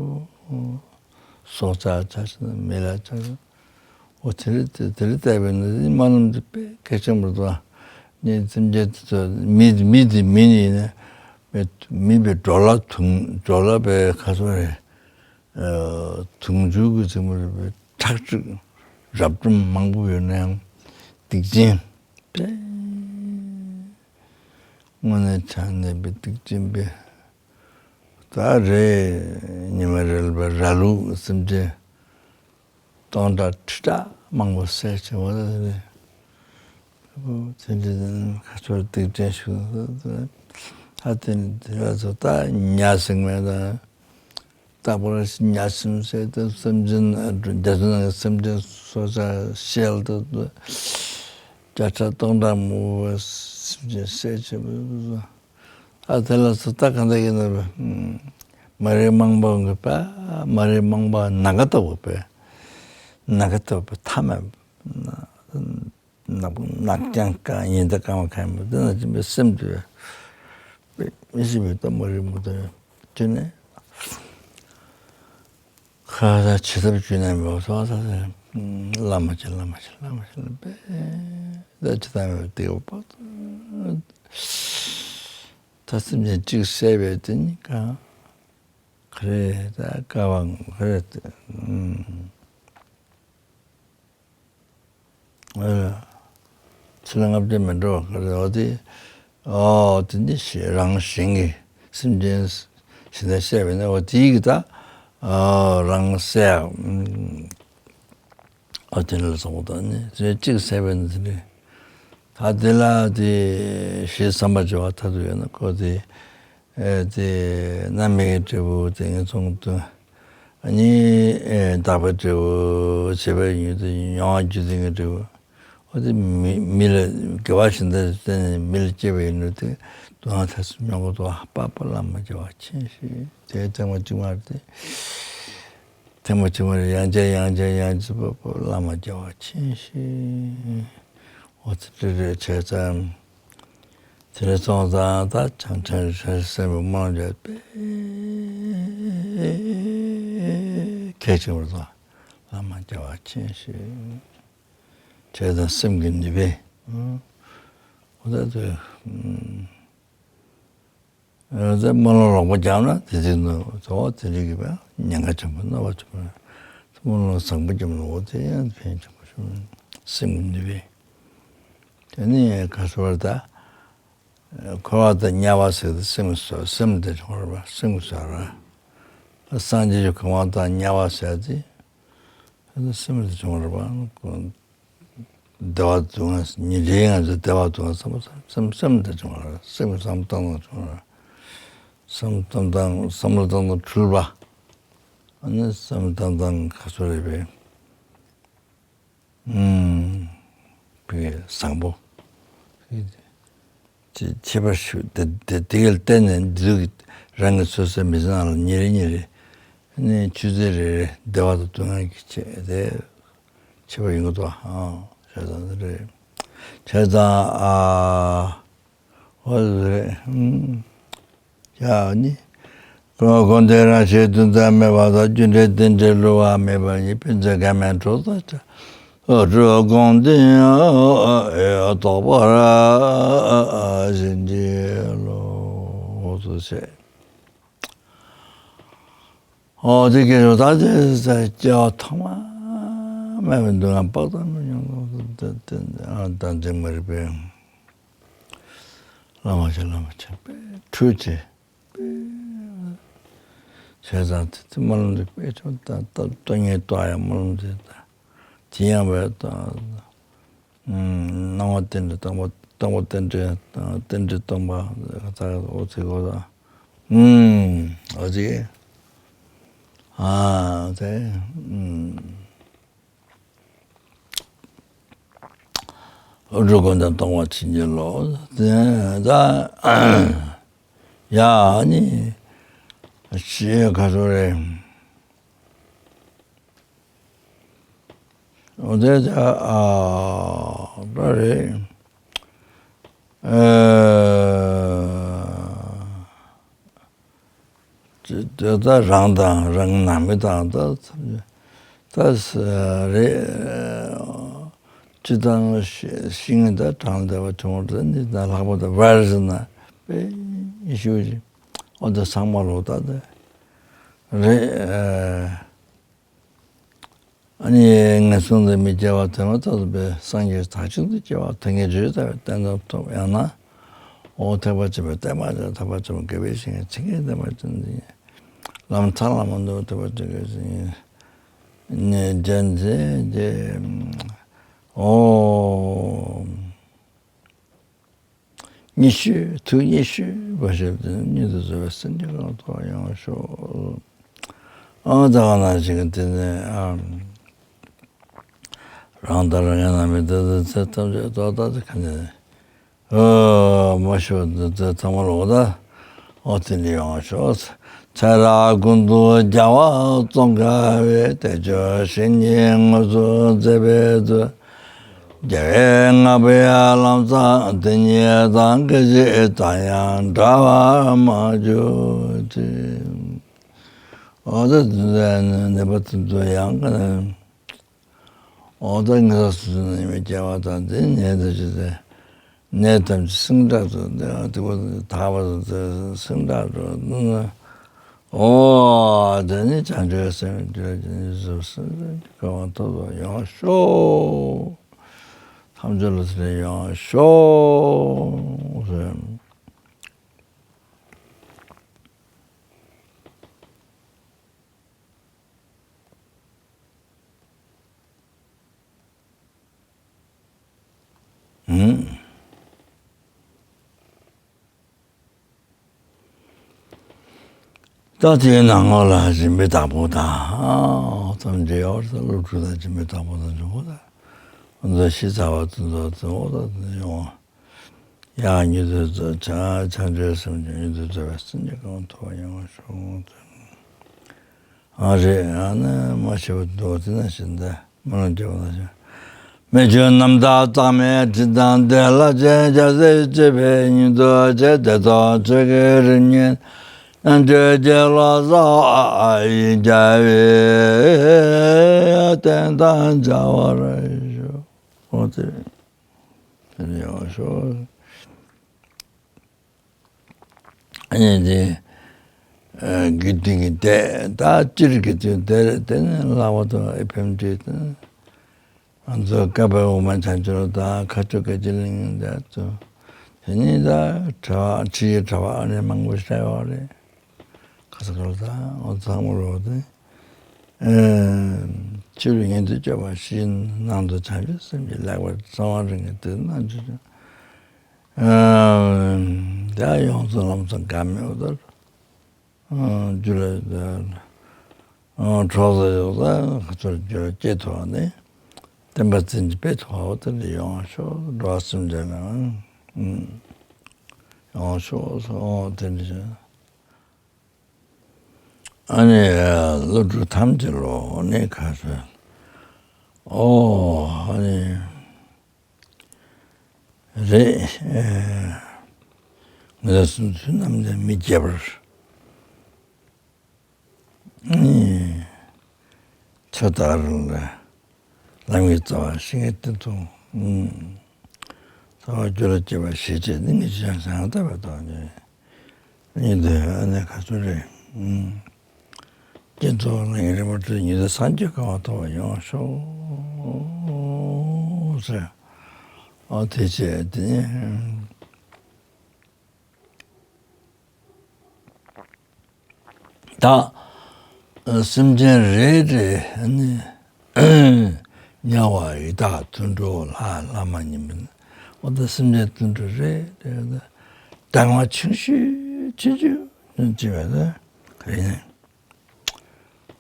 སྲོག་ཆགས་ཆགས་ཤིང་མི་ལ་ཆགས་ཤིང་། འོ་དེ་རེད་དེ་རེད་བལྟས་པས་ན་དེ་རྨ་ལམ་དེ་དཔེ་གལ་ཆེན་པོ་འདུག་ཨ་ནི་སེམས་ཅན་དེ་ཚོ་མི་མི་དེ་མི་ནི་ཡིན་ན་མི་མི་པའི་འགྲོ་ལ་དུང་འགྲོ་ལ་པའི་ག་ཚོད་རེད། དུང་ཕྱུར་གྱི་ཚིག་མ་རེད་པས་ཁྲག་ཁྲིག་རབ་འབྲོམ་མང་པོ་ཡོད་ན་ཡང་སྡིག་ཅན་པས། དངོས་གནས་ཆགས་གནས་པའི་སྡིག་ཅན་པས། ད་རེས་ཉི་མ་རེ་ལ་བ་ར་ལུག་སེམས་ཅན་སྟོང་ཕྲག་ཁྲི་ཕྲག་མང་པོ་བསད་བྱས་པ་རེད། དེ་འདྲ་ཁ་ཚོར་སྡིག་ཅན་ཞིག་ད་དེ་དེ་ལ་ཚོ་ད་ཉ་ཟིང་མེད་ད། རྟག་པར་ཉ་སེམས་ཟེར་ཏེ་སེམས་ཅན་རྒྱ་མཚོ་ནང་གི་སེམས་ཅན་སྲོག་ཆགས་ཤེལ་དུ་བརྒྱ་ཕྲག་སྟོང་ཕྲག་མང་པོ་སེམས་ཅན་བསད་བྱེད་པ། ཨ་དེ་ལ་སུ་ལྟ་གང་འདྲ་ཡིན་ན་མ་རིག་རྨོངས་པ་གི་པ། མ་རིག་རྨོངས་པ་ནམ་མཁའ་ལྟ་བུ་པས། ནམ་མཁའ་ལྟ་བུ་པས་མཐའ་མེད། ནག་ནག་རྐྱང་རྐྱང་ཡིན་ད་གང་བ་གང་ཡིན་པ་དེ་ན་ཅི་འབད་སེམས་དེ་བས་མི་ཤེས་པའི་ལྟ་མ་རིག་མུ་མཐའ་བྱོན་ནས། ཁ་ས་ཇི་ལྟར་བྱུང་ན་མེད་པ་སོགས་ས་ས་བླ་མ་ཆེ་བླ་མ་ཆེ་བླ་མ་ཆེ་བླ་མ་ཆེ་ད་ཇི་ལྟར་མེད་པ་དེ་འོ་པ། ད་སེམས་ཅན་གཅིག་བསད་པའི་དེ་ནི་གང་ག་རེ་ད་ཀ་བ་ག་རེ་ད། ཚུར་ལ་ལྔ་བརྒྱ་མི་འགྲོ་བ་ག་རེ་འོ་དེ། ཨོ་དེ་འདི་ཞེས་རང་གཞན་གྱི་སེམས་ཅན་ཞེས་ནས་བཤད་པས་ན་འོ་དེའི་གི་ད་ཨོ་རང་གསལ་ཨོ་དེ་ལ་སོགས་པ་དང་ནི་དེ་གཅིག་གསལ་བས་ན་དེ་འདྲ་ད་དེ་ལ་དེ་ཞེས་བསམ་པ་བྱ་བ་མཐར་ཐུག་ཡོད་ན་ཁོ་དེ། ཨེ་དེ་རྣམ་སྨིན་གྱི་འབྲས་བུ་དེ་ངན་སོང་དུ། ཨ་ནི་ཨེ་བདག་པོའི་འབྲས་བུ་བྱེད་པའི་ཡུལ་དུ་མྱོང་བ་རྒྱུ་དེ་ངན་འབྲས་བུ། ཨོ་དེ་མི་མི་ལ་དགེ་བ་གཞན་དག་བསྟེན་ནས་མི་ལ་སྐྱེ་བའི་ཡུལ་དུ་སྡུག་བསྔལ་ཐེ་ཚོམ་མྱོང་གི་འདུག་ཨ་པ་པ་བླ་མ་བྱ་བ་ཆེན་ཞིག་དེ་ཐེངས་མ་གཅིག་མ་རེད་དེ། ཐེངས་མ་གཅིག་མ་རེད་ཡང་བྱས་ཡང་བྱས་ཡང་བྱས་པ་པ་བླ་མ་བྱ་བ་ཆེན་ཞིག་ཨོ་དེ་འདྲ་རེད་བྱས་ཙང་། དེ་ནས་སོང་ཙང་ད་བྱང་ཆེན་རི་ཁྲོད་སེམས་དཔའི་སྨོན་ལམ་བརྒྱབ་པས་གལ་ཆེན་པོ་དང་བླ་མ་བྱ་བ་ཆེན་ཞིག་བྱས་དང་སེམས་ཀྱི་ནུས་པས་འོ་ད་དེ་ཨ་ད་སྨོན་ལམ་རོགས་པ་བརྒྱབ་ན་དེ་དེ་ནི་གཙོ་བོ་དེ་རིགས་ཀྱི་བས་ཉེན་ཁ་ཆེན་པོ་རྣམ་པ་ཆེན་པོ་སྨོན་ལམ་བཟང་པོ་བརྒྱབ་ན་འོ་དེ་ཡང་ཕན་ཆེན་པོ་ཞིག་སེམས་ཀྱི་ནུས་པས་དེ་ནི་ག་སོ་བར་ད། འཁོར་བ་དང་དམྱལ་བ་ཟེར་དུས་སེམས་སོ་སེམས་དེ་བྱུང་བ་རེད་པ་སེམས་སོ་ར། སངས་རྒྱས་ཀྱི་གོ་འཕང་དང་དམྱལ་བ་ཟེར་དེ་སེམས་དེ་བྱུང་བ་རེད་པ། བདེ་བ་སྡུག་བསྔལ་ཉེ་འབྲེལ་ང་ཚོ་བདེ་བ་སྡུག་བསྔལ་བསམ་པ་སེམས་སེམས་དེ་བྱུང་བ་རེད་སེམས་བསམ་བཏང་དང་བྱུང་བ་རེད། བསམ་བཏང་དང་བསམ་བློ་བཏང་དང་འཁྲུལ་པ། ཨ་ནི་བསམ་བཏང་དང་ག་སོ་རེད་པས། ཨུམ། བའི་བཟང་པོ། ཅེས་ཁྱད་པར་ཞུ་དེ་དེ་དེ་གལ་བརྟེན་ནས་འདི་ལུགས་རང་གི་སོ་སོའི་མི་ཚེ་ནང་ལ་ཉིན་རེ་ཉིན་རེ་ནས་ཆུ་ཚོད་རེ་རེ་བདེ་བ་དང་སྡུག་བསྔལ་གྱི་ཆེད་དེ་ཁྱད་པར་ཡོང་གི་འདུག་ཨང་བྱས་ཙང་རེད། བྱས་ཙང་ཨ། འོ་རེད། ཡ་ནི། ཀུན་ཀུན་དེ་རང་བཞིན་དོན་དམ་མེད་པ་དང་རྒྱུ་འབྲས་རྟེན་འབྲེལ་བསླུ་བ་མེད་པ་ཉིད་ཕན་ཚུན་འགལ་མེད་གྲོགས་དང་འཆར། འགྲོ་ཀུན་དེ་ཡང་རྟོགས་པར་བྱིན་གྱིས་རློབས་སོ་ཞེས། འོ་དེ་སྐད་ཆ་ད་དེ་སྐྱེ་བ་ཐོག་མ་མེད་པའི་སྡུག་བསྔལ་དཔག་ཏུ་མེད་མྱོང་དང་དེ་དེ་ཨ་དང་དེ་མ་རིག་པའི་བླ་མ་ཆེ་བླ་མ་ཆེ་དཔེ་ཁྲུས་ཆེ་དཔེ་བྱས་ཙང་དེ་དེ་སྨོན་ལམ་དེ་དཔེ་ཆུང་ད་ད་ལྟ་ངས་ལྟ་ཡང་སྨོན་ལམ་དེ་ད་དེ་ཡང་བས་ད། སྣང་བ་རྟེན་འབྲེལ་སྟོང་པ་སྟོང་པ་རྟེན་འབྲེལ་རྟེན་འབྲེལ་སྟོང་པ་ད་འོ་ཚིག་གོ་ད། ཨུམ། འོ་ཚིག་ཨ་ཚེ། ཨུམ། འགྲོ་ཀུན་དང་སྟོང་པ་ཕྱིན་ཅི་ལོག་དེ་ད་ཡ་ནི་ཞེས་ག་སོ་རེ། འོ་དེ་ད་ཨ་ད་རེད། ཨ་དེ་ད་རང་དང་རང་ནང་མི་དང་ད་ད་རེད། སྤྱི་དང་ཤིང་ད་གྲངས་ལྡན་པ་ཆུང་བ་ད་ནི་ད་ལྷག་པར་དུ་བར་ཟིན་ན་དཔེ་ཤུ་ཞིག་འོ་ད་ཚང་མ་ལོ་ད་ད་རེད། ཨ་ནི་ངན་སོང་དུ་མི་སྐྱེ་བ་དོན་ལ་རྟག་ཏུ་སྦས། སངས་རྒྱས་དག་ཅིང་དུ་སྐྱེ་བ་དོན་གཉིས་བརྗོད་བྱ་བའི་གཏན་དུ་ཐོབ། ཡང་ན་འོ་ཐེག་པ་ཆེན་པོའི་བསྟན་པ་ལ་ཐེག་པ་ཆེན་པོ་དགེ་བའི་བཤེས་གཉེན་ཚིག་གི་བསྟན་པ་ཅན་འདི་ལམ་ཚང་ལ་མ་འདུ་བ་ཐེག་པ་ཆེན་པོའི་བཤེས་གཉེན་ནི་རྒྱན་ཅན་ཏེ། ཨོ། ཉི་ཤུ་ཐུགས་ཉི་ཤུ་པ་ཞབས་བརྟན་སྙིང་དུ་གཟུ་བའི་སེམས་ཀྱི་ཀློང་ཐོབ་ཡོང་ཤོག་ཨ་ད་ག་ན་ཞིག་དེ་ནས་ཨ་རང་དང་རང་གི་རྣམ་སྨིན་དེ་དེ་ཚེ་ཐམས་ཅད་ཐོག་ད་དེ་ཁ་ནས་ཨ་མ་ཤོ་དེ་ཚེ་ཚང་མ་ལོག་ད་ཨོ་དེ་ནས་ཡོང་ཤོག་ཚེ་རབས་ཀུན་ཏུ་རྒྱལ་བ་ཙོང་ཁ་བའི། དལ་འབྱོར་གཞན་གྱིས་ངོ་ཚུལ་མཛད་པའི་ཚུལ། རྒྱལ་བའི་བསྔགས་པའི་ལམ་བཟང་དེ་ཉིད་དང་། སྐད་ཅིག་ཙམ་ཡང་འབྲལ་བར་མ་གྱུར་ཅིག་ཨོ་ད་དེ་ནས་ནད་པ་དེ་ཚོ་ཡང་ག་ནས་ཨོ་ད་ངེད་ཚོ་སུ་ནས་མི་སྐྱེ་བ་དང་དེ་ནས་དེ་ཅི་སྟེ། ནད་ཐམས་ཅད་སངས་དྲག་ཏུ་བདེ་བ་དེ་བ་དག་པ་དང་སངས་དྲག་ཏུ། ཨོ་དེ་ནི་བྱང་ཆུབ་སེམས་ཀྱི་རྒྱུ་ནི་གཟུགས་སེམས་ཀྱི་གང་བ་ཐོབ་ཐོབ་ཡོང་ཤོག་ཐམས་ཅད་ལ་ཚུལ་ཡོང་ཤོག་ཟེར། ད་དེའི་ནང་ལོགས་ལ་སྦྱིན་པའི་བདག་པོ་དང་ཐམས་ཅད་ཡོད་ས་སློབ་ཕྲུག་དང་སྦྱིན་པའི་བདག་པོ་དང་འབྱུང་པོ་དང་། ང་ཚོ་ཤི་ཚར་བ་དེ་ཚོ་གཙོ་བོ་དང་དེ་ཡོང་བ། ཡང་མྱུར་དུ་བྱང་ཆུབ་སེམས་ཀྱི་མྱུར་དུ་རྫོགས་པའི་སངས་རྒྱས་གང་ཐོབ་ཡོང་བ་ཤོག་ཨ་རེ་ཨ་ནི་མ་ཤི་བ་འདུག་དེ་ན་ཤི་འདི་མ་རང་རྒྱལ་བ་ལ་ཤི། མི་ཆོས་རྣམ་དག་གཙང་མའི་དྲི་དང་ལྡན། རླབས་ཆེན་རྒྱལ་སྲས་སྤྱོད་པའི་སྙིང་སྟོབས་ཆེ། བདེ་ཐོབ་ཆོས་ཀྱི་རིམ་གཉིས་རྣལ་འབྱོར་གྱི་བློ་གསལ་བ་ཡིན་རྒྱལ་བའི་བསྟན་དང་མཇལ་བར་ཤོག་ཨོ་དེ་དེ་ནས་ཡོང་ཤོག་ཨ་ནི་དེ་དགེ་འདུན་གྱི་སྡེ་ད་སྤྱིར་དགེ་འདུན་སྡེ་རེད། དེ་ནི་ལྷག་པར་དུ་ཨེ་ཕེམ་ཏི་དེ་ང་ཚོ་བཀའ་པའི་འོག་མ་བྱང་ཆུབ་དང་མཁའ་སྤྱོད་སྐད་ཅིག་གླིང་དེ་ཚོ་དེ་ནི་ད་གྲྭ་བ་ཁྲིད་ཡིག་གྲྭ་བ་ཨ་ནི་མང་པོ་བཤད་ཡོད་རེད། ཁ་ས་ཁ་ལ་ད་ཨོ་ཚང་མ་རོ་དེ་ཕྱི་རུ་ཉན་དུ་སྤྱོད་པ་ཞིག་ནང་དུ་བྱང་ཆུབ་སེམས་ཀྱི་ལེགས་པར་གསང་བ་རིང་གི་དེ་ན་འཇུ་ཅིང་། ད་ཡོངས་སུ་ལམ་སང་འགག་མེད་པ་ལྟར། རྒྱུ་ལ་གྲོགས་སུ་ཡོད་ལ་ཁ་ཚུར་རྒྱུ་ལ་སྐྱེ་ཐུབ་པ་ནི། བསྟན་པ་འཛིན་གྱི་དཔེ་ཐོག་དེ་འདྲ་ཡོང་ཤོག་འགྲོ་བ་སེམས་ཅན་ལ་ཡོང་ཤོག་སོང་དེ་འདྲ། ཨ་ནི་སློབ་ཕྲུག་ཐམས་ཅད་ལོ་ནི་ཁ་ཚུར་ཨོ་ཨ་ནི། རེད། ངེད་ཚོ་སུ་ནམ་ནས་མི་སྐྱེ་བར་ཕྱག་དར་ལ་ལམ་གྱི་རྩ་བ་ཤེས་ངེས་སྟེང་དུ། རྩ་བ་རྒྱུད་ལ་སྐྱེ་བ་ཞེས་བྱས་ནི་ངེས་ཤེས་ཀྱང་བྱང་ལྟ་བའི་ཐོག་ནས། གཉིས་དེ་ཨ་ནི་ག་ཚོད་རེད། སྐྱེ་ཚོགས་ལ་ཡིན་རིན་པོ་ཆེ་ཉིད་དུ་སངས་རྒྱས་གང་བ་ཐོབ་པ་ཡོང་ཤོག་ཟེར། ཨ་དེ་བྱས་དེ་ནི་ད་སེམས་ཅན་རེ་རེ་ནི་དམྱལ་བ་ཡི་དྭགས་དུད་འགྲོ་ལྷ་ལྷ་མ་ཡིན་པ་ནི་འོ་ད་སེམས་ཅན་དུད་འགྲོ་རེ་རེ་ད་གདམས་ངག་ཆུང་ཤོས་ཆུང་ཆུང་ཅི་བས་ད་ག་ཡིན།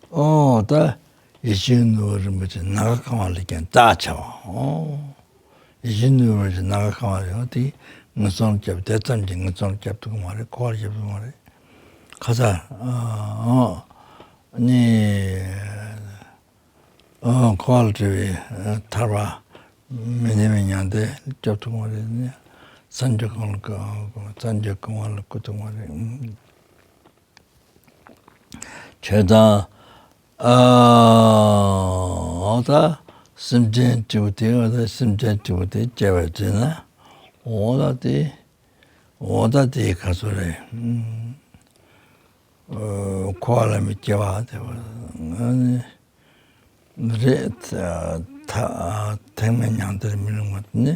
ཨོ་ད་ཡིད་བཞིན་ནོར་བུ་རིན་པོ་ཆེ་ནམ་མཁའ་གང་བ་ལས་ཀྱང་ལྡག་ཆེ་བ། ཨོ་ཡིད་བཞིན་ནོར་བུ་རིན་པོ་ཆེ་ནམ་མཁའ་གང་བ་ལས་ཀྱང་དེ་ངན་སོང་རྒྱབ་དེ་ཙམ་གྱིས་ངན་སོང་རྒྱབ་ཐུབ་ཀྱི་མ་རེད། འཁོར་བ་རྒྱབ་ཐུབ་ཀྱི་མ་རེད། ཁ་ཚ་ཨ་ནི་ཨ་འཁོར་ འཁོར་བ་ལས་གྲོལ་བའི་ཐར་པ་མི་གནས་པའི་མྱང་འདས་སྐྱོབ་ཐུབ་ཀྱི་མ་རེད་ནི། སངས་རྒྱས་གང་ལ་སངས་རྒྱས་གང་བ་ལ་བཀོད་ཐུབ་ཀྱི་མ་རེད། བྱས་ཙང་། ཨ། འོ་ད་སེམས་ཅན་དྲུག་པོ་དེ། འོ་ད་སེམས་ཅན་དྲུག་པོ་དེ་སྐྱེ་བར་བྱེད་ན། འོ་ད་དེ། འོ་ད་དེ་ག་ཚོད་རེད། ཨ། འཁོར་བ་ལས་མི་སྐྱེ་བ་དེ་བ་ནི་རེད། ཐ་ཐེག་དམན་མྱང་འདས་མི་རུང་བ་ནི།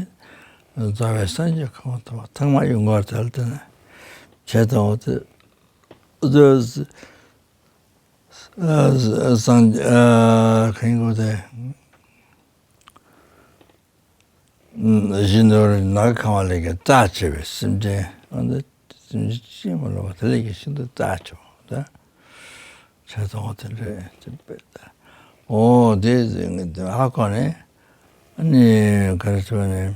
རྩ་བའི་སངས་རྒྱས་གང་བ་ཐོབ་པ་ཐེངས་མ་ཡོང་བར་ཐལ་ཏེ་ནི། བྱས་ཙང་འོ་དེ། སངས། གང་གོ་དེ། གཞན་དོན་ནག་ཁང་བ་ལས་ཀྱི་རྩ་ཆེ་བའི་སེམས་ཅན། འོ་དེ་སེམས་ཅན་ཅི་མ་ལོ་བ་དེ་ལས་ཀྱི་ཤིན་ཏུ་རྩ་ཆེ་བ་དེ། བྱས་ཙང་འོ་དེ་འདྲ་ཅིག་དཔེ་ད། འོ་དེ་ཧ་གོ་ནས། ཨ་ནི་ག་རེ་ཟེར་ནས།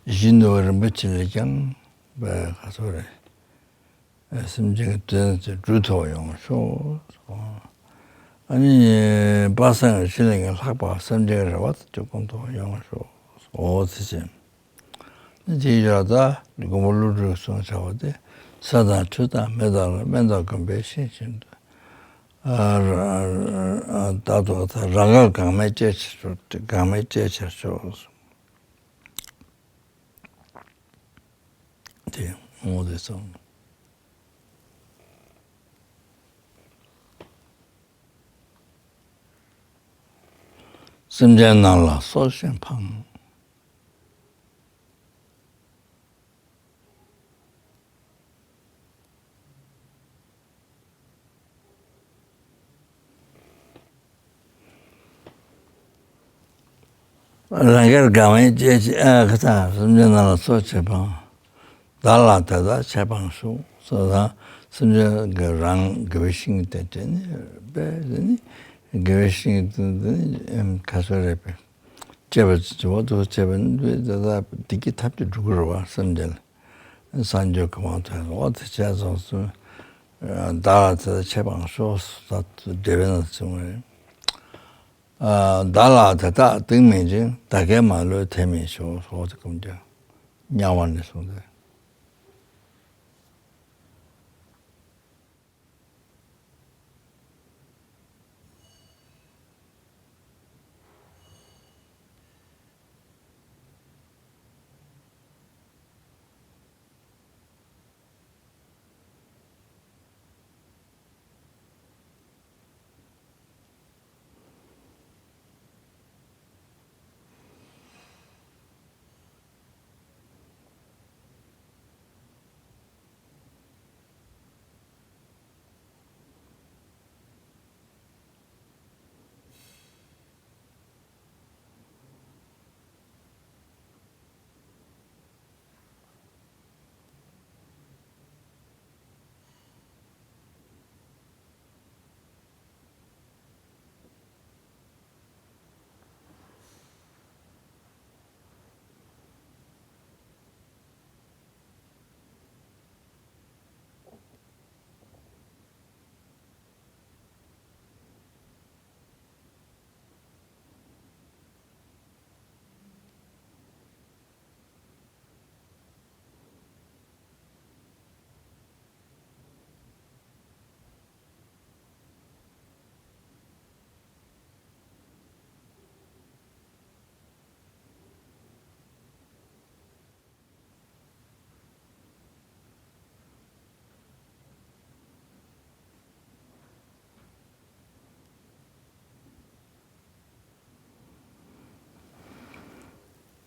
གཞན་དོན་རིན་པོ་ཆེ་ལས་ཀྱང་བས་ག་ཚོད་རེད། སེམས་ཅན་གྱི་དོན་དེ་འགྲུབ་ཐུབ་པ་ཡོང་ཤོག། ཨ་ནི་དཔག་བསམ་གྱི་ཕྱིར་ལས་ཀྱང་ལྷག་པ་སེམས་ཅན་གྱི་རེ་བ་དེ་སྐོང་ཐུབ་པ་ཡོང་ཤོག། འོ་དེ་བཞིན་ནི་དེའི་ཡོད་ད། མགོན་པོ་ཀླུ་སྒྲུབ་གསུངས་བྱ་བ་དེ། ས་དང་ཁྲོད་དང་མེ་དང་ལ་སྨན་དང་དགོན་པའི་ཤིང་བཞིན་དུ། ད་དུ་ད་རང་དགར་འགག་མེད་སྤྱད་ཕྱིར་ཤོག། འགག་མེད་སྤྱད་ཕྱིར་ཤོག། དེ་འོ་དེ་ཙང་། སེམས་ཅན་རྣམས་ལ་སོགས་ཞེས་འཕངས། རང་དགར་འགག་མེད་སྤྱད་ཕྱིར། ཨ། ཁ་ཚ་སེམས་ཅན་རྣམས་ལ་སོགས་ཞེས་འཕངས། བདག་ལ་དེ་དག་ཆད་པར་ཞུ། སོ་སོ་སེམས་ཅན་གྱི་རང་དགེ་བའི་བཤེས་གཉེན་དེ་དེ་ནི་དཔེ་དེ་ནི་དགེ་བའི་བཤེས་གཉེན་དེ་ནི་ཁ་ཚོད་རེད་པས། སྤྱད་པ་ཅི་བ་དུ་སྤྱད་པ་ནི་དེ་དག་བདེ་སྐྱིད་ཐམས་ཅད་འགྲུབ་ཀྱི་རེད་བ། སེམས་ཅན་ལ། སངས་རྒྱས་གོ་འཕང་ཐོབ་འོ་དེ་བྱས་ཙང་སུ། བདག་ལ་དེ་དག་ཆད་པར་ཞུ། ད་འགྲེལ་པའི་ནང་གསུངས་པ་རེད། བདག་ལ་དེ་དག་སྡིག་མེད་ཅིང་། བདག་གིས་མ་ལུས་དེ་མི་ཞུ། འོ་དེ་ཀུན་ཀྱང་དམྱལ་བ་ནས་གསུངས་ཏེ།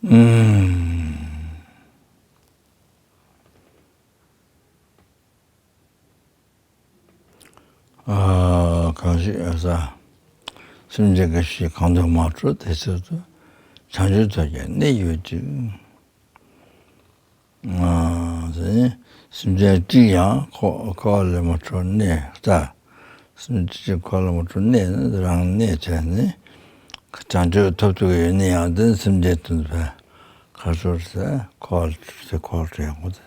ཨུམ། ཨ། གང་ཞིག་ཨ་ས། སེམས་ཅན་གྱི་གཤིས་གང་དུ་མ་འཕྲོད་དེ་ཚོད་དུ། བྱང་ཆུབ་ཐོབ་ཀྱི་གནས་ཡོད་ཅིང་། ཨ། དེ་ནི་སེམས་ཅན་གཅིག་ཀྱང་འཁོར་འཁོར་བ་ལས་མ་འཕྲོད་གནས་ལྟ། སེམས་ཅན་གཅིག་འཁོར་བ་ལས་མ་འཕྲོད་གནས་ནི་རང་གནས་བྱས་ནས་བྱང་ཆུབ་ཐོབ་ཐུབ་ཀྱི་ཡོད་ན་ཡང་དེ་སེམས་ཅན་དུ་འདུ་བའི་ཁ་ཕྱོགས་སུ་འཁོར་བ་ལས་འཁོར་བ་ཡོང་གི།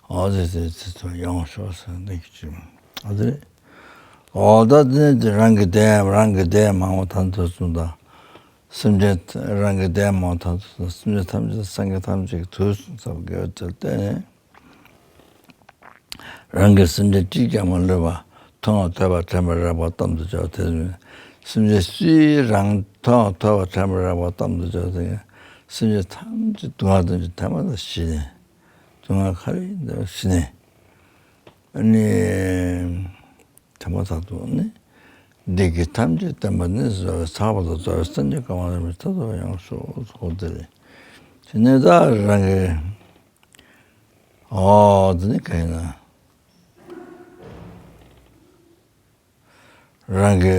འོ་དེ་དེ་དེ་ཚོ་ཡོང་ཤོག་ཟེར་འདི་གི་ཅིག་འོ་དེ་རེད། འོ་ད་དེ་ནི་རང་གི་དེ་རང་གི་དེ་མང་བོ་ཐམས་ཅད་གསུངས་དང་། སེམས་ཅན་རང་གི་དེ་མང་བོ་ཐམས་ཅད་གསུངས་དང་། སེམས་ཅན་ཐམས་ཅད་སངས་རྒྱས་ཐམས་ཅད་ཀྱི་དུས་གསུངས་ཙམ་དགེ་བའི་ཚུལ་བསྟན་ནས། རང་གིས་སེམས་ཅན་གཅིག་ཀྱང་མ་བསླུས་པ། མཐོང་བ་ཐོས་པ་དྲན་པར་རེག་པ་ཙམ་དུ་འཇོག་དེ་སེམས་ཅན་སུའི་རང་མཐོང་བ་ཐོས་པ་དྲན་པར་རེག་པ་ཙམ་དུ་འཇོག་དེ་སེམས་ཅན་ཐམས་ཅད་སྡུག་བསྔལ་དང་ཐ་མ་དང་ཤི་ནས། སྡུག་བསྔལ་ག་རེ་ཡིན་ན་ཤི་ནས། ཨ་ནི། དེ་མ་ཐག་ཏུ་ནི། བདེ་སྐྱིད་ཐམས་ཅད་བསྟན་པ་ནི། རྩ་བའི་ཐར་པ་དང་། རྩ་བའི་སངས་རྒྱས་གོ་འཕང་རིན་པོ་ཆེ་ཐོབ་པར་ཡོངས་སུ་གསོལ་ཏེ། དེ་ནས་ད་རང་གི། ཨོ་དེ་ནི་ག་ཡིན་ན། རང་གི་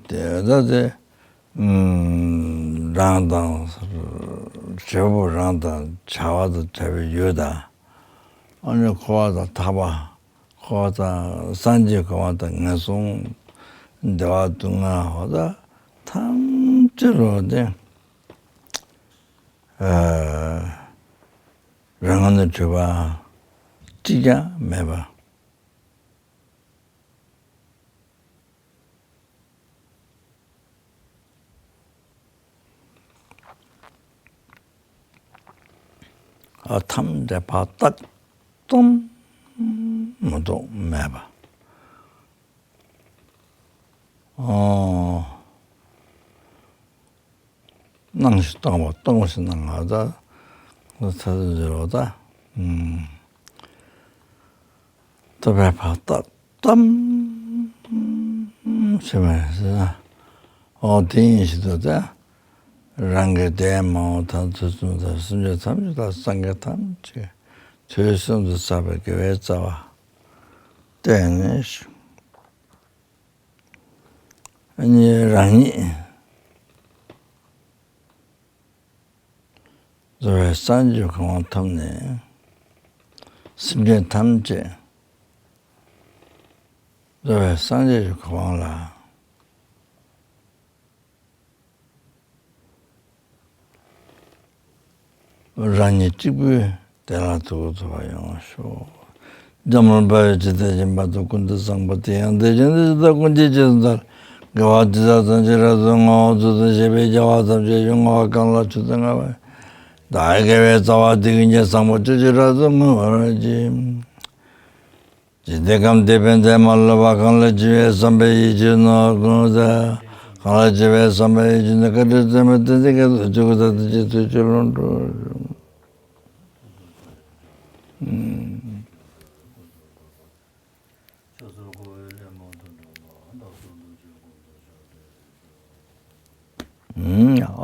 དེ་ད་དེ། ཨུམ། རང་དང་། འབྲས་བུ་རང་དང་བྱ་བ་དང་བྲལ་བའི་ཡུལ་དང་། ཨ་ནི་འཁོར་བ་དང་ཐར་པ། འཁོར་བ་དང་སངས་རྒྱས་གོ་འཕང་དང་ངན་སོང་། བདེ་བ་སྡུག་བསྔལ་འོ་ད་ཐམས་ཅད་ལོ་དེ། ཨ། རང་ངོས་ནས་གྲུབ་པ་གཅིག་ཀྱང་མེད་པ། ཨ། ཐམས་ཅད་པ་རྟག་ཏུ་མི་རྟོག་མེད་པ། ཨོ། སྣང་ཞིང་སྟོང་པ་སྟོང་ཞིང་སྣང་བ་དང་། ཚ་ཚ་འཇིར་བ་དང་། ཨུམ། ཐུབ་པའི་བར་དག་གཏམ་ཞེས་པ་ཡིན་ཟེར་ན། འོ་དེ་ཡིན་ཞིག་ཏུ་ད། རང་གི་དེ་མང་བོ་ཐམས་ཅད་གསུངས་དང་། སེམས་ཅན་ཐམས་ཅད་དང་སངས་རྒྱས་ཐམས་ཅད་དུས་གསུམ་དུ་བསགས་པའི་དགེ་བའི་རྩ་བ་བརྟེན་ནས། ཨ་ནི་རང་ཉིད་རྫོགས་པའི་སངས་རྒྱས་གོ་འཕང་ཐོབ་ནས། སེམས་ཅན་ཐམས་ཅད་རྫོགས་པའི་སངས་རྒྱས་ཀྱི་གོ་འཕང་ལ། རང་ཉིད་གཅིག་པུས་བདེ་བླག་ཐུགས་ཐུབ་པ་ཡོང་ཤོག་འཛམ་བུ་གླིང་འབར་བའི་ཇི་ལྟར་ཞིང་། བར་དུ་ཀུན་ཏུ་བཟང་པོ་དེ་ཡང་། དེ་བཞིན་དུ་ཇི་ལྟར་ཀུན་གྱི་རྗེས་སུ་བདག་དགེ་བ་འདི་དག་ཐམས་ཅད་རབ་ཏུ་བསྔོ། ཚུལ་དང་ཤེས་པའི་རྒྱལ་བ་ཐམས་ཅད་ཀྱིས། བསྔོ་བ་གང་ལ་མཆོག་ཏུ་བསྔགས་པ། བདག་དགེ་བའི་རྩ་བ་འདི་ཀུན་གྱི། བཟང་པོ་སྤྱོད་ཕྱིར་རབ་ཏུ་བསྔོ་བར་བགྱི། ཇི་སྲིད་ཁམས་འདས་པའི་མཐའ་མ་ལུས་པ། གང་ལ་སྐྱེ་བའི་བསམ་པ་ཡིས་བགྱིས་ནས་ཀུན་ཏུ། གང་ལ་སྐྱེ་བའི་བསམ་པ་ཡིས་བགྱིས་ནས། བཀའ་དྲིན་སྩལ་མོས་དེ་ཚེ་སྐད་དུ། ཆོས་ཀུན་ཐམས་ཅད་ཀྱི་ཚུལ་གྱིས་ལོངས་སྤྱོད།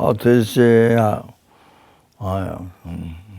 ཨ་དེ་བྱས་ཡ། ཨ་ཡ།